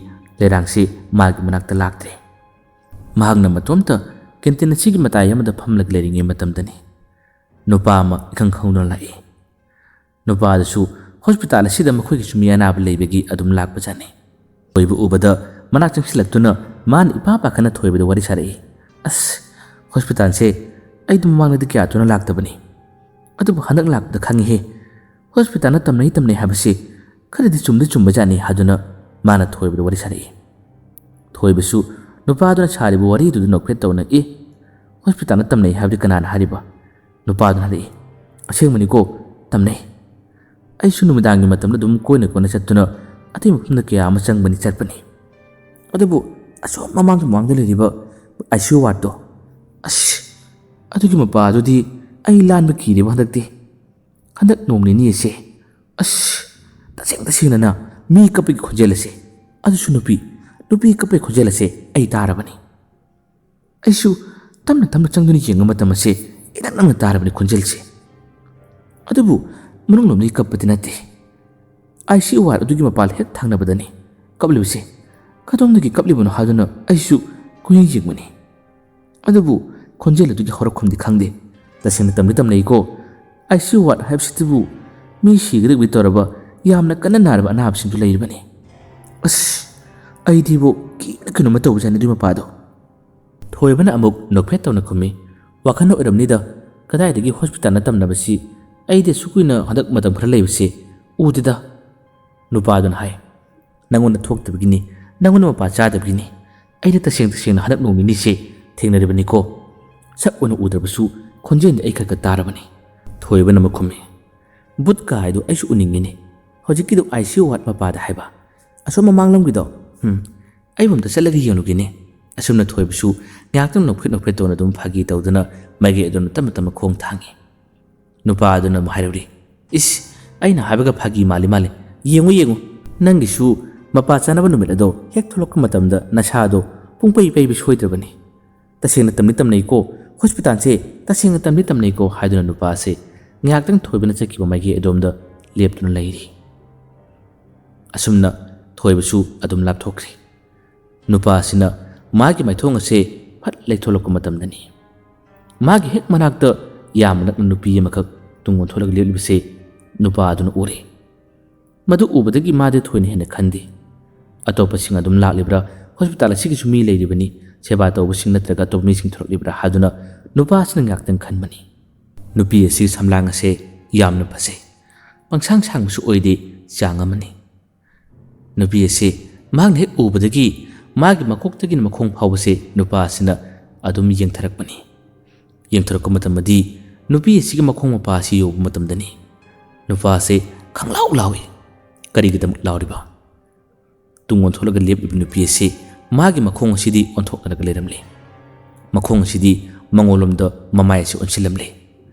ꯂꯩꯔꯥꯡꯁꯤ ꯃꯥꯒꯤ ꯃꯅꯥꯛꯇ ꯂꯥꯛꯇ꯭ꯔꯦ꯫ ꯃꯍꯥꯛꯅ ꯃꯇꯣꯝꯇ ꯀꯦꯟꯇꯤꯟ ꯑꯁꯤꯒꯤ ꯃꯇꯥꯏ ꯑꯃꯗ ꯐꯝꯂꯒ ꯂꯩꯔꯤꯉꯩ ꯃꯇꯝꯗꯅꯤ ꯅꯨꯄꯥ ꯑꯃ ꯏꯈꯪ ꯈꯪꯍꯧꯗꯅ ꯂꯥꯛꯏ꯫ ꯅꯨꯄꯥ ꯑꯗꯨꯁꯨ ꯍꯣꯁꯄꯤꯇꯥꯜ ꯑꯁꯤꯗ ꯃꯈꯣꯏꯒꯤꯁꯨ ꯃꯤ ꯑꯅꯥꯕ ꯂꯩꯕꯒꯤ ꯑꯗꯨꯝ ꯂꯥꯛꯄꯖꯥꯠꯅꯤ꯫ ꯊꯣꯏꯕ ꯎꯕꯗ ꯃꯅꯥꯛ ꯆꯪꯁꯤꯜꯂꯛꯇꯨꯅ ꯃꯥꯅ ꯏꯄꯥ ꯄꯥꯈꯠꯅ ꯊꯣꯏꯕꯗ ꯋꯥꯔꯤ ꯁꯥꯔꯛꯏ꯫ "ꯑꯁ, ꯍꯣꯁꯄꯤꯇꯥꯜꯁꯦ ꯑꯩꯗꯤ ꯃꯃꯥꯡꯗꯗꯤ ꯀꯌꯥ ꯊꯣꯏꯅ ꯂꯥꯛꯇꯕꯅꯤ, ꯑꯗꯨꯕꯨ ꯍꯟꯗꯛ ꯂꯥꯛꯄꯗ ꯈꯪꯉꯤꯍꯦ꯫ ꯍꯣꯁꯄꯤꯇꯥꯜꯅ ꯇꯝꯅꯩ ꯇꯝꯅꯩ ꯍꯥꯏꯕꯁꯤ ꯈꯔꯗꯤ ꯆꯨꯝꯗꯤ ꯆꯨꯝꯕꯖꯥꯠꯅꯤ" ꯍꯥꯏꯗꯨꯅ ꯃꯥꯅ ꯊꯣꯏꯕꯗ ꯋꯥꯔꯤ ꯁꯥꯔꯛꯏ꯫ ꯊꯣꯏꯕꯁꯨ ꯅꯨꯄꯥꯗꯨꯅ ꯁꯥꯔꯤꯕ ꯋꯥꯔꯤꯗꯨꯗ ꯅꯣꯛꯐꯦꯠ ꯇꯧꯅ, "ꯑꯦ, ꯍꯣꯁꯄꯤꯇꯥꯜꯅ ꯇꯝꯅꯩ ꯍꯥꯏꯕꯗꯤ ꯀꯅꯥꯅ ꯍꯥꯏꯔꯤꯕ?" ꯅꯨꯄꯥꯗꯨꯅ ꯍꯥꯏꯔꯛꯏ, ꯑꯁꯦꯡꯕꯅꯤꯀꯣ, ꯇꯝꯅꯩ꯫ ꯑꯩꯁꯨ ꯅꯨꯃꯤꯗꯥꯡꯒꯤ ꯃꯇꯝꯗ ꯑꯗꯨꯝ ꯀꯣꯏꯅ ꯀꯣꯏꯅ ꯆꯠꯇꯨꯅ ꯑꯇꯩ ꯃꯐꯝꯗ ꯀꯌꯥ ꯑꯃ ꯆꯪꯕꯅꯤ, ꯆꯠꯄꯅꯤ꯫ ꯑꯗꯨꯕꯨ ꯑꯁꯣꯝ ꯃꯃꯥꯡꯒꯤ ꯃꯃꯥꯡꯗ ꯂꯩꯔꯤꯕ ꯑꯥꯏ ꯁꯤ ꯌꯨ ꯋꯥꯔꯗꯇꯣ, ꯑꯁ, ꯑꯗꯨꯒꯤ ꯃꯄꯥꯗꯨꯗꯤ ꯑꯩ ꯂꯥꯟꯕ ꯀꯤꯔꯦꯕ ꯍꯟꯗꯛꯇꯤ꯫ ꯍꯟꯗꯛ ꯅꯣꯡ ꯅꯤꯅꯤ ꯑꯁꯦ, ꯑꯁ, ꯇꯁꯦꯡ ꯇꯁꯦꯡꯅꯅ ꯃꯤ ꯀꯞꯄꯒꯤ ꯈꯣꯟꯖꯦꯜ ꯑꯁꯦ, ꯑꯗꯨꯁꯨ ꯅꯨꯄꯤ, ꯅꯨꯄꯤ ꯀꯞꯄꯒꯤ ꯈꯣꯟꯖꯦꯜ ꯑꯁꯦ ꯑꯩ ꯇꯥꯔꯕꯅꯤ꯫ ꯑꯩꯁꯨ ꯇꯞꯅ ꯇꯞꯅ ꯆꯪꯗꯨꯅ ꯌꯦꯡꯕ ꯃꯇꯝ ꯑꯁꯦ ꯏꯅꯛ ꯅꯛꯅ ꯇꯥꯔꯕꯅꯤ ꯈꯣꯟꯖꯦꯜꯁꯦ꯫ ꯑꯗꯨꯕꯨ ꯃꯅꯨꯡꯂꯣꯝꯗꯒꯤ ꯀꯞꯄꯗꯤ ꯅꯠꯇꯦ꯫ ꯑꯥꯏ ꯁꯤ ꯌꯨ ꯋꯥꯔꯗ ꯑꯗꯨꯒꯤ ꯃꯄꯥꯜ ꯍꯦꯛ ꯊꯪꯅꯕꯗꯅꯤ ꯀꯞꯂꯤꯕꯁꯦ꯫ ꯀꯗꯣꯝꯗꯒꯤ ꯀꯞꯂꯤꯕꯅꯣ ꯍꯥꯏꯗꯨꯅ ꯑꯩꯁꯨ ꯀꯨꯌꯦꯡ ꯌꯦꯡꯕꯅꯤ꯫ ꯑꯗꯨꯕꯨ ꯈꯣꯟꯖꯦꯜ ꯑꯗꯨꯒꯤ ꯍꯧꯔꯛꯐꯝꯗꯤ ꯈꯪꯗꯦ꯫ ꯇꯁꯦꯡꯅ ꯇꯝꯗꯤ ꯇꯝꯅꯩꯀꯣ, ꯑꯥꯏ ꯁꯤ ꯌꯨ ꯋꯥꯔꯗ ꯍꯥꯏꯕꯁꯤꯗꯕꯨ ꯃꯤ ꯁꯤꯒꯗꯧꯕꯤ ꯇꯧꯔꯕ ꯌꯥꯝꯅ ꯀꯟꯅ ꯅꯥꯔꯕ ꯑꯅꯥꯕꯁꯤꯡꯁꯨ ꯂꯩꯔꯤꯕꯅꯤ꯫ ꯑꯁ, ꯑꯩꯗꯤꯕꯨ ꯀꯤꯕꯅ ꯀꯩꯅꯣꯝꯃ ꯇꯧꯕꯖꯥꯠꯅꯤ ꯑꯗꯨꯒꯤ ꯃꯄꯥꯗꯣ꯫ ꯊꯣꯏꯕꯅ ꯑꯃꯨꯛ ꯅꯣꯛꯐꯦꯠ ꯇꯧꯅ ꯈꯨꯝꯃꯤ, "ꯋꯥꯈꯜꯅ ꯑꯣꯏꯔꯝꯅꯤꯗ, ꯀꯗꯥꯏꯗꯒꯤ ꯍꯣꯁꯄꯤꯇꯥꯜꯅ ꯇꯝꯅꯕꯁꯤ? ꯑꯩꯗꯤ ꯑꯁꯨꯛ ꯀꯨꯏꯅ ꯍꯟꯗꯛ ꯃꯇꯝ ꯈꯔ ꯂꯩꯕꯁꯤ ꯎꯗꯦꯗ꯫" ꯅꯨꯄꯥꯗꯨꯅ ꯍꯥꯏ, "ꯅꯪꯉꯣꯟꯗ ꯊꯣꯛꯇꯕꯒꯤꯅꯤ, ꯅꯪꯉꯣꯟꯗ ꯃꯄꯥ ꯆꯥꯗꯕꯒꯤꯅꯤ꯫ ꯑꯩꯗꯤ ꯇꯁꯦꯡ ꯇꯁꯦꯡꯅ ꯍꯟꯗꯛ ꯅꯣꯡ ꯅꯤꯅꯤꯁꯦ ꯊꯦꯡꯅꯔꯤꯕꯅꯤꯀꯣ꯫ ꯁꯛ ꯑꯣꯏꯅ ꯎꯗ꯭ꯔꯕꯁꯨ ꯈꯣꯟꯖꯦꯜꯗꯤ ꯑꯩ ꯈꯔ ꯈꯔ ꯇꯥꯔꯕꯅꯤ꯫" ꯊꯣꯏꯕꯅ ꯑꯃꯨꯛ ꯈꯨꯝꯃꯤ, "ꯕꯨꯠ ꯀꯥ ꯍꯥꯏꯗꯣ ꯑꯩꯁꯨ ꯎꯅꯤꯡꯉꯤꯅꯦ꯫ ꯍꯧꯖꯤꯛꯀꯤꯗꯣ ꯑꯥꯏ ꯁꯤ ꯌꯨ ꯋꯥꯔꯗ ꯃꯄꯥꯗ ꯍꯥꯏꯕ, ꯑꯁꯣꯝ ꯃꯃꯥꯡꯂꯣꯝꯒꯤꯗꯣ꯫ ꯎꯝ, ꯑꯩꯕꯨ ꯑꯝꯇ ꯆꯠꯂꯒ ꯌꯦꯡꯂꯨꯒꯦꯅꯦ꯫" ꯑꯁꯨꯝꯅ ꯊꯣꯏꯕꯁꯨ ꯉꯥꯏꯍꯥꯛꯇꯪ ꯅꯣꯛꯐꯦꯠ ꯅꯣꯛꯐꯦꯠ ꯇꯧꯅ ꯑꯗꯨꯝ ꯐꯥꯒꯤ ꯇꯧꯗꯨꯅ ꯃꯥꯏꯀꯩ ꯑꯗꯣꯝꯗ ꯇꯞꯅ ꯇꯞꯅ ꯈꯣꯡ ꯊꯥꯡꯉꯤ꯫ ꯅꯨꯄꯥ ꯑꯗꯨꯅ ꯑꯃꯨꯛ ꯍꯥꯏꯔꯛꯂꯤ, "ꯏꯁ, ꯑꯩꯅ ꯍꯥꯏꯕꯒ ꯐꯥꯒꯤ ꯃꯥꯜꯂꯤ ꯃꯥꯜꯂꯤ꯫ ꯌꯦꯡꯉꯨ, ꯌꯦꯡꯉꯨ, ꯅꯪꯒꯤꯁꯨ ꯃꯄꯥ ꯆꯥꯅꯕ ꯅꯨꯃꯤꯠ ꯑꯗꯣ ꯍꯦꯛ ꯊꯣꯛꯂꯛꯄ ꯃꯇꯝꯗ ꯅꯁꯥꯗꯣ ꯄꯨꯡꯄꯩ ꯄꯩꯕꯤ ꯁꯣꯏꯗ꯭ꯔꯕꯅꯤ꯫ ꯇꯁꯦꯡꯅ ꯇꯝꯗꯤ ꯇꯝꯅꯩꯀꯣ, ꯍꯣꯁꯄꯤꯇꯥꯜꯁꯦ ꯇꯁꯦꯡꯅ ꯇꯝꯗꯤ ꯇꯝꯅꯩꯀꯣ," ꯍꯥꯏꯗꯨꯅ ꯅꯨꯄꯥ ꯑꯁꯦ ꯉꯥꯏꯍꯥꯛꯇꯪ ꯊꯣꯏꯕꯅ ꯆꯠꯈꯤꯕ ꯃꯥꯏꯀꯩ ꯑꯗꯣꯝꯗ ꯂꯦꯞꯇꯨꯅ ꯂꯩꯔꯤ꯫ ꯑꯁꯨꯝꯅ ꯊꯣꯏꯕꯁꯨ ꯑꯗꯨꯝ ꯂꯥꯞꯊꯣꯛꯈ꯭ꯔꯦ꯫ ꯅꯨꯄꯥ ꯑꯁꯤꯅ ꯃꯥꯒꯤ ꯃꯥꯏꯊꯣꯡ ꯑꯁꯦ ꯐꯠ ꯂꯩꯊꯣꯛꯂꯛꯄ ꯃꯇꯝꯗꯅꯤ, ꯃꯥꯒꯤ ꯍꯦꯛ ꯃꯅꯥꯛꯇ ꯌꯥꯝꯅ ꯅꯛꯅ ꯅꯨꯄꯤ ꯑꯃꯈꯛ ꯇꯨꯡ ꯑꯣꯟꯊꯣꯛꯂꯒ ꯂꯦꯞꯂꯤꯕꯁꯦ ꯅꯨꯄꯥ ꯑꯗꯨꯅ ꯎꯔꯦ꯫ ꯃꯗꯨ ꯎꯕꯗꯒꯤ ꯃꯥꯗꯤ ꯊꯣꯏꯅ ꯍꯦꯟꯅ ꯈꯟꯗꯦ꯫ ꯑꯇꯣꯞꯄꯁꯤꯡ ꯑꯗꯨꯝ ꯂꯥꯛꯂꯤꯕ꯭ꯔꯥ, ꯍꯣꯁꯄꯤꯇꯥꯜ ꯑꯁꯤꯒꯤꯁꯨ ꯃꯤ ꯂꯩꯔꯤꯕꯅꯤ, ꯁꯦꯕꯥ ꯇꯧꯕꯁꯤꯡ ꯅꯠꯇ꯭ꯔꯒ ꯑꯇꯣꯞꯄ ꯃꯤꯁꯤꯡ ꯊꯣꯔꯛꯂꯤꯕ꯭ꯔꯥ ꯍꯥꯏꯗꯨꯅ ꯅꯨꯄꯥ ꯑꯁꯤꯅ ꯉꯥꯛꯇꯪ ꯈꯟꯕꯅꯤ꯫ ꯅꯨꯄꯤ ꯑꯁꯤꯒꯤ ꯁꯝꯂꯥꯡ ꯑꯁꯦ ꯌꯥꯝꯅ ꯐꯖꯩ, ꯄꯪꯁꯥꯡ ꯁꯥꯡꯕꯁꯨ ꯑꯣꯏꯗꯦ, ꯆꯥꯡ ꯑꯃꯅꯤ꯫ ꯅꯨꯄꯤ ꯑꯁꯤ ꯃꯍꯥꯛꯅ ꯍꯦꯛ ꯎꯕꯗꯒꯤ ꯃꯥꯒꯤ ꯃꯀꯣꯛꯇꯒꯤꯅ ꯃꯈꯣꯡ ꯐꯥꯎꯕꯁꯦ ꯅꯨꯄꯥ ꯑꯁꯤꯅ ꯑꯗꯨꯝ ꯌꯦꯡꯊꯔꯛꯄꯅꯤ꯫ ꯌꯦꯡꯊꯔꯛꯄ ꯃꯇꯝꯗꯗꯤ ꯅꯨꯄꯤ ꯑꯁꯤꯒꯤ ꯃꯈꯣꯡ ꯃꯄꯥ ꯑꯁꯤ ꯌꯧꯕ ꯃꯇꯝꯗꯅꯤ ꯅꯨꯄꯥꯁꯦ ꯈꯪꯂꯥꯎ ꯂꯥꯎꯏ꯫ ꯀꯔꯤꯒꯤꯗꯃꯛ ꯂꯥꯎꯔꯤꯕ? ꯇꯨꯡ ꯑꯣꯟꯊꯣꯛꯂꯒ ꯂꯦꯞꯂꯤꯕ ꯅꯨꯄꯤ ꯑꯁꯤ ꯃꯥꯒꯤ ꯃꯈꯣꯡ ꯑꯁꯤꯗꯤ ꯑꯣꯟꯊꯣꯛꯅꯔꯒ ꯂꯩꯔꯝꯂꯦ꯫ ꯃꯈꯣꯡ ꯑꯁꯤꯗꯤ ꯃꯉꯣꯟꯂꯣꯝꯗ ꯃꯃꯥꯏ ꯑꯁꯤ ꯑꯣꯟꯁꯤꯜꯂꯝꯂꯦ꯫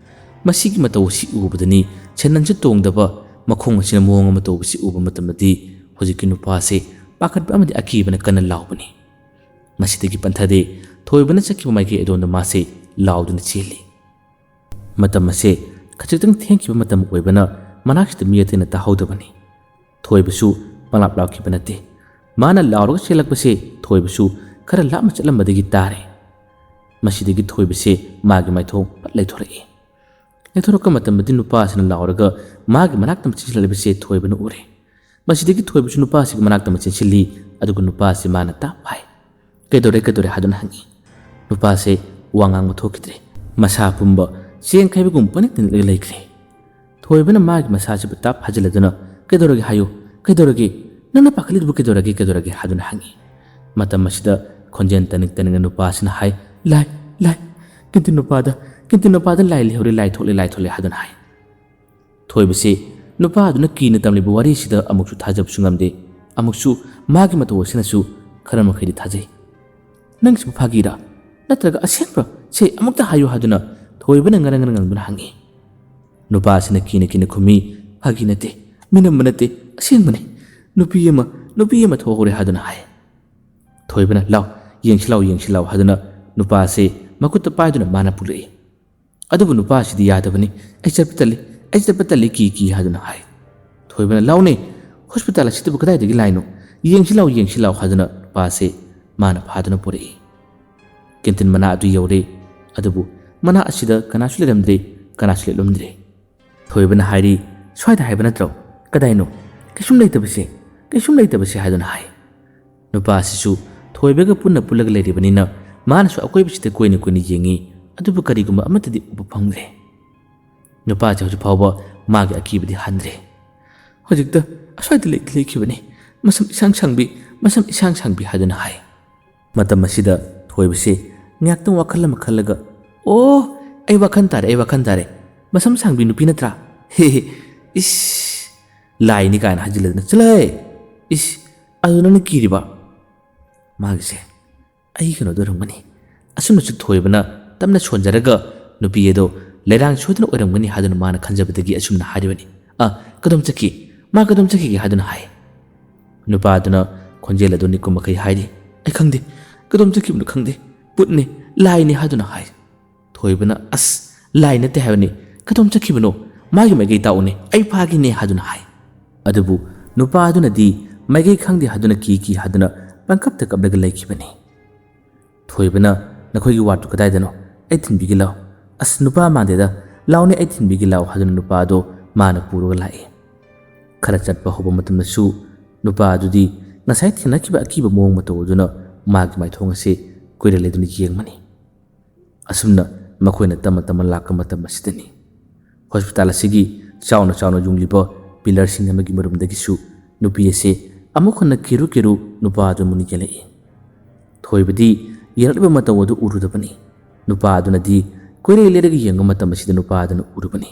ꯃꯁꯤꯒꯤ ꯃꯇꯧ ꯑꯁꯤ ꯎꯕꯗꯅꯤ ꯁꯦꯟꯗꯟꯁꯨ ꯇꯣꯡꯗꯕ ꯃꯈꯣꯡ ꯑꯁꯤꯅ ꯃꯑꯣꯡ ꯑꯃ ꯇꯧꯕꯁꯤ ꯎꯕ ꯃꯇꯝꯗꯗꯤ ꯍꯧꯖꯤꯛꯀꯤ ꯅꯨꯄꯥ ꯑꯁꯤ ꯄꯥꯈꯠꯄ ꯑꯃꯗꯤ ꯑꯀꯤꯕꯅ ꯀꯟꯅ ꯂꯥꯎꯕꯅꯤ꯫ ꯃꯁꯤꯗꯒꯤ ꯄꯟꯊꯗꯦ ꯊꯣꯏꯕꯅ ꯆꯠꯈꯤꯕ ꯃꯥꯏꯀꯩ ꯑꯗꯣꯝꯗ ꯃꯥꯁꯦ ꯂꯥꯎꯗꯨꯅ ꯆꯦꯜꯂꯤ꯫ ꯃꯇꯝ ꯑꯁꯦ ꯈꯖꯤꯛꯇꯪ ꯊꯦꯡꯈꯤꯕ ꯃꯇꯝ ꯑꯣꯏꯕꯅ ꯃꯅꯥꯛꯁꯤꯗ ꯃꯤ ꯑꯇꯩꯅ ꯇꯥꯍꯧꯗꯕꯅꯤ꯫ ꯊꯣꯏꯕꯁꯨ ꯄꯪꯂꯥꯞ ꯂꯥꯞꯈꯤꯕ ꯅꯠꯇꯦ꯫ ꯃꯥꯅ ꯂꯥꯎꯔꯒ ꯆꯦꯜꯂꯛꯄꯁꯦ ꯊꯣꯏꯕꯁꯨ ꯈꯔ ꯂꯥꯞꯅ ꯆꯠꯂꯝꯕꯗꯒꯤ ꯇꯥꯔꯦ꯫ ꯃꯁꯤꯗꯒꯤ ꯊꯣꯏꯕꯁꯦ ꯃꯥꯒꯤ ꯃꯥꯏꯊꯣꯡ ꯐꯠ ꯂꯩꯊꯣꯔꯛꯏ꯫ ꯂꯩꯊꯣꯔꯛꯄ ꯃꯇꯝꯗꯗꯤ ꯅꯨꯄꯥꯁꯤꯅ ꯂꯥꯎꯔꯒ ꯃꯥꯒꯤ ꯃꯅꯥꯛꯇ ꯆꯦꯟꯁꯤꯜꯂꯛꯂꯤꯕꯁꯦ ꯊꯣꯏꯕꯅ ꯎꯔꯦ꯫ ꯃꯁꯤꯗꯒꯤ ꯊꯣꯏꯕꯁꯨ ꯅꯨꯄꯥꯁꯤꯒꯤ ꯃꯅꯥꯛꯇ ꯑꯃ ꯆꯦꯟꯁꯤꯜꯂꯤ꯫ ꯑꯗꯨꯒ ꯅꯨꯄꯥꯁꯤ ꯃꯥꯅ ꯇꯥꯞ ꯐꯥꯏ꯫ "ꯀꯩꯗꯧꯔꯦ, ꯀꯩꯗꯧꯔꯦ?" ꯍꯥꯏꯗꯨꯅ ꯍꯪꯉꯤ꯫ ꯅꯨꯄꯥꯁꯦ ꯋꯥ ꯉꯥꯡꯕ ꯊꯣꯛꯈꯤꯗ꯭ꯔꯦ꯫ ꯃꯁꯥ ꯄꯨꯝꯕ ꯆꯦꯡ ꯈꯥꯏꯕꯒꯨꯝ ꯄꯅꯤꯛ ꯇꯅꯤꯛꯂꯒ ꯂꯩꯈ꯭ꯔꯦ꯫ ꯊꯣꯏꯕꯅ ꯃꯥꯒꯤ ꯃꯁꯥꯁꯤꯕꯨ ꯇꯥꯞ ꯐꯥꯖꯤꯜꯂꯗꯨꯅ, "ꯀꯩꯗꯧꯔꯒꯦ ꯍꯥꯏꯌꯨ, ꯀꯩꯗꯧꯔꯒꯦ? ꯅꯪꯅ ꯄꯥꯈꯠꯂꯤꯗꯨꯕꯨ ꯀꯩꯗꯧꯔꯒꯦ, ꯀꯩꯗꯧꯔꯒꯦ?" ꯍꯥꯏꯗꯨꯅ ꯍꯪꯉꯤ꯫ ꯃꯇꯝ ꯑꯁꯤꯗ ꯈꯣꯟꯖꯦꯜ ꯇꯅꯤꯛ ꯇꯅꯤꯛꯅ ꯅꯨꯄꯥꯁꯤꯅ ꯍꯥꯏ, "ꯂꯥꯏ, ꯂꯥꯏ, ꯀꯤꯟꯇꯤ ꯅꯨꯄꯥꯗ, ꯀꯤꯟꯇꯤ ꯅꯨꯄꯥꯗ ꯂꯥꯏ ꯂꯩꯍꯧꯔꯦ, ꯂꯥꯏ ꯊꯣꯛꯂꯦ, ꯂꯥꯏ ꯊꯣꯛꯂꯦ" ꯍꯥꯏꯗꯨꯅ ꯍꯥꯏ꯫ ꯊꯣꯏꯕꯁꯤ ꯅꯨꯄꯥ ꯑꯗꯨꯅ ꯀꯤꯅ ꯇꯝꯂꯤꯕ ꯋꯥꯔꯤꯁꯤꯗ ꯑꯃꯨꯛꯁꯨ ꯊꯥꯖꯕꯁꯨ ꯉꯝꯗꯦ, ꯑꯃꯨꯛꯁꯨ ꯃꯥꯒꯤ ꯃꯇꯧ ꯑꯁꯤꯅꯁꯨ ꯈꯔ ꯃꯈꯩꯗꯤ ꯊꯥꯖꯩ꯫ "ꯅꯪꯁꯤꯕꯨ ꯐꯥꯒꯤꯔꯥ? ꯅꯠꯇ꯭ꯔꯒ ꯑꯁꯦꯡꯕ꯭ꯔꯣ? ꯁꯦ, ꯑꯃꯨꯛꯇ ꯍꯥꯏꯌꯨ" ꯍꯥꯏꯗꯨꯅ ꯊꯣꯏꯕꯅ ꯉꯔꯪ ꯉꯔꯪ ꯉꯪꯗꯨꯅ ꯍꯪꯉꯤ꯫ ꯅꯨꯄꯥ ꯑꯁꯤꯅ ꯀꯤꯅ ꯀꯤꯅ ꯈꯨꯝꯃꯤ, "ꯐꯥꯒꯤ ꯅꯠꯇꯦ, ꯃꯤꯅꯝꯕ ꯅꯠꯇꯦ, ꯑꯁꯦꯡꯕꯅꯤ꯫ ꯅꯨꯄꯤ ꯑꯃ, ꯅꯨꯄꯤ ꯑꯃ ꯊꯣꯛꯍꯧꯔꯦ" ꯍꯥꯏꯗꯨꯅ ꯍꯥꯏ꯫ ꯊꯣꯏꯕꯅ, "ꯂꯥꯎ, ꯌꯦꯡꯁꯤ ꯂꯥꯎ, ꯌꯦꯡꯁꯤ ꯂꯥꯎ" ꯍꯥꯏꯗꯨꯅ ꯅꯨꯄꯥ ꯑꯁꯤ ꯃꯈꯨꯠꯇ ꯄꯥꯏꯗꯨꯅ ꯃꯥꯅ ꯄꯨꯔꯛꯏ꯫ ꯑꯗꯨꯕꯨ ꯅꯨꯄꯥ ꯑꯁꯤꯗꯤ ꯌꯥꯗꯕꯅꯤ꯫ "ꯑꯩ ꯆꯠꯄ ꯇꯜꯂꯤ, ꯑꯩ ꯆꯠꯄ ꯇꯜꯂꯤ, ꯀꯤ ꯀꯤ" ꯍꯥꯏꯗꯨꯅ ꯍꯥꯏ꯫ ꯊꯣꯏꯕꯅ, "ꯂꯥꯎꯅꯦ, ꯍꯣꯁꯄꯤꯇꯥꯜ ꯑꯁꯤꯗꯕꯨ ꯀꯗꯥꯏꯗꯒꯤ ꯂꯥꯏꯅꯣ? ꯌꯦꯡꯁꯤ ꯂꯥꯎ, ꯌꯦꯡꯁꯤ ꯂꯥꯎ" ꯍꯥꯏꯗꯨꯅ ꯅꯨꯄꯥ ꯑꯁꯤ ꯃꯥꯅ ꯐꯥꯗꯨꯅ ꯄꯨꯔꯛꯏ꯫ ꯀꯦꯟꯇꯤꯟ ꯃꯅꯥꯛ ꯑꯗꯨ ꯌꯧꯔꯦ꯫ ꯑꯗꯨꯕꯨ ꯃꯅꯥꯛ ꯑꯁꯤꯗ ꯀꯅꯥꯁꯨ ꯂꯩꯔꯝꯗ꯭ꯔꯦ, ꯀꯅꯥꯁꯨ ꯂꯦꯞꯂꯝꯗ꯭ꯔꯦ꯫ ꯊꯣꯏꯕꯅ ꯍꯥꯏꯔꯤ, "ꯁ꯭ꯋꯥꯏꯗ ꯍꯥꯏꯕ ꯅꯠꯇ꯭ꯔꯣ? ꯀꯗꯥꯏꯅꯣ? ꯀꯩꯁꯨꯝ ꯂꯩꯇꯕꯁꯦ, ꯀꯩꯁꯨꯝ ꯂꯩꯇꯕꯁꯦ" ꯍꯥꯏꯗꯨꯅ ꯍꯥꯏ꯫ ꯅꯨꯄꯥ ꯑꯁꯤꯁꯨ ꯊꯣꯏꯕꯒ ꯄꯨꯟꯅ ꯄꯨꯜꯂꯒ ꯂꯩꯔꯤꯕꯅꯤꯅ ꯃꯥꯅꯁꯨ ꯑꯀꯣꯏꯕꯁꯤꯗ ꯀꯣꯏꯅ ꯀꯣꯏꯅ ꯌꯦꯡꯉꯤ, ꯑꯗꯨꯕꯨ ꯀꯔꯤꯒꯨꯝꯕ ꯑꯃꯠꯇꯗꯤ ꯎꯕ ꯐꯪꯗ꯭ꯔꯦ꯫ ꯅꯨꯄꯥꯁꯦ ꯍꯧꯖꯤꯛ ꯐꯥꯎꯕ ꯃꯥꯒꯤ ꯑꯀꯤꯕꯗꯤ ꯍꯟꯗ꯭ꯔꯦ꯫ "ꯍꯧꯖꯤꯛꯇ ꯑꯁ꯭ꯋꯥꯏꯗ ꯂꯩꯗꯤ ꯂꯩꯈꯤꯕꯅꯤ, ꯃꯁꯝ ꯏꯁꯥꯡ ꯁꯥꯡꯕꯤ, ꯃꯁꯝ ꯏꯁꯥꯡ ꯁꯥꯡꯕꯤ" ꯍꯥꯏꯗꯨꯅ ꯍꯥꯏ꯫ ꯃꯇꯝ ꯑꯁꯤꯗ ꯊꯣꯏꯕꯁꯦ ꯉꯥꯏꯍꯥꯛꯇꯪ ꯋꯥꯈꯜ ꯑꯃ ꯈꯜꯂꯒ, "ꯑꯣ, "ꯑꯩ ꯋꯥꯈꯜ ꯇꯥꯔꯦ, ꯑꯩ ꯋꯥꯈꯜ ꯇꯥꯔꯦ꯫ ꯃꯁꯝ ꯁꯥꯡꯕꯤ ꯅꯨꯄꯤ ꯅꯠꯇ꯭ꯔꯥ? ꯍꯦ ꯍꯦ, ꯏꯁ, ꯂꯥꯏꯅꯤ" ꯀꯥꯏꯅ ꯍꯥꯏꯖꯤꯜꯂꯗꯅ, "ꯆꯠꯂꯍꯦ! ꯏꯁ, ꯑꯗꯨ ꯅꯪꯅ ꯀꯤꯔꯤꯕ?" ꯃꯥꯒꯤꯁꯦ ꯑꯩ ꯀꯩꯅꯣꯗ ꯑꯣꯏꯔꯝꯒꯅꯤ꯫ ꯑꯁꯨꯝꯅꯁꯨ ꯊꯣꯏꯕꯅ ꯇꯞꯅ ꯁꯣꯟꯖꯔꯒ ꯅꯨꯄꯤ ꯑꯗꯣ ꯂꯩꯔꯥꯡ ꯁꯣꯏꯗꯅ ꯑꯣꯏꯔꯝꯒꯅꯤ ꯍꯥꯏꯗꯨꯅ ꯃꯥꯅ ꯈꯟꯖꯕꯗꯒꯤ ꯑꯁꯨꯝꯅ ꯍꯥꯏꯔꯤꯕꯅꯤ꯫ "ꯑ, ꯀꯗꯣꯝ ꯆꯠꯈꯤ? ꯃꯥ ꯀꯗꯣꯝ ꯆꯠꯈꯤꯒꯦ?" ꯍꯥꯏꯗꯨꯅ ꯍꯥꯏ꯫ ꯅꯨꯄꯥ ꯑꯗꯨꯅ ꯈꯣꯟꯖꯦꯜ ꯑꯗꯨ ꯅꯤꯛꯄ ꯃꯈꯩ ꯍꯥꯏꯔꯤ, "ꯑꯩ ꯈꯪꯗꯦ, ꯀꯗꯣꯝ ꯆꯠꯈꯤꯕꯅꯣ ꯈꯪꯗꯦ, ꯄꯨꯠꯅꯤ, ꯂꯥꯏꯅꯤ" ꯍꯥꯏꯗꯨꯅ ꯍꯥꯏ꯫ ꯊꯣꯏꯕꯅ, "ꯑꯁ, ꯂꯥꯏ ꯅꯠꯇꯦ ꯍꯥꯏꯕꯅꯤ, ꯀꯗꯣꯝ ꯆꯠꯈꯤꯕꯅꯣ? ꯃꯥꯒꯤ ꯃꯥꯏꯀꯩ ꯇꯥꯛꯎꯅꯦ, ꯑꯩ ꯐꯥꯒꯤꯅꯦ" ꯍꯥꯏꯗꯨꯅ ꯍꯥꯏ꯫ ꯑꯗꯨꯕꯨ ꯅꯨꯄꯥ ꯑꯗꯨꯅꯗꯤ ꯃꯥꯏꯀꯩ ꯈꯪꯗꯦ ꯍꯥꯏꯗꯨꯅ ꯀꯤ ꯀꯤ ꯍꯥꯏꯗꯨꯅ ꯄꯪꯀꯞꯇ ꯀꯞꯂꯒ ꯂꯩꯈꯤꯕꯅꯤ꯫ ꯊꯣꯏꯕꯅ, "ꯅꯈꯣꯏꯒꯤ ꯋꯥꯠꯇꯨ ꯀꯗꯥꯏꯗꯅꯣ? ꯑꯩ ꯊꯤꯟꯕꯤꯒꯦ ꯂꯥꯎ꯫" "ꯑꯁ, ꯅꯨꯄꯥ ꯃꯥꯟꯗꯦꯗ, ꯂꯥꯎꯅꯦ, ꯑꯩ ꯊꯤꯟꯕꯤꯒꯦ ꯂꯥꯎ" ꯍꯥꯏꯗꯨꯅ ꯅꯨꯄꯥ ꯑꯗꯣ ꯃꯥꯅ ꯄꯨꯔꯒ ꯂꯥꯛꯏ꯫ ꯈꯔ ꯆꯠꯄ ꯍꯧꯕ ꯃꯇꯝꯗꯁꯨ ꯅꯨꯄꯥ ꯑꯗꯨꯗꯤ ꯉꯁꯥꯏ ꯊꯦꯡꯅꯈꯤꯕ ꯑꯀꯤꯕ ꯃꯑꯣꯡ ꯃꯇꯧ ꯑꯗꯨꯅ ꯃꯥꯒꯤ ꯃꯥꯏꯊꯣꯡ ꯑꯁꯤ ꯀꯨꯏꯔ ꯂꯩꯗꯨꯅ ꯌꯦꯡꯕꯅꯤ꯫ ꯑꯁꯨꯝꯅ ꯃꯈꯣꯏꯅ ꯇꯞꯅ ꯇꯞꯅ ꯂꯥꯛꯄ ꯃꯇꯝ ꯑꯁꯤꯗꯅꯤ ꯍꯣꯁꯄꯤꯇꯥꯜ ꯑꯁꯤꯒꯤ ꯆꯥꯎꯅ ꯆꯥꯎꯅ ꯌꯨꯡꯂꯤꯕ ꯄꯤꯂꯔꯁꯤꯡ ꯑꯃꯒꯤ ꯃꯔꯨꯝꯗꯒꯤꯁꯨ ꯅꯨꯄꯤ ꯑꯁꯤ ꯑꯃꯨꯛ ꯍꯟꯅ ꯀꯤꯔꯨ ꯀꯤꯔꯨ ꯅꯨꯄꯥ ꯑꯗꯨ ꯃꯨꯅꯤꯡ ꯌꯦꯜꯂꯛꯏ꯫ ꯊꯣꯏꯕꯗꯤ ꯌꯦꯡꯂꯛꯂꯤꯕ ꯃꯇꯧ ꯑꯗꯨ ꯎꯔꯨꯗꯕꯅꯤ꯫ ꯅꯨꯄꯥ ꯑꯗꯨꯅꯗꯤ ꯀꯣꯏꯔꯩ ꯂꯩꯔꯒ ꯌꯦꯡꯕ ꯃꯇꯝ ꯑꯁꯤꯗ ꯅꯨꯄꯥ ꯑꯗꯨꯅ ꯎꯔꯨꯕꯅꯤ꯫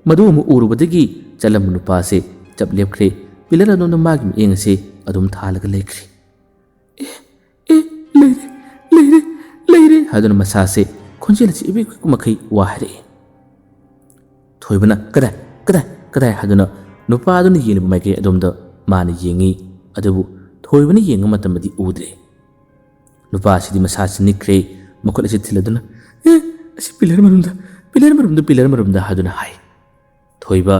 ꯃꯗꯨ ꯑꯃꯨꯛ ꯎꯔꯨꯕꯗꯒꯤ ꯆꯠꯂꯝꯕ ꯅꯨꯄꯥ ꯑꯁꯤ ꯆꯞ ꯂꯦꯞꯈ꯭ꯔꯦ꯫ ꯄꯤꯂꯔ ꯑꯗꯣꯝꯗ ꯃꯥꯒꯤ ꯃꯤꯠꯌꯦꯡ ꯑꯁꯤ ꯑꯗꯨꯝ ꯊꯥꯜꯂꯒ ꯂꯩꯈ꯭ꯔꯦ꯫ "ꯑꯦ, ꯑꯦ, ꯂꯩꯔꯦ, ꯂꯩꯔꯦ, ꯂꯩꯔꯦ" ꯍꯥꯏꯗꯨꯅ ꯃꯁꯥꯁꯦ ꯈꯣꯟꯖꯦꯜ ꯑꯁꯤ ꯏꯕꯤꯛ ꯕꯤꯛꯄ ꯃꯈꯩ ꯋꯥ ꯍꯥꯏꯔꯛꯏ꯫ ꯊꯣꯏꯕꯅ, "ꯀꯗꯥꯏ, ꯀꯗꯥꯏ, ꯀꯗꯥꯏ?" ꯍꯥꯏꯗꯨꯅ ꯅꯨꯄꯥ ꯑꯗꯨꯅ ꯌꯦꯡꯂꯤꯕ ꯃꯥꯏꯀꯩ ꯑꯗꯣꯝꯗ ꯃꯥꯅ ꯌꯦꯡꯉꯤ꯫ ꯑꯗꯨꯕꯨ ꯊꯣꯏꯕꯅ ꯌꯦꯡꯕ ꯃꯇꯝꯗꯗꯤ ꯎꯗ꯭ꯔꯦ꯫ ꯅꯨꯄꯥ ꯑꯁꯤꯗꯤ ꯃꯁꯥꯁꯤ ꯅꯤꯛꯈ꯭ꯔꯦ, ꯃꯈꯨꯠ ꯑꯁꯤ ꯊꯤꯜꯂꯗꯨꯅ, "ꯑꯦ, ꯑꯁꯤ ꯄꯤꯂꯔ ꯃꯔꯨꯝꯗ, ꯄꯤꯂꯔ ꯃꯔꯨꯝꯗ, ꯄꯤꯂꯔ ꯃꯔꯨꯝꯗ" ꯍꯥꯏꯗꯨꯅ ꯍꯥꯏ꯫ ꯊꯣꯏꯕ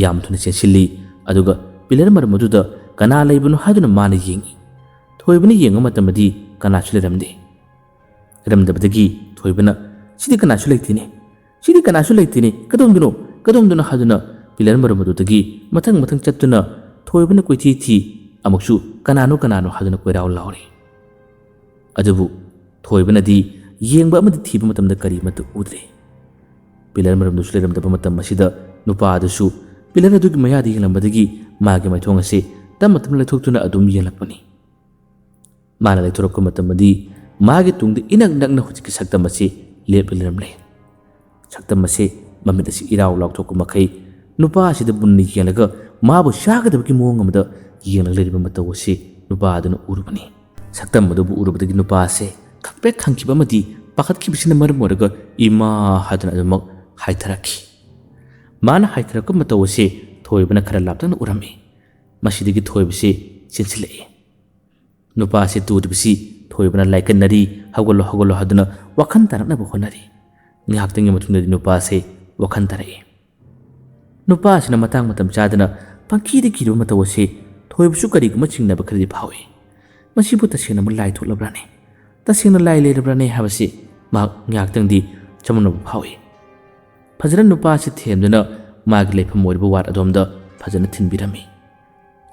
ꯌꯥꯝ ꯊꯨꯅ ꯆꯦꯟꯁꯤꯜꯂꯤ, ꯑꯗꯨꯒ ꯄꯤꯂꯔ ꯃꯔꯨꯝ ꯑꯗꯨꯗ ꯀꯅꯥ ꯂꯩꯕꯅꯣ ꯍꯥꯏꯗꯨꯅ ꯃꯥꯅ ꯌꯦꯡꯉꯤ꯫ ꯊꯣꯏꯕꯅ ꯌꯦꯡꯕ ꯃꯇꯝꯗꯗꯤ ꯀꯅꯥꯁꯨ ꯂꯩꯔꯝꯗꯦ꯫ ꯂꯩꯔꯝꯗꯕꯗꯒꯤ ꯊꯣꯏꯕꯅ, "ꯁꯤꯗꯤ ꯀꯅꯥꯁꯨ ꯂꯩꯇꯦꯅꯦ, ꯁꯤꯗꯤ ꯀꯅꯥꯁꯨ ꯂꯩꯇꯦꯅꯦ, ꯀꯗꯣꯝꯗꯅꯣ, ꯀꯗꯣꯝꯗꯅꯣ?" ꯍꯥꯏꯗꯨꯅ ꯄꯤꯂꯔ ꯃꯔꯨꯝ ꯑꯗꯨꯗꯒꯤ ꯃꯊꯪ ꯃꯊꯪ ꯆꯠꯇꯨꯅ ꯊꯣꯏꯕꯅ ꯀꯣꯏꯊꯤ ꯊꯤ, ꯑꯃꯨꯛꯁꯨ "ꯀꯅꯥꯅꯣ, ꯀꯅꯥꯅꯣ?" ꯍꯥꯏꯗꯨꯅ ꯀꯣꯏꯔꯥꯎ ꯂꯥꯎꯔꯤ꯫ ꯑꯗꯨꯕꯨ ꯊꯣꯏꯕꯅꯗꯤ ꯌꯦꯡꯕ ꯑꯃꯗꯤ ꯊꯤꯕ ꯃꯇꯝꯗ ꯀꯔꯤꯃꯠꯇ ꯎꯗ꯭ꯔꯦ꯫ ꯄꯤꯂꯔ ꯃꯔꯨꯝꯗꯨꯁꯨ ꯂꯩꯔꯝꯗꯕ ꯃꯇꯝ ꯑꯁꯤꯗ ꯅꯨꯄꯥ ꯑꯗꯨꯁꯨ ꯄꯤꯂꯔ ꯑꯗꯨꯒꯤ ꯃꯌꯥꯗ ꯌꯦꯡꯂꯝꯕꯗꯒꯤ ꯃꯥꯒꯤ ꯃꯥꯏꯊꯣꯡ ꯑꯁꯤ ꯇꯞꯅ ꯇꯞꯅ ꯂꯩꯊꯣꯛꯇꯨꯅ ꯑꯗꯨꯝ ꯌꯦꯡꯂꯛꯄꯅꯤ꯫ ꯃꯥꯅ ꯂꯩꯊꯣꯔꯛꯄ ꯃꯇꯝꯗꯗꯤ ꯃꯥꯒꯤ ꯇꯨꯡꯗ ꯏꯅꯛ ꯅꯛꯅ ꯍꯧꯖꯤꯛꯀꯤ ꯁꯛꯇꯝ ꯑꯁꯤ ꯂꯦꯞꯂ ꯂꯩꯔꯝꯂꯦ꯫ ꯁꯛꯇꯝ ꯑꯁꯤ ꯃꯃꯤꯠ ꯑꯁꯤ ꯏꯔꯥꯎ ꯂꯥꯎꯊꯣꯛꯄ ꯃꯈꯩ ꯅꯨꯄꯥ ꯑꯁꯤꯗ ꯃꯨꯟꯅ ꯌꯦꯡꯂꯒ ꯃꯥꯕꯨ ꯆꯥꯒꯗꯕꯒꯤ ꯃꯑꯣꯡ ꯑꯃꯗ ꯌꯦꯡꯂꯒ ꯂꯩꯔꯤꯕ ꯃꯇꯧ ꯑꯁꯤ ꯅꯨꯄꯥ ꯑꯗꯨꯅ ꯎꯔꯨꯕꯅꯤ꯫ ꯁꯛꯇꯝ ꯑꯗꯨꯕꯨ ꯎꯔꯨꯕꯗꯒꯤ ꯅꯨꯄꯥ ꯑꯁꯤ ꯈꯪꯄ꯭ꯔꯦꯛ ꯈꯪꯈꯤꯕ ꯑꯃꯗꯤ ꯄꯥꯈꯠꯈꯤꯕꯁꯤꯅ ꯃꯔꯝ ꯑꯣꯏꯔꯒ "ꯏꯃꯥ" ꯍꯥꯏꯗꯨꯅ ꯑꯗꯨꯃꯛ ꯍꯥꯏꯊꯔꯛꯈꯤ꯫ ꯃꯥꯅ ꯍꯥꯏꯊꯔꯛꯄ ꯃꯇꯧ ꯑꯁꯤ ꯊꯣꯏꯕꯅ ꯈꯔ ꯂꯥꯞꯇꯛꯅ ꯎꯔꯝꯃꯤ꯫ ꯃꯁꯤꯗꯒꯤ ꯊꯣꯏꯕꯁꯤ ꯆꯦꯟꯁꯤꯜꯂꯛꯏ꯫ ꯅꯨꯄꯥ ꯑꯁꯤ ꯇꯨꯔꯤꯕꯁꯤ ꯊꯣꯏꯕꯅ ꯂꯥꯏꯀꯠꯅꯔꯤ, "ꯍꯧꯒꯠꯂꯣ, ꯍꯧꯒꯠꯂꯣ" ꯍꯥꯏꯗꯨꯅ ꯋꯥꯈꯜ ꯇꯥꯔꯛꯅꯕ ꯍꯣꯠꯅꯔꯤ꯫ ꯉꯥꯏꯍꯥꯛꯇꯪꯒꯤ ꯃꯇꯨꯡꯗꯗꯤ ꯅꯨꯄꯥ ꯑꯁꯤ ꯋꯥꯈꯜ ꯇꯥꯔꯛꯏ꯫ ꯅꯨꯄꯥ ꯑꯁꯤꯅ ꯃꯇꯥꯡ ꯃꯇꯝ ꯆꯥꯗꯅ ꯄꯪꯀꯤꯗ ꯀꯤꯔꯨꯕ ꯃꯇꯧ ꯑꯁꯤ ꯊꯣꯏꯕꯁꯨ ꯀꯔꯤꯒꯨꯝꯕ ꯆꯤꯡꯅꯕ ꯈꯔꯗꯤ ꯐꯥꯎꯏ꯫ "ꯃꯁꯤꯕꯨ ꯇꯁꯦꯡꯅ ꯑꯃꯨꯛ ꯂꯥꯏ ꯊꯣꯛꯂꯕ꯭ꯔꯥꯅꯦ? ꯇꯁꯦꯡꯅ ꯂꯥꯏ ꯂꯩꯔꯕ꯭ꯔꯥꯅꯦ?" ꯍꯥꯏꯕꯁꯤ ꯃꯍꯥꯛ ꯉꯥꯏꯍꯥꯛꯇꯪꯗꯤ ꯆꯃꯝꯅꯕ ꯐꯥꯎꯏ꯫ ꯐꯖꯅ ꯅꯨꯄꯥ ꯑꯁꯤ ꯊꯦꯝꯗꯨꯅ ꯃꯥꯒꯤ ꯂꯩꯐꯝ ꯑꯣꯏꯔꯤꯕ ꯋꯥꯔꯗ ꯑꯗꯣꯝꯗ ꯐꯖꯅ ꯊꯤꯟꯕꯤꯔꯝꯃꯤ꯫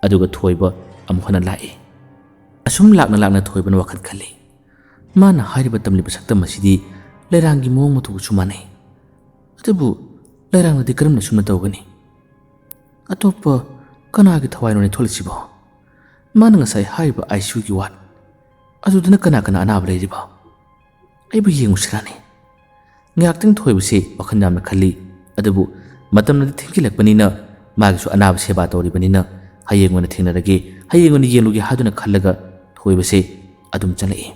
ꯑꯗꯨꯒ ꯊꯣꯏꯕ ꯑꯃꯨꯛ ꯍꯟꯅ ꯂꯥꯛꯏ꯫ ꯑꯁꯨꯝ ꯂꯥꯛꯅ ꯂꯥꯛꯅ ꯊꯣꯏꯕꯅ ꯋꯥꯈꯜ ꯈꯜꯂꯤ꯫ ꯃꯥꯅ ꯍꯥꯏꯔꯤꯕ ꯇꯝꯂꯤꯕ ꯁꯛꯇꯝ ꯑꯁꯤꯗꯤ ꯂꯩꯔꯥꯡꯒꯤ ꯃꯑꯣꯡ ꯃꯇꯧꯒꯁꯨ ꯃꯥꯟꯅꯩ꯫ ꯑꯗꯨꯕꯨ ꯂꯩꯔꯥꯡꯅꯗꯤ ꯀꯔꯝꯅ ꯁꯨꯝꯅ ꯇꯧꯒꯅꯤ? ꯑꯇꯣꯞꯄ ꯀꯅꯥꯒꯤ ꯊꯋꯥꯏꯅꯣꯅꯦ ꯊꯣꯛꯂꯤꯁꯤꯕꯣ? ꯃꯥꯅ ꯉꯁꯥꯏ ꯍꯥꯏꯔꯤꯕ ꯑꯥꯏ ꯁꯤ ꯌꯨꯒꯤ ꯋꯥꯔꯗ ꯑꯗꯨꯗꯅ ꯀꯅꯥ ꯀꯅꯥ ꯑꯅꯥꯕ ꯂꯩꯔꯤꯕꯣ? ꯑꯩꯕꯨ ꯌꯦꯡꯉꯨꯁꯤꯔꯥꯅꯦ? ꯉꯥꯏꯍꯥꯛꯇꯪ ꯊꯣꯏꯕꯁꯤ ꯋꯥꯈꯜ ꯌꯥꯝꯅ ꯈꯜꯂꯤ꯫ ꯑꯗꯨꯕꯨ ꯃꯇꯝꯅꯗꯤ ꯊꯦꯡꯖꯤꯜꯂꯛꯄꯅꯤꯅ ꯃꯥꯒꯤꯁꯨ ꯑꯅꯥꯕ ꯁꯦꯕꯥ ꯇꯧꯔꯤꯕꯅꯤꯅ ꯍꯌꯦꯡ ꯑꯣꯏꯅ ꯊꯦꯡꯅꯔꯒꯦ, ꯍꯌꯦꯡ ꯑꯣꯏꯅ ꯌꯦꯡꯂꯨꯒꯦ ꯍꯥꯏꯗꯨꯅ ꯈꯜꯂꯒ ꯊꯣꯏꯕꯁꯤ ꯑꯗꯨꯝ ꯆꯠꯂꯛꯏ꯫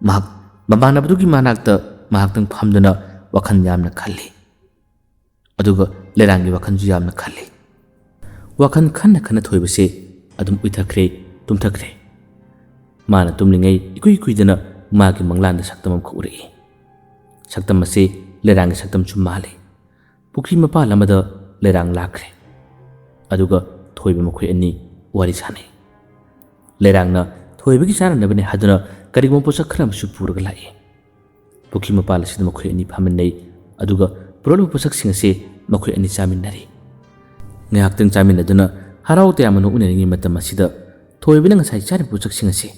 ꯃꯍꯥꯛ ꯃꯃꯥꯟꯅꯕꯗꯨꯒꯤ ꯃꯅꯥꯛꯇ ꯉꯥꯏꯍꯥꯛꯇꯪ ꯐꯝꯗꯨꯅ ꯋꯥꯈꯜ ꯌꯥꯝꯅ ꯈꯜꯂꯤ꯫ ꯑꯗꯨꯒ ꯂꯩꯔꯥꯡꯒꯤ ꯋꯥꯈꯜꯁꯨ ꯌꯥꯝꯅ ꯈꯜꯂꯤ꯫ ꯋꯥꯈꯜ ꯈꯟꯅ ꯈꯟꯅ ꯊꯣꯏꯕꯁꯦ ꯑꯗꯨꯝ ꯎꯏꯊꯈ꯭ꯔꯦ, ꯇꯨꯝꯊꯈ꯭ꯔꯦ꯫ ꯃꯥꯅ ꯇꯨꯝꯂꯤꯉꯩ ꯏꯀꯨꯏ ꯀꯨꯏꯗꯅ ꯃꯥꯒꯤ ꯃꯪꯂꯥꯟꯗ ꯁꯛꯇꯝ ꯑꯃꯈꯛ ꯎꯔꯛꯏ꯫ ꯁꯛꯇꯝ ꯑꯁꯤ ꯂꯩꯔꯥꯡꯒꯤ ꯁꯛꯇꯝꯁꯨ ꯃꯥꯜꯂꯤ꯫ ꯄꯨꯈ꯭ꯔꯤ ꯃꯄꯥꯜ ꯑꯃꯗ ꯂꯩꯔꯥꯡ ꯂꯥꯛꯈ꯭ꯔꯦ꯫ ꯑꯗꯨꯒ ꯊꯣꯏꯕ ꯃꯈꯣꯏ ꯑꯅꯤ ꯋꯥꯔꯤ ꯁꯥꯟꯅꯩ꯫ ꯂꯩꯔꯥꯡꯅ ꯊꯣꯏꯕꯒꯤ ꯆꯥꯅꯅꯕꯅꯤ ꯍꯥꯏꯗꯨꯅ ꯀꯔꯤꯒꯨꯝꯕ ꯄꯣꯠꯁꯛ ꯈꯔ ꯑꯃꯁꯨ ꯄꯨꯔꯒ ꯂꯥꯛꯏ꯫ ꯄꯨꯈ꯭ꯔꯤ ꯃꯄꯥꯜ ꯑꯁꯤꯗ ꯃꯈꯣꯏ ꯑꯅꯤ ꯐꯝꯃꯤꯟꯅꯩ꯫ ꯑꯗꯨꯒ ꯄꯨꯔꯛꯂꯤꯕ ꯄꯣꯠꯁꯛꯁꯤꯡ ꯑꯁꯤ ꯃꯈꯣꯏ ꯑꯅꯤ ꯆꯥꯃꯤꯟꯅꯔꯤ꯫ ꯉꯥꯏꯍꯥꯛꯇꯪ ꯆꯥꯃꯤꯟꯅꯗꯨꯅ ꯍꯔꯥꯎ ꯇꯌꯥꯝꯅ ꯅꯣꯛꯃꯤꯟꯅꯔꯤꯉꯩ ꯃꯇꯝ ꯑꯁꯤꯗ ꯊꯣꯏꯕꯅ ꯉꯁꯥꯏ ꯆꯥꯔꯤꯕ ꯄꯣꯠꯁꯛꯁꯤꯡ ꯑꯁꯤ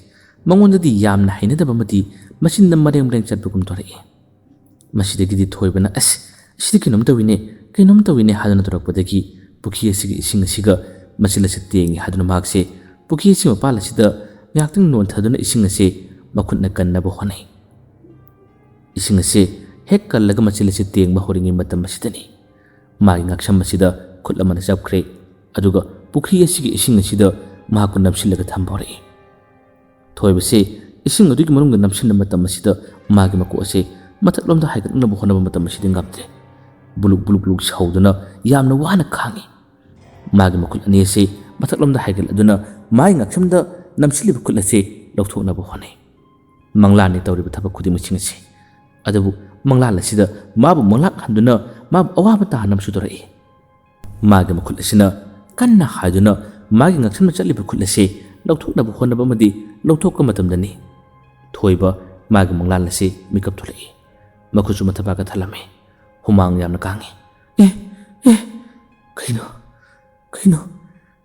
ꯃꯉꯣꯟꯗꯗꯤ ꯌꯥꯝꯅ ꯍꯩꯅꯗꯕ ꯑꯃꯗꯤ ꯃꯆꯤꯟꯗ ꯃꯔꯦꯡ ꯃꯔꯦꯡ ꯆꯠꯄꯒꯨꯝ ꯇꯧꯔꯛꯏ꯫ ꯃꯁꯤꯗꯒꯤꯗꯤ ꯊꯣꯏꯕꯅ "ꯑꯁ, ꯑꯁꯤꯗꯤ ꯀꯩꯅꯣꯝ ꯇꯧꯏꯅꯦ, ꯀꯩꯅꯣꯝ ꯇꯧꯏꯅꯦ" ꯍꯥꯏꯗꯨꯅ ꯇꯧꯔꯛꯄꯗꯒꯤ ꯄꯨꯈ꯭ꯔꯤ ꯑꯁꯤꯒꯤ ꯏꯁꯤꯡ ꯑꯁꯤꯒ ꯃꯆꯤꯟ ꯑꯁꯤ ꯇꯦꯡꯉꯤ ꯍꯥꯏꯗꯨꯅ ꯃꯍꯥꯛꯁꯦ ꯄꯨꯈ꯭ꯔꯤ ꯑꯁꯤ ꯃꯄꯥꯜ ꯑꯁꯤꯗ ꯉꯥꯏꯍꯥꯛꯇꯪ ꯅꯣꯟꯊꯗꯨꯅ ꯏꯁꯤꯡ ꯑꯁꯤ ꯃꯈꯨꯠꯅ ꯀꯟꯅꯕ ꯍꯣꯠꯅꯩ꯫ ꯏꯁꯤꯡ ꯑꯁꯤ ꯍꯦꯛ ꯀꯜꯂꯒ ꯃꯆꯤꯜ ꯑꯁꯤ ꯇꯦꯡꯕ ꯍꯧꯔꯤꯉꯩ ꯃꯇꯝ ꯑꯁꯤꯗꯅꯤ꯫ ꯃꯥꯒꯤ ꯉꯛꯁꯝ ꯑꯁꯤꯗ ꯈꯨꯠ ꯑꯃꯅ ꯆꯞꯈ꯭ꯔꯦ, ꯑꯗꯨꯒ ꯄꯨꯈ꯭ꯔꯤ ꯑꯁꯤꯒꯤ ꯏꯁꯤꯡ ꯑꯁꯤꯗ ꯃꯍꯥꯛꯄꯨ ꯅꯝꯁꯤꯜꯂꯒ ꯊꯝꯕ ꯍꯧꯔꯛꯏ꯫ ꯊꯣꯏꯕꯁꯦ ꯏꯁꯤꯡ ꯑꯗꯨꯒꯤ ꯃꯅꯨꯡꯗ ꯅꯝꯁꯤꯟꯕ ꯃꯇꯝ ꯑꯁꯤꯗ ꯃꯥꯒꯤ ꯃꯀꯣꯛ ꯑꯁꯦ ꯃꯊꯛꯂꯣꯝꯗ ꯍꯥꯏꯒꯠꯅꯕ ꯍꯣꯠꯅꯕ ꯃꯇꯝ ꯑꯁꯤꯗ ꯉꯝꯗ꯭ꯔꯦ꯫ ꯕꯨꯂꯨꯛ ꯕꯨꯂꯨꯛ ꯕꯨꯂꯨꯛ ꯁꯧꯗꯨꯅ ꯌꯥꯝꯅ ꯋꯥꯅ ꯈꯥꯡꯉꯤ꯫ ꯃꯥꯒꯤ ꯃꯈꯨꯠ ꯑꯅꯤ ꯑꯁꯤ ꯃꯊꯛꯂꯣꯝꯗ ꯍꯥꯏꯒꯠꯂꯗꯨꯅ ꯃꯥꯒꯤ ꯉꯛꯁꯝꯗ ꯅꯝꯁꯤꯜꯂꯤꯕ ꯈꯨꯠ ꯑꯁꯤ ꯂꯧꯊꯣꯛꯅꯕ ꯍꯣꯠꯅꯩ꯫ ꯃꯪꯂꯥꯟꯅꯤ ꯇꯧꯔꯤꯕ ꯊꯕꯛ ꯈꯨꯗꯤꯡꯃꯛꯁꯤꯡ ꯑꯁꯤ꯫ ꯑꯗꯨꯕꯨ ꯃꯪꯂꯥꯟ ꯑꯁꯤꯗ ꯃꯥꯕꯨ ꯃꯪꯂꯥꯛꯍꯟꯗꯨꯅ ꯃꯥꯕꯨ ꯑꯋꯥꯕ ꯇꯥꯍꯟꯅꯕꯁꯨ ꯇꯧꯔꯛꯏ꯫ ꯃꯥꯒꯤ ꯃꯈꯨꯠ ꯑꯁꯤꯅ ꯀꯟꯅ ꯍꯥꯏꯗꯨꯅ ꯃꯥꯒꯤ ꯉꯛꯁꯝꯗ ꯆꯠꯂꯤꯕ ꯈꯨꯠ ꯑꯁꯤ ꯂꯧꯊꯣꯛꯅꯕ ꯍꯣꯠꯅꯕ ꯑꯃꯗꯤ ꯂꯧꯊꯣꯛꯄ ꯃꯇꯝꯗꯅꯤ ꯊꯣꯏꯕ ꯃꯥꯒꯤ ꯃꯪꯂꯥꯟ ꯑꯁꯤ ꯃꯤꯀꯞ ꯊꯣꯛꯂꯛꯏ꯫ ꯃꯈꯨꯠꯁꯨ ꯃꯊꯕꯥꯛꯀ ꯊꯜꯂꯝꯃꯤ꯫ ꯍꯨꯃꯥꯡ ꯌꯥꯝꯅ ꯀꯥꯡꯉꯤ꯫ "ꯑꯦ, ꯑꯦ, ꯀꯩꯅꯣ, ꯀꯩꯅꯣ?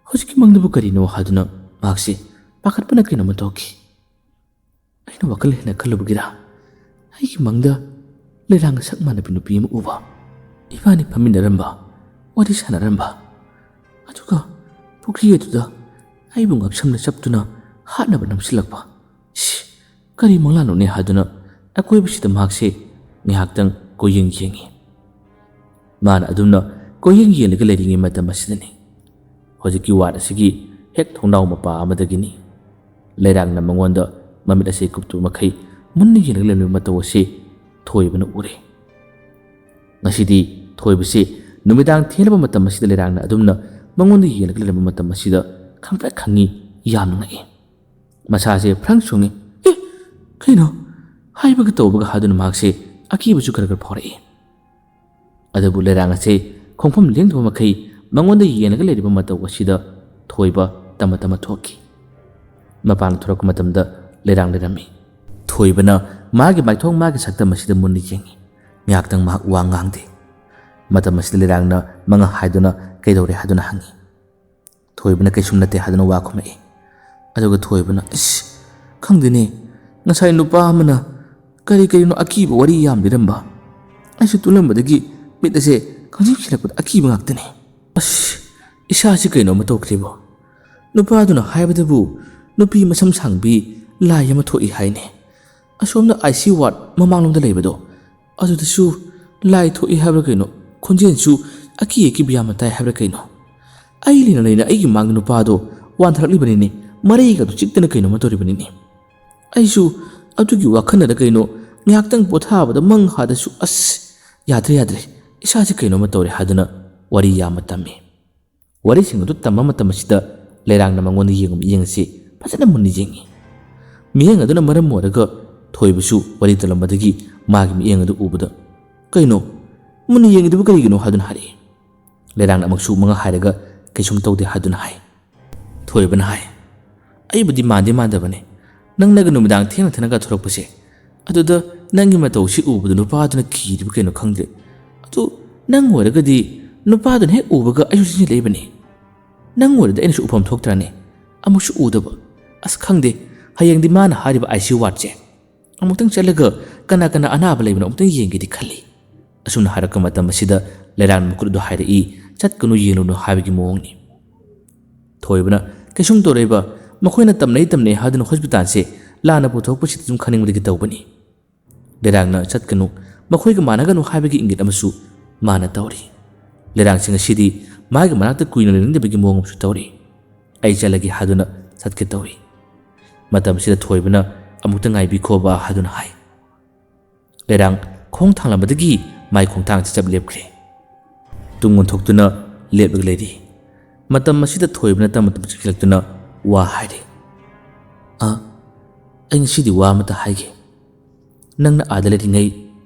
ꯍꯧꯖꯤꯛꯀꯤ ꯃꯪꯗꯨꯕꯨ ꯀꯔꯤꯅꯣ?" ꯍꯥꯏꯗꯨꯅ ꯃꯍꯥꯛꯁꯤ ꯄꯥꯈꯠꯄꯅ ꯀꯩꯅꯣꯝꯃ ꯇꯧꯈꯤ꯫ ꯑꯩꯅ ꯋꯥꯈꯜ ꯍꯦꯟꯅ ꯈꯜꯂꯨꯕꯒꯤꯔ, ꯑꯩꯒꯤ ꯃꯪꯗ ꯂꯩꯔꯥꯡꯒ ꯁꯛ ꯃꯥꯟꯅꯕꯤ ꯅꯨꯄꯤ ꯑꯃ ꯎꯕ꯫ ꯏꯕꯥꯅꯤ ꯐꯝꯃꯤꯟꯅꯔꯝꯕ, ꯋꯥꯔꯤ ꯁꯥꯟꯅꯔꯝꯕ, ꯑꯗꯨꯒ ꯄꯨꯈ꯭ꯔꯤ ꯑꯗꯨꯗ ꯑꯩꯕꯨ ꯉꯛꯁꯝꯅ ꯆꯞꯇꯨꯅ ꯍꯥꯠꯅꯕ ꯅꯝꯁꯤꯜꯂꯛꯄ꯫ ꯁꯤ, ꯀꯔꯤ ꯃꯪꯂꯥꯟꯅꯣꯅꯦ ꯍꯥꯏꯗꯨꯅ ꯑꯀꯣꯏꯕꯁꯤꯗ ꯃꯍꯥꯛꯁꯦ ꯉꯥꯏꯍꯥꯛꯇꯪ ꯀꯣꯏꯌꯦꯡ ꯌꯦꯡꯉꯤ꯫ ꯃꯥꯅ ꯑꯗꯨꯝꯅ ꯀꯣꯏꯌꯦꯡ ꯌꯦꯡꯂꯒ ꯂꯩꯔꯤꯉꯩ ꯃꯇꯝ ꯑꯁꯤꯗꯅꯤ꯫ ꯍꯧꯖꯤꯛꯀꯤ ꯋꯥꯠ ꯑꯁꯤꯒꯤ ꯍꯦꯛ ꯊꯣꯡꯅꯥꯎ ꯃꯄꯥ ꯑꯃꯗꯒꯤꯅꯤ꯫ ꯂꯩꯔꯥꯡꯅ ꯃꯉꯣꯟꯗ ꯃꯃꯤꯠ ꯑꯁꯤ ꯀꯨꯞꯇꯨ ꯃꯈꯩ ꯃꯨꯟꯅ ꯌꯦꯡꯂꯒ ꯂꯩꯔꯝꯕ ꯃꯇꯧ ꯑꯁꯤ ꯊꯣꯏꯕꯅ ꯎꯔꯦ꯫ ꯉꯁꯤꯗꯤ ꯊꯣꯏꯕꯁꯤ ꯅꯨꯃꯤꯗꯥꯡ ꯊꯦꯡꯂꯕ ꯃꯇꯝ ꯑꯁꯤꯗ ꯂꯩꯔꯥꯡꯅ ꯑꯗꯨꯝꯅ ꯃꯉꯣꯟꯗ ꯌꯦꯡꯂꯒ ꯂꯩꯔꯝꯕ ꯃꯇꯝ ꯑꯁꯤꯗ ꯈꯪꯄ꯭ꯔꯦꯛ ꯈꯪꯉꯤ, ꯌꯥꯝꯅ ꯉꯛꯏ꯫ ꯃꯁꯥꯁꯦ ꯐ꯭ꯔꯪ ꯁꯨꯡꯉꯤ꯫ "ꯑꯦ, ꯀꯩꯅꯣ?" ꯍꯥꯏꯕꯒ ꯇꯧꯕꯒ ꯍꯥꯏꯗꯨꯅ ꯃꯍꯥꯛꯁꯦ ꯑꯀꯤꯕꯁꯨ ꯈꯔ ꯈꯔ ꯐꯥꯎꯔꯛꯏ꯫ ꯑꯗꯨꯕꯨ ꯂꯩꯔꯥꯡ ꯑꯁꯦ ꯈꯣꯡꯐꯝ ꯂꯦꯡꯗꯕ ꯃꯈꯩ ꯃꯉꯣꯟꯗ ꯌꯦꯡꯂꯒ ꯂꯩꯔꯤꯕ ꯃꯇꯧ ꯑꯁꯤꯗ ꯊꯣꯏꯕ ꯇꯝꯃ ꯇꯝꯃ ꯊꯣꯛꯈꯤ꯫ ꯃꯄꯥꯟ ꯊꯣꯔꯛꯄ ꯃꯇꯝꯗ ꯂꯩꯔꯥꯡ ꯂꯩꯔꯝꯃꯤ꯫ ꯊꯣꯏꯕꯅ ꯃꯥꯒꯤ ꯃꯥꯏꯊꯣꯡ, ꯃꯥꯒꯤ ꯁꯛꯇꯝ ꯑꯁꯤꯗ ꯃꯨꯟꯅ ꯌꯦꯡꯉꯤ꯫ ꯉꯥꯏꯍꯥꯛꯇꯪ ꯃꯍꯥꯛ ꯋꯥ ꯉꯥꯡꯗꯦ꯫ ꯃꯇꯝ ꯑꯁꯤꯗ ꯂꯩꯔꯥꯡꯅ ꯃꯉꯥ ꯍꯥꯏꯗꯨꯅ "ꯀꯩꯗꯧꯔꯦ?" ꯍꯥꯏꯗꯨꯅ ꯍꯪꯉꯤ꯫ ꯊꯣꯏꯕꯅ "ꯀꯩꯁꯨꯝ ꯅꯠꯇꯦ" ꯍꯥꯏꯗꯨꯅ ꯋꯥ ꯈꯨꯝꯃꯛꯏ꯫ ꯑꯗꯨꯒ ꯊꯣꯏꯕꯅ, "ꯏꯁ, ꯈꯪꯗꯦꯅꯦ, ꯉꯁꯥꯏ ꯅꯨꯄꯥ ꯑꯃꯅ ꯀꯔꯤ ꯀꯔꯤꯅꯣ ꯑꯀꯤꯕ ꯋꯥꯔꯤ ꯌꯥꯝ ꯂꯤꯔꯝꯕ꯫ ꯑꯩꯁꯨ ꯇꯨꯝꯂꯝꯕꯗꯒꯤ ꯃꯤꯠ ꯑꯁꯦ ꯈꯪꯖꯤꯡ ꯁꯤꯜꯂꯛꯄꯗ ꯑꯀꯤꯕ ꯉꯥꯛꯇꯅꯦ꯫ ꯑꯁ, ꯏꯁꯥꯁꯤ ꯀꯩꯅꯣꯝꯃ ꯇꯧꯈ꯭ꯔꯦꯕꯣ꯫ ꯅꯨꯄꯥꯗꯨꯅ ꯍꯥꯏꯕꯗꯕꯨ ꯅꯨꯄꯤ ꯃꯁꯝ ꯁꯥꯡꯕꯤ ꯂꯥꯏ ꯑꯃ ꯊꯣꯛꯏ ꯍꯥꯏꯅꯦ꯫ ꯑꯁꯣꯝꯗ ꯑꯥꯏ ꯁꯤ ꯋꯥꯔꯗ ꯃꯃꯥꯡꯂꯣꯝꯗ ꯂꯩꯕꯗꯣ, ꯑꯗꯨꯗꯁꯨ ꯂꯥꯏ ꯊꯣꯛꯏ ꯍꯥꯏꯕ꯭ꯔꯥ ꯀꯩꯅꯣ, ꯈꯣꯟꯖꯦꯜꯁꯨ ꯑꯀꯤ ꯑꯀꯤꯕ ꯌꯥꯝꯅ ꯇꯥꯏ ꯍꯥꯏꯕ꯭ꯔꯥ ꯀꯩꯅꯣ꯫ ꯑꯩ ꯂꯩꯅ ꯂꯩꯅ ꯑꯩꯒꯤ ꯃꯥꯡꯒꯤ ꯅꯨꯄꯥꯗꯣ ꯋꯥꯟꯊꯔꯛꯂꯤꯕꯅꯤꯅꯦ, ꯃꯔꯩꯒꯗꯨ ꯆꯤꯛꯇꯅ ꯀꯩꯅꯣꯝꯃ ꯇꯧꯔꯤꯕꯅꯤꯅꯦ꯫ ꯑꯩꯁꯨ ꯑꯗꯨꯒꯤ ꯋꯥꯈꯜꯅꯔ ꯀꯩꯅꯣ, ꯉꯥꯏꯍꯥꯛꯇꯪ ꯄꯣꯊꯥꯕꯗ ꯃꯪ ꯍꯥꯗꯁꯨ ꯑꯁ, ꯌꯥꯗ꯭ꯔꯦ ꯌꯥꯗ꯭ꯔꯦ, ꯏꯁꯥꯁꯦ ꯀꯩꯅꯣꯝꯃ ꯇꯧꯔꯦ ꯍꯥꯏꯗꯨꯅ ꯋꯥꯔꯤ ꯌꯥꯝꯅ ꯇꯝꯃꯤ꯫ ꯋꯥꯔꯤꯁꯤꯡ ꯑꯗꯨ ꯇꯝꯕ ꯃꯇꯝ ꯑꯁꯤꯗ ꯂꯩꯔꯥꯡꯅ ꯃꯉꯣꯟꯗ ꯌꯦꯡꯕ ꯃꯤꯠꯌꯦꯡ ꯑꯁꯤ ꯐꯖꯅ ꯃꯨꯟꯅ ꯌꯦꯡꯉꯤ꯫ ꯃꯤꯠꯌꯦꯡ ꯑꯗꯨꯅ ꯃꯔꯝ ꯑꯣꯏꯔꯒ ꯊꯣꯏꯕꯁꯨ ꯋꯥꯔꯤ ꯇꯝꯂꯝꯕꯗꯒꯤ ꯃꯥꯒꯤ ꯃꯤꯠꯌꯦꯡ ꯑꯗꯨ ꯎꯕꯗ, "ꯀꯩꯅꯣ, ꯃꯨꯟꯅ ꯌꯦꯡꯉꯤꯗꯨꯕꯨ ꯀꯔꯤꯒꯤꯅꯣ?" ꯍꯥꯏꯗꯨꯅ ꯍꯥꯏꯔꯛꯏ꯫ ꯂꯩꯔꯥꯡꯅ ꯑꯃꯨꯛꯁꯨ ꯃꯉꯥ ꯍꯥꯏꯔꯒ ꯀꯩꯁꯨꯝ ꯇꯧꯗꯦ ꯍꯥꯏꯗꯨꯅ ꯍꯥꯏ꯫ ꯊꯣꯏꯕꯅ ꯍꯥꯏ, "ꯑꯩꯕꯨꯗꯤ ꯃꯥꯟꯗꯤ ꯃꯥꯟꯗꯕꯅꯦ, ꯅꯪꯅꯒ ꯅꯨꯃꯤꯗꯥꯡ ꯊꯦꯡꯅ ꯊꯦꯡꯅꯒ ꯊꯣꯔꯛꯄꯁꯦ, ꯑꯗꯨꯗ ꯅꯪꯒꯤ ꯃꯇꯧꯁꯤ ꯎꯕꯗ ꯅꯨꯄꯥꯗꯨꯅ ꯀꯤꯔꯤꯕ ꯀꯩꯅꯣ ꯈꯪꯗ꯭ꯔꯦ꯫ ꯑꯗꯨ ꯅꯪ ꯑꯣꯏꯔꯒꯗꯤ ꯅꯨꯄꯥꯗꯨꯅ ꯍꯦꯛ ꯎꯕꯒ ꯑꯩꯁꯨ ꯆꯦꯟꯁꯤꯜꯂꯛꯏꯕꯅꯤ꯫ ꯅꯪ ꯑꯣꯏꯔꯗꯤ ꯑꯩꯅꯁꯨ ꯎꯐꯝ ꯊꯣꯛꯇ꯭ꯔꯅꯦ? ꯑꯃꯨꯛꯁꯨ ꯎꯗꯕ꯫ ꯑꯁ, ꯈꯪꯗꯦ, ꯍꯌꯦꯡꯗꯤ ꯃꯥꯅ ꯍꯥꯏꯔꯤꯕ ICU wardꯁꯦ ꯑꯃꯨꯛꯇꯪ ꯆꯠꯂꯒ ꯀꯅꯥ ꯀꯅꯥ ꯑꯅꯥꯕ ꯂꯩꯕꯅꯣ ꯑꯃꯨꯛꯇꯪ ꯌꯦꯡꯒꯦꯗꯤ ꯈꯜꯂꯤ꯫" ꯑꯁꯨꯝꯅ ꯍꯥꯏꯔꯛꯄ ꯃꯇꯝ ꯑꯁꯤꯗ ꯂꯩꯔꯥꯡ ꯃꯈꯨꯠ ꯑꯗꯨ ꯍꯥꯏꯔꯛꯏ, "ꯆꯠꯀꯅꯨ, ꯌꯦꯡꯂꯨꯅꯨ" ꯍꯥꯏꯕꯒꯤ ꯃꯑꯣꯡꯅꯤ꯫ ꯊꯣꯏꯕꯅ, "ꯀꯩꯁꯨꯝ ꯇꯧꯔꯣꯏꯕ, ꯃꯈꯣꯏꯅ ꯇꯝꯅꯩ ꯇꯝꯅꯩ ꯍꯥꯏꯗꯨꯅ ꯍꯣꯁꯄꯤꯇꯥꯜꯁꯦ ꯂꯥꯟꯅ ꯄꯨꯊꯣꯛꯄꯁꯤꯗ ꯁꯨꯝ ꯈꯟꯅꯤꯡꯕꯗꯒꯤ ꯇꯧꯕꯅꯤ꯫" ꯂꯩꯔꯥꯡꯅ "ꯆꯠꯀꯅꯨ, ꯃꯈꯣꯏꯒ ꯃꯥꯟꯅꯒꯅꯨ" ꯍꯥꯏꯕꯒꯤ ꯏꯪꯒꯤꯠ ꯑꯃꯁꯨ ꯃꯥꯅ ꯇꯧꯔꯤ꯫ ꯂꯩꯔꯥꯡꯁꯤ ꯉꯁꯤꯗꯤ ꯃꯥꯒꯤ ꯃꯅꯥꯛꯇ ꯀꯨꯏꯅ ꯂꯩꯅꯤꯡꯗꯕꯒꯤ ꯃꯑꯣꯡ ꯑꯃꯁꯨ ꯇꯧꯔꯤ꯫ "ꯑꯩ ꯆꯠꯂꯒꯦ" ꯍꯥꯏꯗꯨꯅ ꯆꯠꯀꯦ ꯇꯧꯔꯤ꯫ ꯃꯇꯝꯁꯤꯗ ꯊꯣꯏꯕꯅ "ꯑꯃꯨꯛꯇ ꯉꯥꯏꯕꯤꯈꯣꯕ" ꯍꯥꯏꯗꯨꯅ ꯍꯥꯏ꯫ ꯂꯩꯔꯥꯡ ꯈꯣꯡ ꯊꯥꯡꯂꯝꯕꯗꯒꯤ ꯃꯥꯏ ꯈꯣꯡꯊꯥꯡꯁꯤ ꯆꯞ ꯂꯦꯞꯈ꯭ꯔꯦ꯫ ꯇꯨꯡ ꯑꯣꯟꯊꯣꯛꯇꯨꯅ ꯂꯦꯞꯂꯒ ꯂꯩꯔꯤ꯫ ꯃꯇꯝ ꯑꯁꯤꯗ ꯊꯣꯏꯕꯅ ꯇꯞꯅ ꯇꯞꯅ ꯆꯪꯁꯤꯜꯂꯛꯇꯨꯅ ꯋꯥ ꯍꯥꯏꯔꯤ꯫ "ꯑ, ꯑꯩ ꯉꯁꯤꯗꯤ ꯋꯥ ꯑꯃꯇ ꯍꯥꯏꯒꯦ꯫ ꯅꯪꯅ ꯑꯥꯗ ꯂꯩꯔꯤꯉꯩ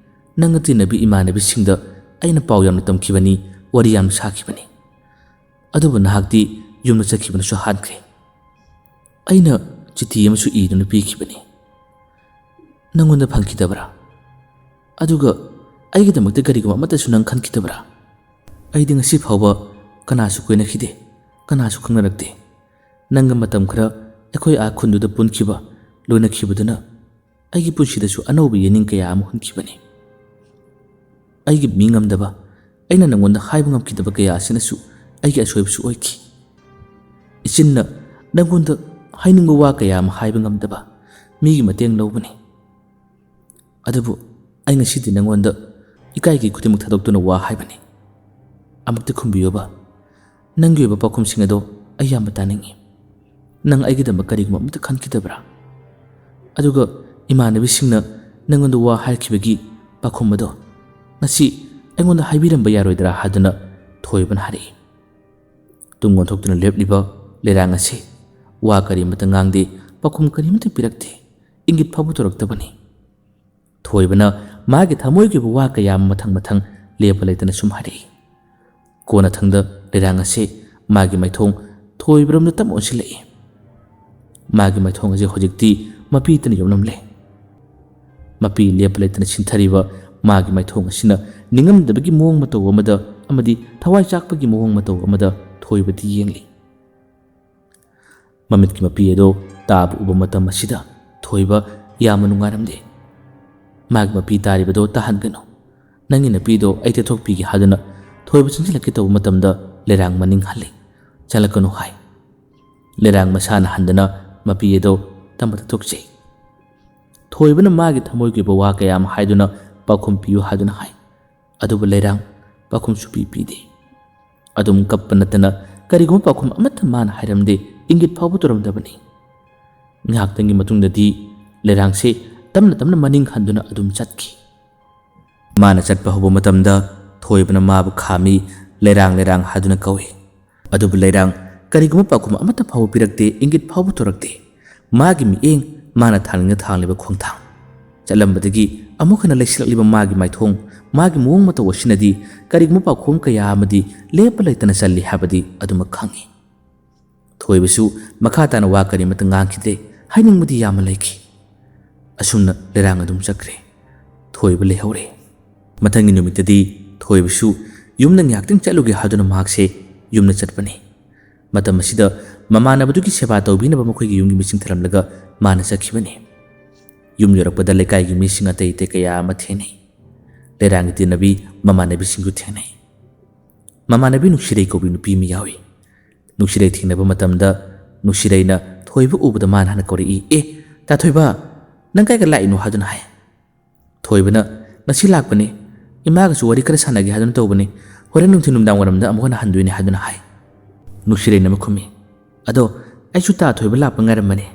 ꯅꯪꯅ ꯇꯤꯟꯅꯕꯤ ꯏꯃꯥꯟꯅꯕꯤꯁꯤꯡꯗ ꯑꯩꯅ ꯄꯥꯎ ꯌꯥꯝꯅ ꯇꯝꯈꯤꯕꯅꯤ, ꯋꯥꯔꯤ ꯌꯥꯝꯅ ꯁꯥꯈꯤꯕꯅꯤ꯫ ꯑꯗꯨꯕꯨ ꯅꯍꯥꯛꯇꯤ ꯌꯨꯝꯗ ꯆꯠꯈꯤꯕꯅꯁꯨ ꯍꯥꯟꯈ꯭ꯔꯦ꯫ ꯑꯩꯅ ꯆꯤꯊꯤ ꯑꯃꯁꯨ ꯏꯗꯨꯅ ꯄꯤꯈꯤꯕꯅꯤ꯫ ꯅꯪꯉꯣꯟꯗ ꯐꯪꯈꯤꯗꯕ꯭ꯔꯥ? ꯑꯗꯨꯒ ꯑꯩꯒꯤꯗꯃꯛꯇ ꯀꯔꯤꯒꯨꯝꯕ ꯑꯃꯠꯇꯁꯨ ꯅꯪ ꯈꯟꯈꯤꯗꯕ꯭ꯔꯥ? ꯑꯩꯗꯤ ꯉꯁꯤ ꯐꯥꯎꯕ ꯀꯅꯥꯁꯨ ꯀꯣꯏꯅꯈꯤꯗꯦ, ꯀꯅꯥꯁꯨ ꯈꯪꯅꯔꯛꯇꯦ꯫ ꯅꯪꯒ ꯃꯇꯝ ꯈꯔ ꯑꯩꯈꯣꯏ ꯑꯥ ꯈꯨꯟꯗꯨꯗ ꯄꯨꯟꯈꯤꯕ, ꯂꯣꯏꯅꯈꯤꯕꯗꯨꯅ ꯑꯩꯒꯤ ꯄꯨꯟꯁꯤꯗꯁꯨ ꯑꯅꯧꯕ ꯌꯦꯅꯤꯡ ꯀꯌꯥ ꯑꯃ ꯍꯨꯟꯈꯤꯕꯅꯤ꯫ ꯑꯩꯒꯤ ꯃꯤ ꯉꯝꯗꯕ, ꯑꯩꯅ ꯅꯪꯉꯣꯟꯗ ꯍꯥꯏꯕ ꯉꯝꯈꯤꯗꯕ ꯀꯌꯥ ꯑꯁꯤꯅꯁꯨ ꯑꯩꯒꯤ ꯑꯁꯣꯏꯕꯁꯨ ꯑꯣꯏꯈꯤ꯫ ꯏꯆꯤꯟꯅ ꯅꯪꯉꯣꯟꯗ ꯍꯥꯏꯅꯤꯡꯕ ꯋꯥ ꯀꯌꯥ ꯑꯃ ꯍꯥꯏꯕ ꯉꯝꯗꯕ, ꯃꯤꯒꯤ ꯃꯇꯦꯡ ꯂꯧꯕꯅꯤ꯫ ꯑꯗꯨꯕꯨ ꯑꯩ ꯉꯁꯤꯗꯤ ꯅꯪꯉꯣꯟꯗ ꯏꯀꯥꯏꯒꯤ ꯈꯨꯗꯤꯡꯃꯛ ꯊꯥꯗꯣꯛꯇꯨꯅ ꯋꯥ ꯍꯥꯏꯕꯅꯤ꯫ ꯑꯃꯨꯛꯇ ꯈꯨꯝꯕꯤꯌꯣꯕ꯫ ꯅꯪꯒꯤ ꯑꯣꯏꯕ ꯄꯥꯎꯈꯨꯝꯁꯤꯡ ꯑꯗꯣ ꯑꯩ ꯌꯥꯝꯅ ꯇꯥꯅꯤꯡꯏ꯫ ꯅꯪ ꯑꯩꯒꯤꯗꯃꯛ ꯀꯔꯤꯒꯨꯝꯕ ꯑꯃꯠꯇ ꯈꯟꯈꯤꯗꯕ꯭ꯔꯥ? ꯑꯗꯨꯒ ꯏꯃꯥꯟꯅꯕꯤꯁꯤꯡꯅ ꯅꯪꯉꯣꯟꯗ ꯋꯥ ꯍꯥꯏꯔꯛꯈꯤꯕꯒꯤ ꯄꯥꯎꯈꯨꯝ ꯑꯗꯣ ꯉꯁꯤ ꯑꯩꯉꯣꯟꯗ ꯍꯥꯏꯕꯤꯔꯝꯕ ꯌꯥꯔꯣꯏꯗ꯭ꯔꯥ ꯍꯥꯏꯗꯨꯅ ꯊꯣꯏꯕꯅ ꯍꯥꯏꯔꯛꯏ꯫ ꯇꯨꯡ ꯑꯣꯟꯊꯣꯛꯇꯨꯅ ꯂꯦꯞꯂꯤꯕ ꯂꯩꯔꯥꯡ ꯑꯁꯤ ꯋꯥ ꯀꯔꯤꯃꯠꯇ ꯉꯥꯡꯗꯦ, ꯄꯥꯎꯈꯨꯝ ꯀꯔꯤꯃꯠꯇ ꯄꯤꯔꯛꯇꯦ, ꯏꯪꯒꯤꯠ ꯐꯥꯎꯕ ꯇꯧꯔꯛꯇꯕꯅꯤ꯫ ꯊꯣꯏꯕꯅ ꯃꯥꯒꯤ ꯊꯃꯣꯏꯒꯤ ꯑꯣꯏꯕ ꯋꯥ ꯀꯌꯥ ꯑꯃ ꯃꯊꯪ ꯃꯊꯪ ꯂꯦꯞꯄ ꯂꯩꯇꯅ ꯁꯨꯝ ꯍꯥꯏꯔꯛꯏ꯫ ꯀꯣꯟꯅꯊꯪꯗ ꯂꯩꯔꯥꯡ ꯑꯁꯤ ꯃꯥꯒꯤ ꯃꯥꯏꯊꯣꯡ ꯊꯣꯏꯕꯔꯣꯝꯗ ꯇꯞꯅ ꯑꯣꯟꯁꯤꯜꯂꯛꯏ꯫ ꯃꯥꯒꯤ ꯃꯥꯏꯊꯣꯡ ꯑꯁꯤ ꯍꯧꯖꯤꯛꯇꯤ ꯃꯄꯤꯇꯅ ꯌꯣꯝꯂꯝꯂꯦ꯫ ꯃꯄꯤ ꯂꯦꯞꯄ ꯂꯩꯇꯅ ꯁꯤꯟꯊꯔꯤꯕ ꯃꯥꯒꯤ ꯃꯥꯏꯊꯣꯡ ꯑꯁꯤꯅ ꯅꯤꯡꯉꯝꯗꯕꯒꯤ ꯃꯑꯣꯡ ꯃꯇꯧ ꯑꯃꯗ ꯑꯃꯗꯤ ꯊꯋꯥꯏ ꯆꯥꯛꯄꯒꯤ ꯃꯑꯣꯡ ꯃꯇꯧ ꯑꯃꯗ ꯊꯣꯏꯕꯗꯤ ꯌꯦꯡꯂꯤ꯫ ꯃꯃꯤꯠꯀꯤ ꯃꯄꯤ ꯑꯗꯣ ꯇꯥꯕ ꯎꯕ ꯃꯇꯝ ꯑꯁꯤꯗ ꯊꯣꯏꯕ ꯌꯥꯝꯅ ꯅꯨꯡꯉꯥꯏꯔꯝꯗꯦ꯫ ꯃꯥꯒꯤ ꯃꯄꯤ ꯇꯥꯔꯤꯕꯗꯣ ꯇꯥꯍꯟꯒꯅꯨ꯫ ꯅꯪꯒꯤ ꯅꯨꯄꯤꯗꯣ ꯑꯩ ꯇꯩꯊꯣꯛꯄꯤꯒꯦ ꯍꯥꯏꯗꯨꯅ ꯊꯣꯏꯕ ꯆꯪꯁꯤꯜꯂꯛꯀꯦ ꯇꯧꯕ ꯃꯇꯝꯗ ꯂꯩꯔꯥꯡ ꯃꯅꯤꯡ ꯍꯜꯂꯤ꯫ "ꯆꯠꯂꯛꯀꯅꯨ" ꯍꯥꯏ꯫ ꯂꯩꯔꯥꯡ ꯃꯁꯥꯅ ꯍꯟꯗꯅ ꯃꯄꯤ ꯑꯗꯣ ꯇꯞꯅ ꯇꯩꯊꯣꯛꯆꯩ꯫ ꯊꯣꯏꯕꯅ ꯃꯥꯒꯤ ꯊꯃꯣꯏꯒꯤ ꯑꯣꯏꯕ ꯋꯥ ꯀꯌꯥ ꯑꯃ ꯍꯥꯏꯗꯨꯅ ꯄꯥꯎꯈꯨꯝ ꯄꯤꯌꯨ ꯍꯥꯏꯗꯨꯅ ꯍꯥꯏ꯫ ꯑꯗꯨꯕꯨ ꯂꯩꯔꯥꯡ ꯄꯥꯎꯈꯨꯝ ꯁꯨꯄꯤ ꯄꯤꯗꯦ꯫ ꯑꯗꯨꯝ ꯀꯞꯄ ꯅꯠꯇꯅ ꯀꯔꯤꯒꯨꯝꯕ ꯄꯥꯎꯈꯨꯝ ꯑꯃꯠꯇ ꯃꯥꯅ ꯍꯥꯏꯔꯝꯗꯦ, ꯏꯪꯒꯤꯠ ꯐꯥꯎꯕ ꯇꯧꯔꯝꯗꯕꯅꯤ꯫ ꯉꯥꯏꯍꯥꯛꯇꯪꯒꯤ ꯃꯇꯨꯡꯗꯗꯤ ꯂꯩꯔꯥꯡꯁꯦ ꯇꯞꯅ ꯇꯞꯅ ꯃꯅꯤꯡ ꯍꯟꯗꯨꯅ ꯑꯗꯨꯝ ꯆꯠꯈꯤ꯫ ꯃꯥꯅ ꯆꯠꯄ ꯍꯧꯕ ꯃꯇꯝꯗ ꯊꯣꯏꯕꯅ ꯃꯥꯕꯨ ꯈꯥꯝꯃꯤ, "ꯂꯩꯔꯥꯡ, ꯂꯩꯔꯥꯡ" ꯍꯥꯏꯗꯨꯅ ꯀꯧꯏ꯫ ꯑꯗꯨꯕꯨ ꯂꯩꯔꯥꯡ ꯀꯔꯤꯒꯨꯝꯕ ꯄꯥꯎꯈꯨꯝ ꯑꯃꯠꯇ ꯐꯥꯎꯕ ꯄꯤꯔꯛꯇꯦ, ꯏꯪꯒꯤꯠ ꯐꯥꯎꯕ ꯇꯧꯔꯛꯇꯦ꯫ ꯃꯥꯒꯤ ꯃꯤꯠꯌꯦꯡ, ꯃꯥꯅ ꯊꯥꯡꯂꯤꯅ ꯊꯥꯡꯂꯤꯕ ꯈꯣꯡꯊꯥꯡ, ꯆꯠꯂꯝꯕꯗꯒꯤ ꯑꯃꯨꯛ ꯍꯟꯅ ꯂꯩꯁꯤꯜꯂꯛꯂꯤꯕ ꯃꯥꯒꯤ ꯃꯥꯏꯊꯣꯡ, ꯃꯥꯒꯤ ꯃꯑꯣꯡ ꯃꯇꯧ ꯑꯁꯤꯅꯗꯤ ꯀꯔꯤꯒꯨꯝꯕ ꯄꯥꯎꯈꯨꯝ ꯀꯌꯥ ꯑꯃꯗꯤ ꯂꯦꯞꯄ ꯂꯩꯇꯅ ꯆꯜꯂꯤ ꯍꯥꯏꯕꯗꯤ ꯑꯗꯨꯃꯛ ꯈꯪꯏ꯫ ꯊꯣꯏꯕꯁꯨ ꯃꯈꯥ ꯇꯥꯅ ꯋꯥ ꯀꯔꯤꯃꯠꯇ ꯉꯥꯡꯈꯤꯗ꯭ꯔꯦ꯫ ꯍꯥꯏꯅꯤꯡꯕꯗꯤ ꯌꯥꯝꯅ ꯂꯩꯈꯤ꯫ ꯑꯁꯨꯝꯅ ꯂꯩꯔꯥꯡ ꯑꯗꯨꯝ ꯆꯠꯈ꯭ꯔꯦ꯫ ꯊꯣꯏꯕ ꯂꯩꯍꯧꯔꯦ꯫ ꯃꯊꯪꯒꯤ ꯅꯨꯃꯤꯠꯇꯗꯤ ꯊꯣꯏꯕꯁꯨ ꯌꯨꯝꯗ ꯉꯥꯏꯍꯥꯛꯇꯪ ꯆꯠꯂꯨꯒꯦ ꯍꯥꯏꯗꯨꯅ ꯃꯍꯥꯛꯁꯦ ꯌꯨꯝꯗ ꯆꯠꯄꯅꯤ꯫ ꯃꯇꯝ ꯑꯁꯤꯗ ꯃꯃꯥꯟꯅꯕꯗꯨꯒꯤ ꯁꯦꯕꯥ ꯇꯧꯕꯤꯅꯕ ꯃꯈꯣꯏꯒꯤ ꯌꯨꯝꯒꯤ ꯃꯤꯁꯤꯡ ꯊꯔꯝꯂꯒ ꯃꯥꯅ ꯆꯠꯈꯤꯕꯅꯤ꯫ ꯌꯨꯝ ꯌꯧꯔꯛꯄꯗ ꯂꯩꯀꯥꯏꯒꯤ ꯃꯤꯁꯤꯡ ꯑꯇꯩ ꯑꯇꯩ ꯀꯌꯥ ꯑꯃ ꯊꯦꯡꯅꯩ꯫ ꯂꯩꯔꯥꯡꯒꯤ ꯇꯤꯟꯅꯕꯤ ꯃꯃꯥꯟꯅꯕꯤꯁꯤꯡꯁꯨ ꯊꯦꯡꯅꯩ꯫ ꯃꯃꯥꯟꯅꯕꯤ ꯅꯨꯡꯁꯤꯔꯩ ꯀꯧꯕꯤ ꯅꯨꯄꯤ ꯑꯃ ꯌꯥꯎꯏ꯫ ꯅꯨꯡꯁꯤꯔꯩ ꯊꯦꯡꯅꯕ ꯃꯇꯝꯗ ꯅꯨꯡꯁꯤꯔꯩꯅ ꯊꯣꯏꯕ ꯎꯕꯗ ꯃꯥꯅ ꯍꯥꯟꯅ ꯀꯧꯔꯛꯏ, "ꯑꯦ, ꯇꯥ ꯊꯣꯏꯕ, ꯅꯪ ꯀꯥꯏꯒ ꯂꯥꯛꯏꯅꯣ?" ꯍꯥꯏꯗꯨꯅ ꯍꯥꯏ꯫ ꯊꯣꯏꯕꯅ, "ꯉꯁꯤ ꯂꯥꯛꯄꯅꯤ, ꯏꯃꯥꯒꯁꯨ ꯋꯥꯔꯤ ꯈꯔ ꯁꯥꯟꯅꯒꯦ ꯍꯥꯏꯗꯨꯅ ꯇꯧꯕꯅꯤ, ꯍꯣꯔꯦꯟ ꯅꯨꯡꯊꯤꯜ ꯅꯨꯃꯤꯗꯥꯡ ꯋꯥꯏꯔꯝꯗ ꯑꯃꯨꯛ ꯍꯟꯅ ꯍꯟꯗꯣꯏꯅꯤ" ꯍꯥꯏꯗꯨꯅ ꯍꯥꯏ꯫ ꯅꯨꯡꯁꯤꯔꯩꯅ ꯑꯃ ꯈꯨꯝꯃꯤ, "ꯑꯗꯣ ꯑꯩꯁꯨ ꯇꯥ ꯊꯣꯏꯕ ꯂꯥꯛꯄ ꯉꯥꯏꯔꯝꯕꯅꯤ꯫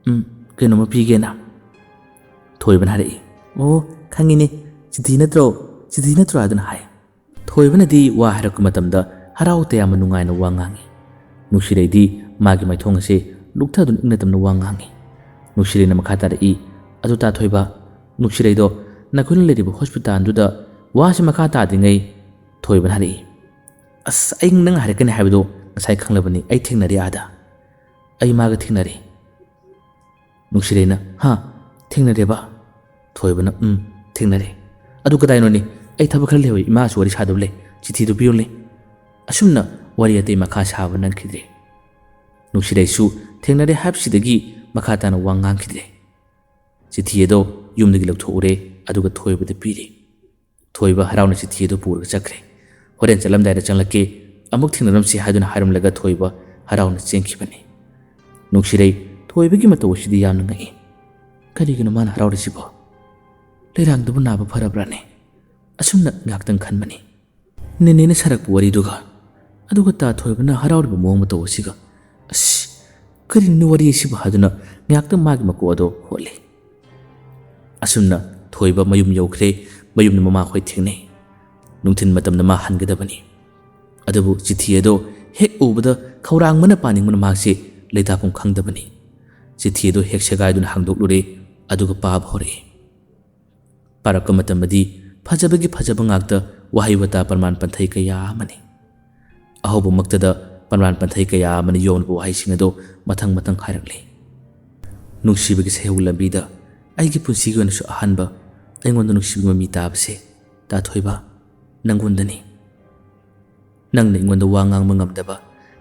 ꯎꯝ, ꯀꯩꯅꯣꯝꯃ ꯄꯤꯒꯦꯅ"꯫ ꯊꯣꯏꯕꯅ ꯍꯥꯏꯔꯛꯏ, "ꯑꯣ, ꯈꯪꯉꯤꯅꯦ, ꯆꯤꯊꯤ ꯅꯠꯇ꯭ꯔꯣ? ꯆꯤꯊꯤ ꯅꯠꯇ꯭ꯔꯣ?" ꯍꯥꯏꯗꯨꯅ ꯍꯥꯏ꯫ ꯊꯣꯏꯕꯅꯗꯤ ꯋꯥ ꯍꯥꯏꯔꯛꯄ ꯃꯇꯝꯗ ꯍꯔꯥꯎ ꯇꯌꯥꯝꯅ ꯅꯨꯡꯉꯥꯏꯅ ꯋꯥ ꯉꯥꯡꯉꯤ꯫ ꯅꯨꯡꯁꯤꯔꯩꯗꯤ ꯃꯥꯒꯤ ꯃꯥꯏꯊꯣꯡ ꯑꯁꯦ ꯂꯨꯛꯊꯗꯨꯅ ꯏꯪꯅ ꯇꯞꯅ ꯋꯥ ꯉꯥꯡꯉꯤ꯫ ꯅꯨꯡꯁꯤꯔꯩꯅ ꯃꯈꯥ ꯇꯥꯔꯛꯏ, "ꯑꯗꯨ ꯇꯥ ꯊꯣꯏꯕ, ꯅꯨꯡꯁꯤꯔꯩꯗꯣ ꯅꯈꯣꯏꯅ ꯂꯩꯔꯤꯕ ꯍꯣꯁꯄꯤꯇꯥꯜꯗꯨꯗ ꯋꯥꯁꯤ ꯃꯈꯥ ꯇꯥꯗ꯭ꯔꯤꯉꯩ"꯫ ꯊꯣꯏꯕꯅ ꯍꯥꯏꯔꯛꯏ, "ꯑꯁ, ꯑꯩ ꯅꯪ ꯍꯥꯏꯔꯛꯀꯅꯤ ꯍꯥꯏꯕꯗꯣ ꯉꯁꯥꯏ ꯈꯪꯂꯕꯅꯤ, ꯑꯩ ꯊꯦꯡꯅꯔꯦ ꯑꯥꯗ꯫ ꯑꯩ ꯃꯥꯒ ꯊꯦꯡꯅꯔꯦ"꯫ ꯅꯨꯡꯁꯤꯔꯩꯅ, "ꯍꯥ? ꯊꯦꯡꯅꯔꯦꯕ?" ꯊꯣꯏꯕꯅ, "ꯎꯝ, ꯊꯦꯡꯅꯔꯦ꯫ ꯑꯗꯨ ꯀꯗꯥꯏꯅꯣꯅꯦ? ꯑꯩ ꯊꯕꯛ ꯈꯔ ꯂꯩꯍꯧꯏ, ꯏꯃꯥꯁꯨ ꯋꯥꯔꯤ ꯁꯥꯗꯕ ꯂꯩ, ꯆꯤꯊꯤꯗꯨ ꯄꯤꯌꯨꯅꯦ"꯫ ꯑꯁꯨꯝꯅ ꯋꯥꯔꯤ ꯑꯇꯩ ꯃꯈꯥ ꯁꯥꯕ ꯅꯪꯈꯤꯗ꯭ꯔꯦ꯫ ꯅꯨꯡꯁꯤꯔꯩꯁꯨ ꯊꯦꯡꯅꯔꯦ ꯍꯥꯏꯕꯁꯤꯗꯒꯤ ꯃꯈꯥ ꯇꯥꯅ ꯋꯥ ꯉꯥꯡꯈꯤꯗ꯭ꯔꯦ꯫ ꯆꯤꯊꯤ ꯑꯗꯣ ꯌꯨꯝꯗꯒꯤ ꯂꯧꯊꯣꯛꯎꯔꯦ, ꯑꯗꯨꯒ ꯊꯣꯏꯕꯗ ꯄꯤꯔꯦ꯫ ꯊꯣꯏꯕ ꯍꯔꯥꯎꯅ ꯆꯤꯊꯤ ꯑꯗꯨ ꯄꯨꯔꯒ ꯆꯠꯈ꯭ꯔꯦ꯫ "ꯍꯣꯔꯦꯟ ꯆꯠꯂꯝꯗꯥꯏꯗ ꯆꯪꯂꯛꯀꯦ, ꯑꯃꯨꯛ ꯊꯦꯡꯅꯔꯝꯁꯤ" ꯍꯥꯏꯗꯨꯅ ꯍꯥꯏꯔꯝꯂꯒ ꯊꯣꯏꯕ ꯍꯔꯥꯎꯅ ꯆꯦꯟꯈꯤꯕꯅꯤ꯫ ꯅꯨꯡꯁꯤꯔꯩ ꯊꯣꯏꯕꯒꯤ ꯃꯇꯧ ꯑꯁꯤꯗꯤ ꯌꯥꯝꯅ ꯉꯛꯏ꯫ ꯀꯔꯤꯒꯤꯅꯣ ꯃꯥꯅ ꯍꯔꯥꯎꯔꯤꯁꯤꯕꯣ? ꯂꯩꯔꯥꯡꯗꯨꯕꯨ ꯅꯥꯕ ꯐꯔꯕ꯭ꯔꯥꯅꯦ? ꯑꯁꯨꯝꯅ ꯉꯥꯏꯍꯥꯛꯇꯪ ꯈꯟꯕꯅꯤ꯫ ꯅꯦꯅꯦꯅ ꯁꯥꯔꯛꯄ ꯋꯥꯔꯤꯗꯨꯒ, ꯑꯗꯨꯒ ꯇꯥ ꯊꯣꯏꯕꯅ ꯍꯔꯥꯎꯔꯤꯕ ꯃꯑꯣꯡ ꯃꯇꯧ ꯑꯁꯤꯒ, "ꯑꯁ, ꯀꯔꯤꯅꯣ ꯋꯥꯔꯤ ꯑꯁꯤꯕꯨ?" ꯍꯥꯏꯗꯨꯅ ꯉꯥꯏꯍꯥꯛꯇꯪ ꯃꯥꯒꯤ ꯃꯀꯣꯛ ꯑꯗꯣ ꯍꯣꯠꯂꯤ꯫ ꯑꯁꯨꯝꯅ ꯊꯣꯏꯕ ꯃꯌꯨꯝ ꯌꯧꯈ꯭ꯔꯦ꯫ ꯃꯌꯨꯝꯗ ꯃꯃꯥꯈꯣꯏ ꯊꯦꯡꯅꯩ꯫ ꯅꯨꯡꯊꯤꯜ ꯃꯇꯝꯗ ꯃꯥ ꯍꯟꯒꯗꯕꯅꯤ꯫ ꯑꯗꯨꯕꯨ ꯆꯤꯊꯤ ꯑꯗꯣ ꯍꯦꯛ ꯎꯕꯗ ꯈꯧꯔꯥꯡꯕꯅ ꯄꯥꯅꯤꯡꯕꯅ ꯃꯍꯥꯛꯁꯦ ꯂꯩꯇꯥꯐꯝ ꯈꯪꯗꯕꯅꯤ꯫ ꯆꯤꯊꯤ ꯑꯗꯨ ꯍꯦꯛ ꯁꯦꯒꯥꯏꯗꯨꯅ ꯍꯥꯡꯗꯣꯛꯂꯨꯔꯦ, ꯑꯗꯨꯒ ꯄꯥꯕ ꯍꯧꯔꯛꯏ꯫ ꯄꯥꯔꯛꯄ ꯃꯇꯝꯗꯗꯤ ꯐꯖꯕꯒꯤ ꯐꯖꯕ ꯉꯥꯛꯇ, ꯋꯥꯍꯩ ꯋꯥꯇꯥ ꯄ꯭ꯔꯃꯥꯟ ꯄꯟꯊꯩ ꯀꯌꯥ ꯑꯃꯅꯤ꯫ ꯑꯍꯧꯕꯃꯛꯇꯗ ꯄ꯭ꯔꯃꯥꯟ ꯄꯟꯊꯩ ꯀꯌꯥ ꯑꯃꯅ ꯌꯣꯝꯂꯕ ꯋꯥꯍꯩꯁꯤꯡ ꯑꯗꯨ ꯃꯊꯪ ꯃꯊꯪ ꯍꯥꯏꯔꯛꯂꯤ꯫ ꯅꯨꯡꯁꯤꯕꯒꯤ ꯁꯩꯍꯧ ꯂꯝꯕꯤꯗ ꯑꯩꯒꯤ ꯄꯨꯟꯁꯤꯒꯤ ꯑꯣꯏꯅꯁꯨ ꯑꯍꯥꯟꯕ ꯑꯩꯉꯣꯟꯗ ꯅꯨꯡꯁꯤꯕ ꯃꯃꯤ ꯇꯥꯕꯁꯦ, ꯇꯥꯊꯣꯏꯕ, ꯅꯪꯉꯣꯟꯗꯅꯤ꯫ ꯅꯪꯅ ꯑꯩꯉꯣꯟꯗ ꯋꯥ ꯉꯥꯡꯕ ꯉꯝꯗꯕ,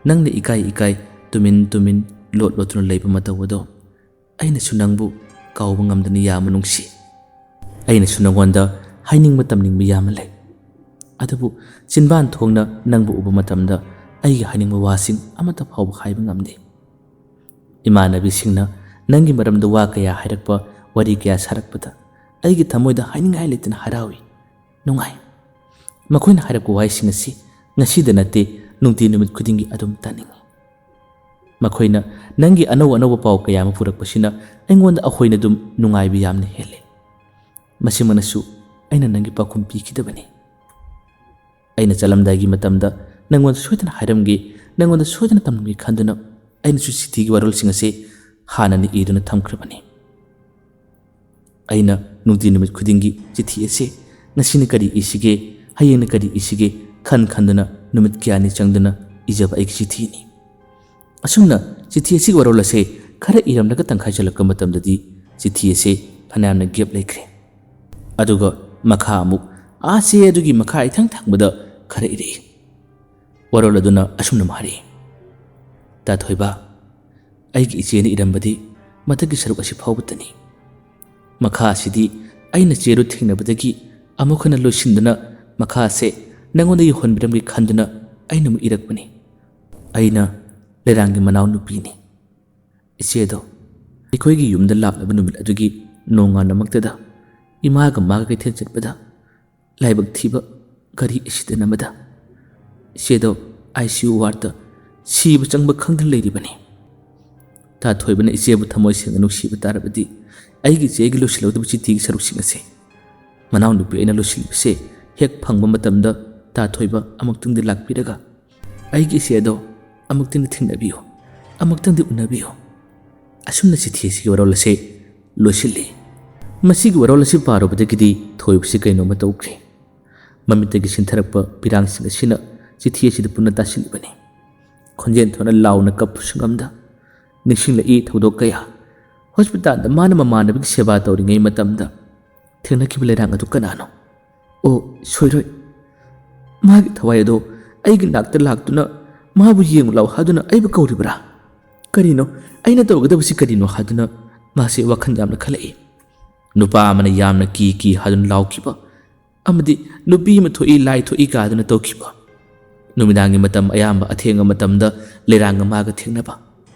ꯅꯪꯅ ꯏꯀꯥꯏ ꯏꯀꯥꯏ, ꯇꯨꯃꯤꯟ ꯇꯨꯃꯤꯟ, ꯂꯣꯠ ꯂꯣꯠꯇꯨꯅ ꯂꯩꯕ ꯃꯇꯧ ꯑꯗꯣ, ꯑꯩꯅꯁꯨ ꯅꯪꯕꯨ ꯀꯥꯎꯕ ꯉꯝꯗꯅ ꯌꯥꯝꯅ ꯅꯨꯡꯁꯤ꯫ ꯑꯩꯅꯁꯨ ꯅꯪꯉꯣꯟꯗ ꯍꯥꯏꯅꯤꯡꯕ ꯇꯝꯅꯤꯡꯕ ꯌꯥꯝꯅ ꯂꯩ꯫ ꯑꯗꯨꯕꯨ ꯆꯤꯟꯕꯥꯟ ꯊꯣꯡꯅ ꯅꯪꯕꯨ ꯎꯕ ꯃꯇꯝꯗ ꯑꯩꯒꯤ ꯍꯥꯏꯅꯤꯡꯕ ꯋꯥꯁꯤꯡ ꯑꯃꯠꯇ ꯐꯥꯎꯕ ꯍꯥꯏꯕ ꯉꯝꯗꯦ꯫ ꯏꯃꯥꯟꯅꯕꯤꯁꯤꯡꯅ ꯅꯪꯒꯤ ꯃꯔꯝꯗ ꯋꯥ ꯀꯌꯥ ꯍꯥꯏꯔꯛꯄ, ꯋꯥꯔꯤ ꯀꯌꯥ ꯁꯥꯔꯛꯄꯗ ꯑꯩꯒꯤ ꯊꯃꯣꯏꯗ ꯍꯥꯏꯅꯤꯡꯉꯥꯏ ꯂꯩꯇꯅ ꯍꯔꯥꯎꯏ, ꯅꯨꯡꯉꯥꯏ꯫ ꯃꯈꯣꯏꯅ ꯍꯥꯏꯔꯛꯄ ꯋꯥꯍꯩꯁꯤꯡ ꯑꯁꯤ ꯉꯁꯤꯗ ꯅꯠꯇꯦ, ꯅꯨꯡꯇꯤ ꯅꯨꯃꯤꯠ ꯈꯨꯗꯤꯡꯒꯤ ꯑꯗꯨꯝ ꯇꯥꯅꯤꯡꯏ꯫ ꯃꯈꯣꯏꯅ ꯅꯪꯒꯤ ꯑꯅꯧ ꯑꯅꯧꯕ ꯄꯥꯎ ꯀꯌꯥ ꯑꯃ ꯄꯨꯔꯛꯄꯁꯤꯅ ꯑꯩꯉꯣꯟꯗ ꯑꯩꯈꯣꯏꯅ ꯑꯗꯨꯝ ꯅꯨꯡꯉꯥꯏꯕ ꯌꯥꯝꯅ ꯍꯦꯜꯂꯤ꯫ ꯃꯁꯤꯃꯛꯅꯁꯨ ꯑꯩꯅ ꯅꯪꯒꯤ ꯄꯥꯎꯈꯨꯝ ꯄꯤꯈꯤꯗꯕꯅꯤ꯫ ꯑꯩꯅ ꯆꯠꯂꯝꯗꯥꯏꯒꯤ ꯃꯇꯝꯗ ꯅꯪꯉꯣꯟꯗ ꯁꯣꯏꯗꯅ ꯍꯥꯏꯔꯝꯒꯦ, ꯅꯪꯉꯣꯟꯗ ꯁꯣꯏꯗꯅ ꯇꯝꯂꯝꯒꯦ ꯈꯟꯗꯨꯅ ꯑꯩꯅꯁꯨ ꯆꯤꯊꯤꯒꯤ ꯋꯥꯔꯣꯜꯁꯤꯡ ꯑꯁꯦ ꯍꯥꯟꯅꯅ ꯏꯗꯨꯅ ꯊꯝꯈ꯭ꯔꯕꯅꯤ꯫ ꯑꯩꯅ ꯅꯨꯡꯇꯤ ꯅꯨꯃꯤꯠ ꯈꯨꯗꯤꯡꯒꯤ ꯆꯤꯊꯤ ꯑꯁꯦ ꯉꯁꯤꯅ ꯀꯔꯤ ꯏꯁꯤꯒꯦ, ꯍꯌꯦꯡꯅ ꯀꯔꯤ ꯏꯁꯤꯒꯦ ꯈꯟ ꯈꯟꯗꯨꯅ ꯅꯨꯃꯤꯠ ꯀꯌꯥꯅꯤ ꯆꯪꯗꯨꯅ ꯏꯖꯕ ꯑꯩꯒꯤ ꯆꯤꯊꯤꯅꯤ꯫ ꯑꯁꯨꯝꯅ ꯆꯤꯊꯤ ꯑꯁꯤꯒꯤ ꯋꯥꯔꯣꯜ ꯑꯁꯦ ꯈꯔ ꯏꯔꯝꯂꯒ ꯇꯪꯈꯥꯏ ꯆꯜꯂꯛꯄ ꯃꯇꯝꯗꯗꯤ ꯆꯤꯊꯤ ꯑꯁꯦ ꯐꯅꯌꯥꯝꯅ gap ꯂꯩꯈ꯭ꯔꯦ꯫ ꯑꯗꯨꯒ ꯃꯈꯥ ꯑꯃꯨꯛ ꯑꯥ ꯆꯦ ꯑꯗꯨꯒꯤ ꯃꯈꯥ ꯏꯊꯪ ꯊꯪꯕꯗ ꯈꯔ ꯏꯔꯛꯏ꯫ ꯋꯥꯔꯣꯜ ꯑꯗꯨꯅ ꯑꯁꯨꯝꯅ ꯍꯥꯏꯔꯛꯏ, "ꯇꯥꯊꯣꯏꯕ, ꯑꯩꯒꯤ ꯏꯆꯦꯅ ꯏꯔꯝꯕꯗꯤ ꯃꯊꯛꯀꯤ ꯁꯔꯨꯛ ꯑꯁꯤ ꯐꯥꯎꯕꯇꯅꯤ꯫ ꯃꯈꯥ ꯑꯁꯤꯗꯤ ꯑꯩꯅ ꯆꯦꯗꯨ ꯊꯦꯡꯅꯕꯗꯒꯤ ꯑꯃꯨꯛ ꯍꯟꯅ ꯂꯣꯏꯁꯤꯟꯗꯨꯅ ꯃꯈꯥ ꯑꯁꯦ ꯅꯉꯣꯟꯗ ꯌꯧꯍꯟꯕꯤꯔꯝꯒꯦ ꯈꯟꯗꯨꯅ ꯑꯩꯅ ꯑꯃꯨꯛ ꯏꯔꯛꯄꯅꯤ꯫ ꯑꯩꯅ ꯂꯩꯔꯥꯡꯒꯤ ꯃꯅꯥꯎ ꯅꯨꯄꯤꯅꯤ꯫ ꯏꯆꯦꯗꯣ ꯑꯩꯈꯣꯏꯒꯤ ꯌꯨꯝꯗ ꯂꯥꯛꯂꯕ ꯅꯨꯃꯤꯠ ꯑꯗꯨꯒꯤ ꯅꯣꯡꯉꯥꯟꯕꯃꯛꯇꯗ ꯏꯃꯥꯒ ꯃꯥꯒ ꯀꯩꯊꯦꯜ ꯆꯠꯄꯗ ꯂꯥꯏꯕꯛ ꯊꯤꯕ ꯒꯥꯔꯤ accident ꯑꯃꯗ ꯏꯆꯦꯗꯣ ICU wardꯇ ꯁꯤꯕ ꯆꯪꯕ ꯈꯪꯗꯅ ꯂꯩꯔꯤꯕꯅꯤ꯫ ꯇꯥꯊꯣꯏꯕꯅ ꯏꯆꯦꯕꯨ ꯊꯃꯣꯏ ꯁꯦꯡꯅ ꯅꯨꯡꯁꯤꯕ ꯇꯥꯔꯕꯗꯤ ꯑꯩꯒꯤ ꯏꯆꯦꯒꯤ ꯂꯣꯏꯁꯤꯜꯍꯧꯗꯕ ꯆꯤꯊꯤꯒꯤ ꯁꯔꯨꯛꯁꯤꯡ ꯑꯁꯦ ꯃꯅꯥꯎꯅꯨꯄꯤ ꯑꯩꯅ ꯂꯣꯏꯁꯤꯜꯂꯤꯕꯁꯦ ꯍꯦꯛ ꯐꯪꯕ ꯃꯇꯝꯗ ꯇꯥꯊꯣꯏꯕ ꯑꯃꯨꯛꯇꯪꯗꯤ ꯂꯥꯛꯄꯤꯔꯒ ꯑꯩꯒꯤ ꯏꯆꯦꯗꯣ ꯑꯃꯨꯛꯇꯪꯗꯤ ꯊꯦꯡꯅꯕꯤꯌꯨ, ꯑꯃꯨꯛꯇꯪꯗꯤ ꯎꯅꯕꯤꯌꯨ꯫" ꯑꯁꯨꯝꯅ ꯆꯤꯊꯤ ꯑꯁꯤꯒꯤ ꯋꯥꯔꯣꯜ ꯑꯁꯤ ꯂꯣꯏꯁꯤꯜꯂꯤ꯫ ꯃꯁꯤꯒꯤ ꯋꯥꯔꯣꯜ ꯑꯁꯤ ꯄꯥꯔꯨꯕꯗꯒꯤꯗꯤ ꯊꯣꯏꯕꯁꯤ ꯀꯩꯅꯣꯝꯃ ꯇꯧꯈ꯭ꯔꯦ꯫ ꯃꯃꯤꯠꯇꯒꯤ ꯁꯤꯟꯊꯔꯛꯄ ꯄꯤꯔꯥꯡꯁꯤꯡ ꯑꯁꯤꯅ ꯆꯤꯊꯤ ꯑꯁꯤꯗ ꯄꯨꯟꯅ ꯇꯥꯁꯤꯜꯂꯤꯕꯅꯤ꯫ ꯈꯣꯟꯖꯦꯜ ꯊꯣꯛꯅ ꯂꯥꯎꯅ ꯀꯞꯄꯁꯨ ꯉꯝꯗ ꯅꯤꯡꯁꯤꯡꯂꯛꯏ ꯊꯧꯗꯣꯛ ꯀꯌꯥ꯫ ꯍꯣꯁꯄꯤꯇꯥꯜꯗ ꯃꯥꯅ ꯃꯃꯥꯟꯅꯕꯒꯤ ꯁꯦꯕꯥ ꯇꯧꯔꯤꯉꯩ ꯃꯇꯝꯗ ꯊꯦꯡꯅꯈꯤꯕ ꯂꯩꯔꯥꯡ ꯑꯗꯨ ꯀꯅꯥꯅꯣ? ꯑꯣ, ꯁꯣꯏꯔꯣꯏ꯫ ꯃꯥꯒꯤ ꯊꯋꯥꯏ ꯑꯗꯣ ꯑꯩꯒꯤ ꯅꯥꯛꯇ ꯂꯥꯛꯇꯨꯅ ꯃꯥꯕꯨ ꯌꯦꯡꯉꯨ ꯂꯥꯎ ꯍꯥꯏꯗꯨꯅ ꯑꯩꯕꯨ ꯀꯧꯔꯤꯕ꯭ꯔꯥ? ꯀꯔꯤꯅꯣ? ꯑꯩꯅ ꯇꯧꯒꯗꯕꯁꯤ ꯀꯔꯤꯅꯣ ꯍꯥꯏꯗꯨꯅ ꯃꯥꯁꯦ ꯋꯥꯈꯜ ꯌꯥꯝꯅ ꯈꯜꯂꯛꯏ꯫ ꯅꯨꯄꯥ ꯑꯃꯅ ꯌꯥꯝꯅ ꯀꯤ ꯀꯤ ꯍꯥꯏꯗꯨꯅ ꯂꯥꯎꯈꯤꯕ ꯑꯃꯗꯤ ꯅꯨꯄꯤ ꯑꯃ ꯊꯣꯛꯏ, ꯂꯥꯏ ꯊꯣꯛꯏ ꯀꯥꯗꯨꯅ ꯇꯧꯈꯤꯕ꯫ ꯅꯨꯃꯤꯗꯥꯡꯒꯤ ꯃꯇꯝ ꯑꯌꯥꯝꯕ ꯑꯊꯦꯡꯕ ꯃꯇꯝꯗ ꯂꯩꯔꯥꯡꯒ ꯃꯥꯒ ꯊꯦꯡꯅꯕ꯫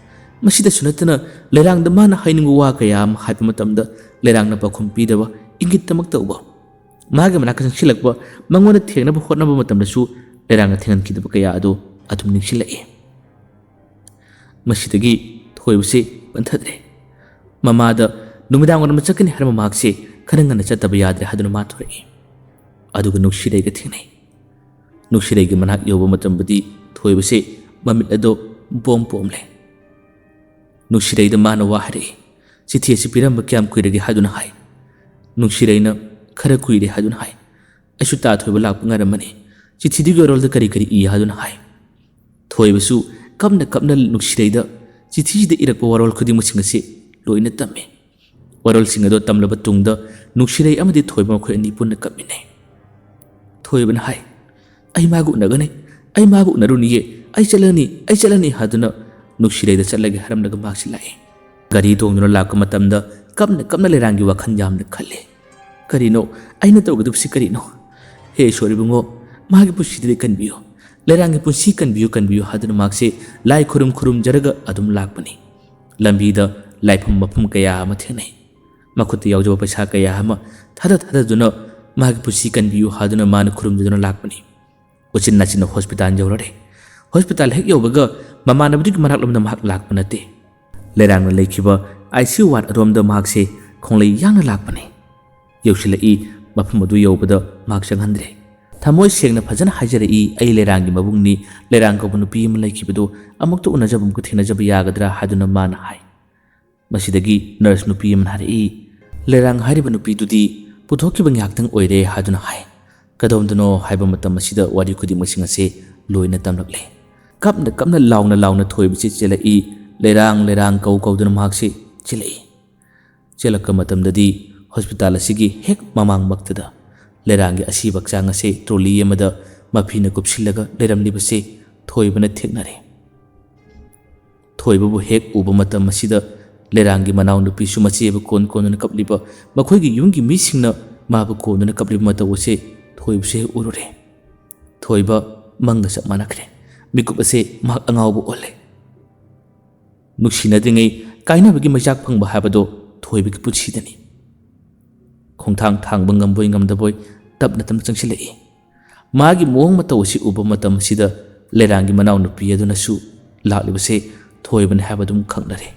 ꯃꯁꯤꯗꯁꯨ ꯅꯠꯇꯅ ꯂꯩꯔꯥꯡꯗ ꯃꯥꯅ ꯍꯥꯏꯅꯤꯡꯕ ꯋꯥ ꯀꯌꯥ ꯑꯃ ꯍꯥꯏꯕ ꯃꯇꯝꯗ ꯂꯩꯔꯥꯡꯅ ꯄꯥꯎꯈꯨꯝ ꯄꯤꯗꯕ, ꯏꯪꯒꯤꯠꯇꯃꯛ ꯇꯧꯕ, ꯃꯥꯒꯤ ꯃꯅꯥꯛꯇ ꯆꯪꯁꯤꯜꯂꯛꯄ, ꯃꯉꯣꯟꯗ ꯊꯦꯡꯅꯕ ꯍꯣꯠꯅꯕ ꯃꯇꯝꯗꯁꯨ ꯂꯩꯔꯥꯡꯅ ꯊꯦꯡꯍꯟꯈꯤꯗꯕ ꯀꯌꯥ ꯑꯗꯨ ꯑꯗꯨꯝ ꯅꯤꯡꯁꯤꯡꯂꯛꯏ꯫ ꯃꯁꯤꯗꯒꯤ ꯊꯣꯏꯕꯁꯤ ꯄꯟꯊꯗ꯭ꯔꯦ꯫ ꯃꯃꯥꯗ ꯅꯨꯃꯤꯗꯥꯡ ꯋꯥꯏꯔꯝꯗ ꯆꯠꯀꯅꯤ ꯍꯥꯏꯔꯝꯕ ꯃꯍꯥꯛꯁꯦ ꯈꯔ ꯉꯟꯅ ꯆꯠꯇꯕ ꯌꯥꯗ꯭ꯔꯦ ꯍꯥꯏꯗꯨꯅ ꯃꯥ ꯊꯣꯔꯛꯏ꯫ ꯑꯗꯨꯒ ꯅꯨꯡꯁꯤꯔꯩꯒ ꯊꯦꯡꯅꯩ꯫ ꯅꯨꯡꯁꯤꯔꯩꯒꯤ ꯃꯅꯥꯛ ꯌꯧꯕ ꯃꯇꯝꯗꯗꯤ ꯊꯣꯏꯕꯁꯦ ꯃꯃꯤꯠ ꯑꯗꯣ ꯄꯣꯝ ꯄꯣꯝꯂꯦ꯫ ꯅꯨꯡꯁꯤꯔꯩꯗ ꯃꯥꯅ ꯋꯥ ꯍꯥꯏꯔꯛꯏ꯫ "ꯆꯤꯊꯤ ꯑꯁꯤ ꯄꯤꯔꯝꯕ ꯀꯌꯥꯝ ꯀꯨꯏꯔꯒꯦ?" ꯍꯥꯏꯗꯨꯅ ꯍꯥꯏ꯫ ꯅꯨꯡꯁꯤꯔꯩꯅ "ꯈꯔ ꯀꯨꯏꯔꯦ" ꯍꯥꯏꯗꯨꯅ ꯍꯥꯏ꯫ "ꯑꯩꯁꯨ ꯇꯥ ꯊꯣꯏꯕ ꯂꯥꯛꯄ ꯉꯥꯏꯔꯝꯕꯅꯤ꯫ ꯆꯤꯊꯤꯗꯨꯒꯤ ꯋꯥꯔꯣꯜꯗ ꯀꯔꯤ ꯀꯔꯤ ꯏ?" ꯍꯥꯏꯗꯨꯅ ꯍꯥꯏ꯫ ꯊꯣꯏꯕꯁꯨ ꯀꯞꯅ ꯀꯞꯅ ꯅꯨꯡꯁꯤꯔꯩꯗ ꯆꯤꯊꯤꯁꯤꯗ ꯏꯔꯛꯄ ꯋꯥꯔꯣꯜ ꯈꯨꯗꯤꯡꯃꯛꯁꯤꯡ ꯑꯁꯤ ꯂꯣꯏꯅ ꯇꯝꯃꯤ꯫ ꯋꯥꯔꯣꯜꯁꯤꯡ ꯑꯗꯨ ꯇꯝꯂꯕ ꯇꯨꯡꯗ ꯅꯨꯡꯁꯤꯔꯩ ꯑꯃꯗꯤ ꯊꯣꯏꯕ ꯃꯈꯣꯏ ꯑꯅꯤ ꯄꯨꯟꯅ ꯀꯞꯃꯤꯟꯅꯩ꯫ ꯊꯣꯏꯕꯅ ꯍꯥꯏ, "ꯑꯩ ꯃꯥꯒ ꯎꯅꯒꯅꯤ, ꯑꯩ ꯃꯥꯕꯨ ꯎꯅꯔꯨꯅꯤꯌꯦ, ꯑꯩ ꯆꯠꯂꯅꯤ, ꯑꯩ ꯆꯠꯂꯅꯤ" ꯍꯥꯏꯗꯨꯅ ꯅꯨꯡꯁꯤꯔꯩꯗ ꯆꯠꯂꯒꯦ ꯍꯥꯏꯔꯝꯂꯒ ꯃꯍꯥꯛꯁꯤ ꯂꯥꯛꯏ꯫ ꯒꯥꯔꯤ ꯇꯣꯡꯗꯨꯅ ꯂꯥꯛꯄ ꯃꯇꯝꯗ ꯀꯞꯅ ꯀꯞꯅ ꯂꯩꯔꯥꯡꯒꯤ ꯋꯥꯈꯜ ꯌꯥꯝꯅ ꯈꯜꯂꯤ꯫ "ꯀꯔꯤꯅꯣ? ꯑꯩꯅ ꯇꯧꯒꯗꯕꯁꯤ ꯀꯔꯤꯅꯣ? ꯍꯦ ꯏꯁꯣꯔ ꯏꯕꯨꯡꯉꯣ, ꯃꯥꯒꯤ ꯄꯨꯟꯁꯤꯗꯨꯗꯤ ꯀꯟꯕꯤꯌꯨ, ꯂꯩꯔꯥꯡꯒꯤ ꯄꯨꯟꯁꯤ ꯀꯟꯕꯤꯌꯨ, ꯀꯟꯕꯤꯌꯨ" ꯍꯥꯏꯗꯨꯅ ꯃꯍꯥꯛꯁꯦ ꯂꯥꯏ ꯈꯨꯔꯨꯝ ꯈꯨꯔꯨꯝꯖꯔꯒ ꯑꯗꯨꯝ ꯂꯥꯛꯄꯅꯤ꯫ ꯂꯝꯕꯤꯗ ꯂꯥꯏꯐꯝ ꯃꯐꯝ ꯀꯌꯥ ꯑꯃ ꯊꯦꯡꯅꯩ꯫ ꯃꯈꯨꯠꯇ ꯌꯥꯎꯖꯕ ꯄꯩꯁꯥ ꯀꯌꯥ ꯑꯃ ꯊꯥꯗ ꯊꯥꯗꯗꯨꯅ ꯃꯥꯒꯤ ꯄꯨꯟꯁꯤ ꯀꯟꯕꯤꯌꯨ ꯍꯥꯏꯗꯨꯅ ꯃꯥꯅ ꯈꯨꯔꯨꯝꯖꯗꯨꯅ ꯂꯥꯛꯄꯅꯤ꯫ ꯎꯆꯤꯟ ꯅꯥꯆꯤꯟꯅ ꯍꯣꯁꯄꯤꯇꯥꯜ ꯌꯧꯔꯔꯦ꯫ ꯍꯣꯁꯄꯤꯇꯥꯜ ꯍꯦꯛ ꯌꯧꯕꯒ ꯃꯃꯥꯟꯅꯕꯗꯨꯒꯤ ꯃꯅꯥꯛꯂꯣꯝꯗ ꯃꯍꯥꯛ ꯂꯥꯛꯄ ꯅꯠꯇꯦ꯫ ꯂꯩꯔꯥꯡꯅ ꯂꯩꯈꯤꯕ ICU ward ꯑꯔꯣꯝꯗ ꯃꯍꯥꯛꯁꯦ ꯈꯣꯡꯂꯩ ꯌꯥꯡꯅ ꯂꯥꯛꯄꯅꯤ꯫ ꯌꯧꯁꯤꯜꯂꯛꯏ꯫ ꯃꯐꯝ ꯑꯗꯨ ꯌꯧꯕꯗ ꯃꯍꯥꯛ ꯆꯪꯍꯟꯗ꯭ꯔꯦ꯫ ꯊꯃꯣꯏ ꯁꯦꯡꯅ ꯐꯖꯅ ꯍꯥꯏꯖꯔꯛꯏ, "ꯑꯩ ꯂꯩꯔꯥꯡꯒꯤ ꯃꯕꯨꯡꯅꯤ, ꯂꯩꯔꯥꯡ ꯀꯧꯕ ꯅꯨꯄꯤ ꯑꯃ ꯂꯩꯈꯤꯕꯗꯨ ꯑꯃꯨꯛꯇ ꯎꯅꯖꯕ, ꯑꯃꯨꯛꯇ ꯊꯦꯡꯅꯖꯕ ꯌꯥꯒꯗ꯭ꯔꯥ?" ꯍꯥꯏꯗꯨꯅ ꯃꯥꯅ ꯍꯥꯏ꯫ ꯃꯁꯤꯗꯒꯤ ꯅꯔꯁ ꯅꯨꯄꯤ ꯑꯃꯅ ꯍꯥꯏꯔꯛꯏ, "ꯂꯩꯔꯥꯡ ꯍꯥꯏꯔꯤꯕ ꯅꯨꯄꯤꯗꯨꯗꯤ ꯄꯨꯊꯣꯛꯈꯤꯕ ꯉꯥꯏꯍꯥꯛꯇꯪ ꯑꯣꯏꯔꯦ" ꯍꯥꯏꯗꯨꯅ ꯍꯥꯏ꯫ ꯀꯗꯣꯝꯗꯅꯣ ꯍꯥꯏꯕ ꯃꯇꯝ ꯑꯁꯤꯗ ꯋꯥꯔꯤ ꯈꯨꯗꯤꯡꯃꯛꯁꯤꯡ ꯑꯁꯦ ꯂꯣꯏꯅ ꯇꯝꯂꯛꯂꯦ꯫ ꯀꯞꯅ ꯀꯞꯅ ꯂꯥꯎꯅ ꯂꯥꯎꯅ ꯊꯣꯏꯕꯁꯤ ꯆꯦꯜꯂꯛꯏ꯫ "ꯂꯩꯔꯥꯡ, ꯂꯩꯔꯥꯡ" ꯀꯧ ꯀꯧꯗꯨꯅ ꯃꯍꯥꯛꯁꯤ ꯆꯦꯜꯂꯛꯏ꯫ ꯆꯦꯜꯂꯛꯄ ꯃꯇꯝꯗꯗꯤ ꯍꯣꯁꯄꯤꯇꯥꯜ ꯑꯁꯤꯒꯤ ꯍꯦꯛ ꯃꯃꯥꯡꯃꯛꯇꯗ ꯂꯩꯔꯥꯡꯒꯤ ꯑꯁꯤꯕ ꯍꯛꯆꯥꯡ ꯑꯁꯦ ꯇ꯭ꯔꯣꯂꯤ ꯑꯃꯗ ꯃꯐꯤꯅ ꯀꯨꯞꯁꯤꯜꯂꯒ ꯂꯩꯔꯝꯂꯤꯕꯁꯦ ꯊꯣꯏꯕꯅ ꯊꯦꯡꯅꯔꯦ꯫ ꯊꯣꯏꯕꯕꯨ ꯍꯦꯛ ꯎꯕ ꯃꯇꯝ ꯑꯁꯤꯗ ꯂꯩꯔꯥꯡꯒꯤ ꯃꯅꯥꯎꯅꯨꯄꯤꯁꯨ ꯃꯆꯦꯕꯨ ꯀꯣꯟ ꯀꯣꯟꯗꯨꯅ ꯀꯞꯂꯤꯕ, ꯃꯈꯣꯏꯒꯤ ꯌꯨꯝꯒꯤ ꯃꯤꯁꯤꯡꯅ ꯃꯥꯕꯨ ꯀꯣꯟꯗꯨꯅ ꯀꯞꯂꯤꯕ ꯃꯇꯧ ꯑꯁꯦ ꯊꯣꯏꯕꯁꯨ ꯍꯦꯛ ꯎꯔꯨꯔꯦ꯫ ꯊꯣꯏꯕ ꯃꯪꯒ ꯆꯞ ꯃꯥꯟꯅꯈ꯭ꯔꯦ꯫ ꯃꯤꯀꯨꯞ ꯑꯁꯦ ꯃꯍꯥꯛ ꯑꯉꯥꯎꯕ ꯑꯣꯜꯂꯦ꯫ ꯅꯨꯡꯁꯤꯅꯗ꯭ꯔꯤꯉꯩ ꯀꯥꯏꯅꯕꯒꯤ ꯃꯩꯆꯥꯛ ꯐꯪꯕ ꯍꯥꯏꯕꯗꯣ ꯊꯣꯏꯕꯒꯤ ꯄꯨꯟꯁꯤꯗꯅꯤ꯫ ꯈꯣꯡꯊꯥꯡ ꯊꯥꯡꯕ ꯉꯝꯕꯣꯏ ꯉꯝꯗꯕꯣꯏ ꯇꯞꯅ ꯇꯞꯅ ꯆꯪꯁꯤꯜꯂꯛꯏ꯫ ꯃꯥꯒꯤ ꯃꯑꯣꯡ ꯃꯇꯧ ꯑꯁꯤ ꯎꯕ ꯃꯇꯝ ꯑꯁꯤꯗ ꯂꯩꯔꯥꯡꯒꯤ ꯃꯅꯥꯎꯅꯨꯄꯤ ꯑꯗꯨꯅꯁꯨ ꯂꯥꯛꯂꯤꯕꯁꯦ ꯊꯣꯏꯕꯅꯤ ꯍꯥꯏꯕ ꯑꯗꯨꯝ ꯈꯪꯅꯔꯦ꯫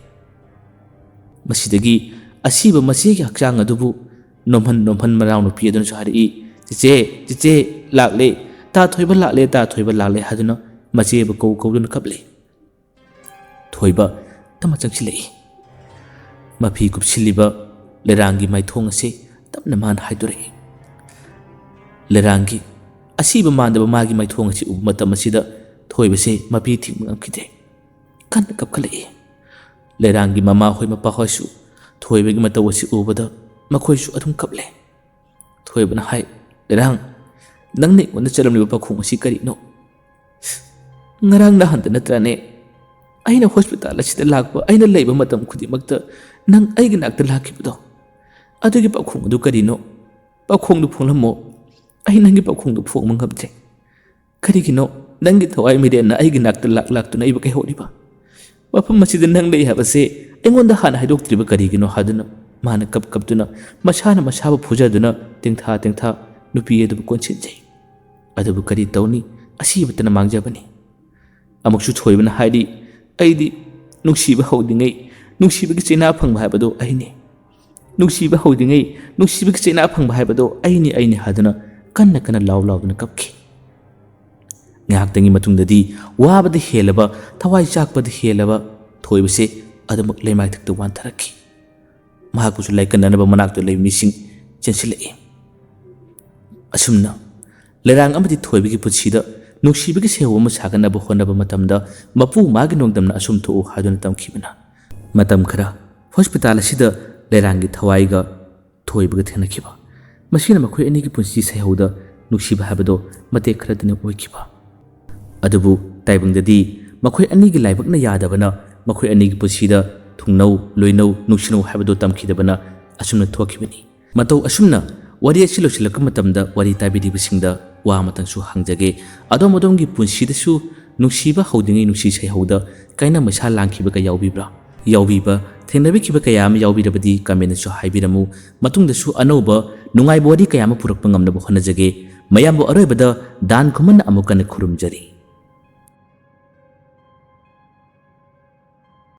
ꯃꯁꯤꯗꯒꯤ ꯑꯁꯤꯕ ꯃꯆꯦꯒꯤ ꯍꯛꯆꯥꯡ ꯑꯗꯨꯕꯨ ꯅꯣꯝꯍꯟ ꯅꯣꯝꯍꯟ ꯃꯅꯥꯎꯅꯨꯄꯤ ꯑꯗꯨꯅꯁꯨ ꯍꯥꯏꯔꯛꯏ, "ꯆꯦꯆꯦ, ꯆꯦꯆꯦ, ꯂꯥꯛꯂꯦ, ꯇꯥ ꯊꯣꯏꯕ ꯂꯥꯛꯂꯦ, ꯇꯥ ꯊꯣꯏꯕ ꯂꯥꯛꯂꯦ" ꯍꯥꯏꯗꯨꯅ ꯃꯆꯦꯕꯨ ꯀꯧ ꯀꯧꯗꯨꯅ ꯀꯞꯂꯤ꯫ ꯊꯣꯏꯕ ꯇꯞꯅ ꯆꯪꯁꯤꯜꯂꯛꯏ꯫ ꯃꯐꯤ ꯀꯨꯞꯁꯤꯜꯂꯤꯕ ꯂꯩꯔꯥꯡꯒꯤ ꯃꯥꯏꯊꯣꯡ ꯑꯁꯤ ꯇꯞꯅ ꯃꯥꯅ ꯍꯥꯏꯗꯣꯔꯛꯏ꯫ ꯂꯩꯔꯥꯡꯒꯤ ꯑꯁꯤꯕ ꯃꯥꯟꯗꯕ ꯃꯥꯒꯤ ꯃꯥꯏꯊꯣꯡ ꯑꯁꯤ ꯎꯕ ꯃꯇꯝ ꯑꯁꯤꯗ ꯊꯣꯏꯕꯁꯦ ꯃꯄꯤ ꯊꯤꯡꯕ ꯉꯝꯈꯤꯗꯦ꯫ ꯀꯟꯅ ꯀꯞꯈꯠꯂꯛꯏ꯫ ꯂꯩꯔꯥꯡꯒꯤ ꯃꯃꯥꯍꯣꯏ ꯃꯄꯥꯍꯣꯏꯁꯨ ꯊꯣꯏꯕꯒꯤ ꯃꯇꯧ ꯑꯁꯤ ꯎꯕꯗ ꯃꯈꯣꯏꯁꯨ ꯑꯗꯨꯝ ꯀꯞꯂꯦ꯫ ꯊꯣꯏꯕꯅ ꯍꯥꯏ, "ꯂꯩꯔꯥꯡ, ꯅꯪꯅ ꯑꯩꯉꯣꯟꯗ ꯆꯠꯂꯝꯂꯤꯕ ꯄꯥꯈꯣꯡ ꯑꯁꯤ ꯀꯔꯤꯅꯣ? ꯉꯔꯥꯡ ꯅꯍꯥꯟꯗ ꯅꯠꯇ꯭ꯔꯅꯦ ꯑꯩꯅ ꯍꯣꯁꯄꯤꯇꯥꯜ ꯑꯁꯤꯗ ꯂꯥꯛꯄ, ꯑꯩꯅ ꯂꯩꯕ ꯃꯇꯝ ꯈꯨꯗꯤꯡꯃꯛꯇ ꯅꯪ ꯑꯩꯒꯤ ꯅꯥꯛꯇ ꯂꯥꯛꯈꯤꯕꯗꯣ? ꯑꯗꯨꯒꯤ ꯄꯥꯈꯣꯡ ꯑꯗꯨ ꯀꯔꯤꯅꯣ? ꯄꯥꯈꯣꯡꯗꯨ ꯐꯣꯡꯂꯝꯃꯣ꯫ ꯑꯩ ꯅꯪꯒꯤ ꯄꯥꯈꯣꯡꯗꯨ ꯐꯣꯡꯕ ꯉꯝꯗ꯭ꯔꯦ꯫ ꯀꯔꯤꯒꯤꯅꯣ ꯅꯪꯒꯤ ꯊꯋꯥꯏ ꯃꯤꯔꯦꯟꯅ ꯑꯩꯒꯤ ꯅꯥꯛꯇ ꯂꯥꯛ ꯂꯥꯛꯇꯨꯅ ꯑꯩꯕꯨ ꯀꯩꯍꯧꯔꯤꯕ? ꯃꯐꯝ ꯑꯁꯤꯗ ꯅꯪ ꯂꯩ ꯍꯥꯏꯕꯁꯦ ꯑꯩꯉꯣꯟꯗ ꯍꯥꯟꯅ ꯍꯥꯏꯗꯣꯛꯇ꯭ꯔꯤꯕ ꯀꯔꯤꯒꯤꯅꯣ?" ꯍꯥꯏꯗꯨꯅ ꯃꯥꯅ ꯀꯞ ꯀꯞꯇꯨꯅ ꯃꯁꯥꯅ ꯃꯁꯥꯕꯨ ꯐꯨꯖꯗꯨꯅ ꯇꯦꯡꯊꯥ ꯇꯦꯡꯊꯥ ꯅꯨꯄꯤ ꯑꯗꯨꯕꯨ ꯀꯣꯟꯁꯤꯟꯖꯩ꯫ ꯑꯗꯨꯕꯨ ꯀꯔꯤ ꯇꯧꯅꯤ, ꯑꯁꯤꯕꯇꯅ ꯃꯥꯡꯖꯕꯅꯤ꯫ ꯑꯃꯨꯛꯁꯨ ꯊꯣꯏꯕꯅ ꯍꯥꯏꯔꯤ, "ꯑꯩꯗꯤ ꯅꯨꯡꯁꯤꯕ ꯍꯧꯗ꯭ꯔꯤꯉꯩ ꯅꯨꯡꯁꯤꯕꯒꯤ ꯆꯩꯅꯥ ꯐꯪꯕ ꯍꯥꯏꯕꯗꯣ ꯑꯩꯅꯤ꯫ ꯅꯨꯡꯁꯤꯕ ꯍꯧꯗ꯭ꯔꯤꯉꯩ ꯅꯨꯡꯁꯤꯕꯒꯤ ꯆꯩꯅꯥ ꯐꯪꯕ ꯍꯥꯏꯕꯗꯣ ꯑꯩꯅꯤ, ꯑꯩꯅꯤ" ꯍꯥꯏꯗꯨꯅ ꯀꯟꯅ ꯀꯟꯅ ꯂꯥꯎ ꯂꯥꯎꯗꯨꯅ ꯀꯞꯈꯤ꯫ ꯉꯥꯏꯍꯥꯛꯇꯪꯒꯤ ꯃꯇꯨꯡꯗꯗꯤ ꯋꯥꯕꯗ ꯍꯦꯜꯂꯕ, ꯊꯋꯥꯏ ꯆꯥꯛꯄꯗ ꯍꯦꯜꯂꯕ ꯊꯣꯏꯕꯁꯦ ꯑꯗꯨꯃꯛ ꯂꯩꯃꯥꯏꯊꯛꯇ ꯋꯥꯟꯊꯔꯛꯈꯤ꯫ ꯃꯍꯥꯛꯄꯨꯁꯨ ꯂꯥꯏꯀꯠꯅꯅꯕ ꯃꯅꯥꯛꯇ ꯂꯩꯕ ꯃꯤꯁꯤꯡ ꯆꯦꯟꯁꯤꯜꯂꯛꯏ꯫ ꯑꯁꯨꯝꯅ ꯂꯩꯔꯥꯡ ꯑꯃꯗꯤ ꯊꯣꯏꯕꯒꯤ ꯄꯨꯟꯁꯤꯗ ꯅꯨꯡꯁꯤꯕꯒꯤ ꯁꯩꯍꯧ ꯑꯃ ꯁꯥꯒꯠꯅꯕ ꯍꯣꯠꯅꯕ ꯃꯇꯝꯗ ꯃꯄꯨ ꯃꯥꯒꯤ ꯅꯣꯡꯗꯝꯅ ꯑꯁꯨꯝ ꯊꯣꯛꯎ ꯍꯥꯏꯗꯨꯅ ꯇꯝꯈꯤꯕꯅ ꯃꯇꯝ ꯈꯔ ꯍꯣꯁꯄꯤꯇꯥꯜ ꯑꯁꯤꯗ ꯂꯩꯔꯥꯡꯒꯤ ꯊꯋꯥꯏꯒ ꯊꯣꯏꯕꯒ ꯊꯦꯡꯅꯈꯤꯕ꯫ ꯃꯁꯤꯅ ꯃꯈꯣꯏ ꯑꯅꯤꯒꯤ ꯄꯨꯟꯁꯤ ꯁꯩꯍꯧꯗ ꯅꯨꯡꯁꯤꯕ ꯍꯥꯏꯕꯗꯣ ꯃꯇꯦꯛ ꯈꯔꯗꯅꯤ ꯑꯣꯏꯈꯤꯕ꯫ ꯑꯗꯨꯕꯨ ꯇꯥꯏꯕꯪꯗꯗꯤ ꯃꯈꯣꯏ ꯑꯅꯤꯒꯤ ꯂꯥꯏꯕꯛꯅ ꯌꯥꯗꯕꯅ ꯃꯈꯣꯏ ꯑꯅꯤꯒꯤ ꯄꯨꯟꯁꯤꯗ ꯊꯨꯡꯅꯧ, ꯂꯣꯏꯅꯧ, ꯅꯨꯡꯁꯤꯅꯧ ꯍꯥꯏꯕꯗꯨ ꯇꯝꯈꯤꯗꯕꯅ ꯑꯁꯨꯝꯅ ꯊꯣꯛꯈꯤꯕꯅꯤ꯫ ꯃꯇꯧ ꯑꯁꯨꯝꯅ ꯋꯥꯔꯤ ꯑꯁꯤ ꯂꯣꯏꯁꯤꯜꯂꯛꯄ ꯃꯇꯝꯗ ꯋꯥꯔꯤ ꯇꯥꯕꯤꯔꯤꯕꯁꯤꯡꯗ ꯋꯥ ꯑꯃꯇꯪꯁꯨ ꯍꯪꯖꯒꯦ꯫ ꯑꯗꯣꯝ ꯑꯗꯣꯝꯒꯤ ꯄꯨꯟꯁꯤꯗꯁꯨ ꯅꯨꯡꯁꯤꯕ ꯍꯧꯗ꯭ꯔꯤꯉꯩ ꯅꯨꯡꯁꯤ ꯁꯩꯍꯧꯗ ꯀꯥꯏꯅ ꯃꯩꯁꯥ ꯂꯥꯡꯈꯤꯕꯒ ꯌꯥꯎꯕꯤꯕ꯭ꯔꯥ? ꯌꯥꯎꯕꯤꯕ, ꯊꯦꯡꯅꯕꯤꯈꯤꯕ ꯀꯌꯥ ꯑꯃ ꯌꯥꯎꯕꯤꯔꯕꯗꯤ comment ꯁꯨ ꯍꯥꯏꯕꯤꯔꯝꯃꯨ꯫ ꯃꯇꯨꯡꯗꯁꯨ ꯑꯅꯧꯕ ꯅꯨꯡꯉꯥꯏꯕ ꯋꯥꯔꯤ ꯀꯌꯥ ꯑꯃ ꯄꯨꯔꯛꯄ ꯉꯝꯅꯕ ꯍꯣꯠꯅꯖꯒꯦ꯫ ꯃꯌꯥꯝꯕꯨ ꯑꯔꯣꯏꯕꯗ ꯗꯥꯟ ꯈꯨꯃꯟꯅ ꯑꯃꯨꯛ ꯍꯟꯅ ꯈꯨꯔꯨꯝꯖꯔꯤ꯫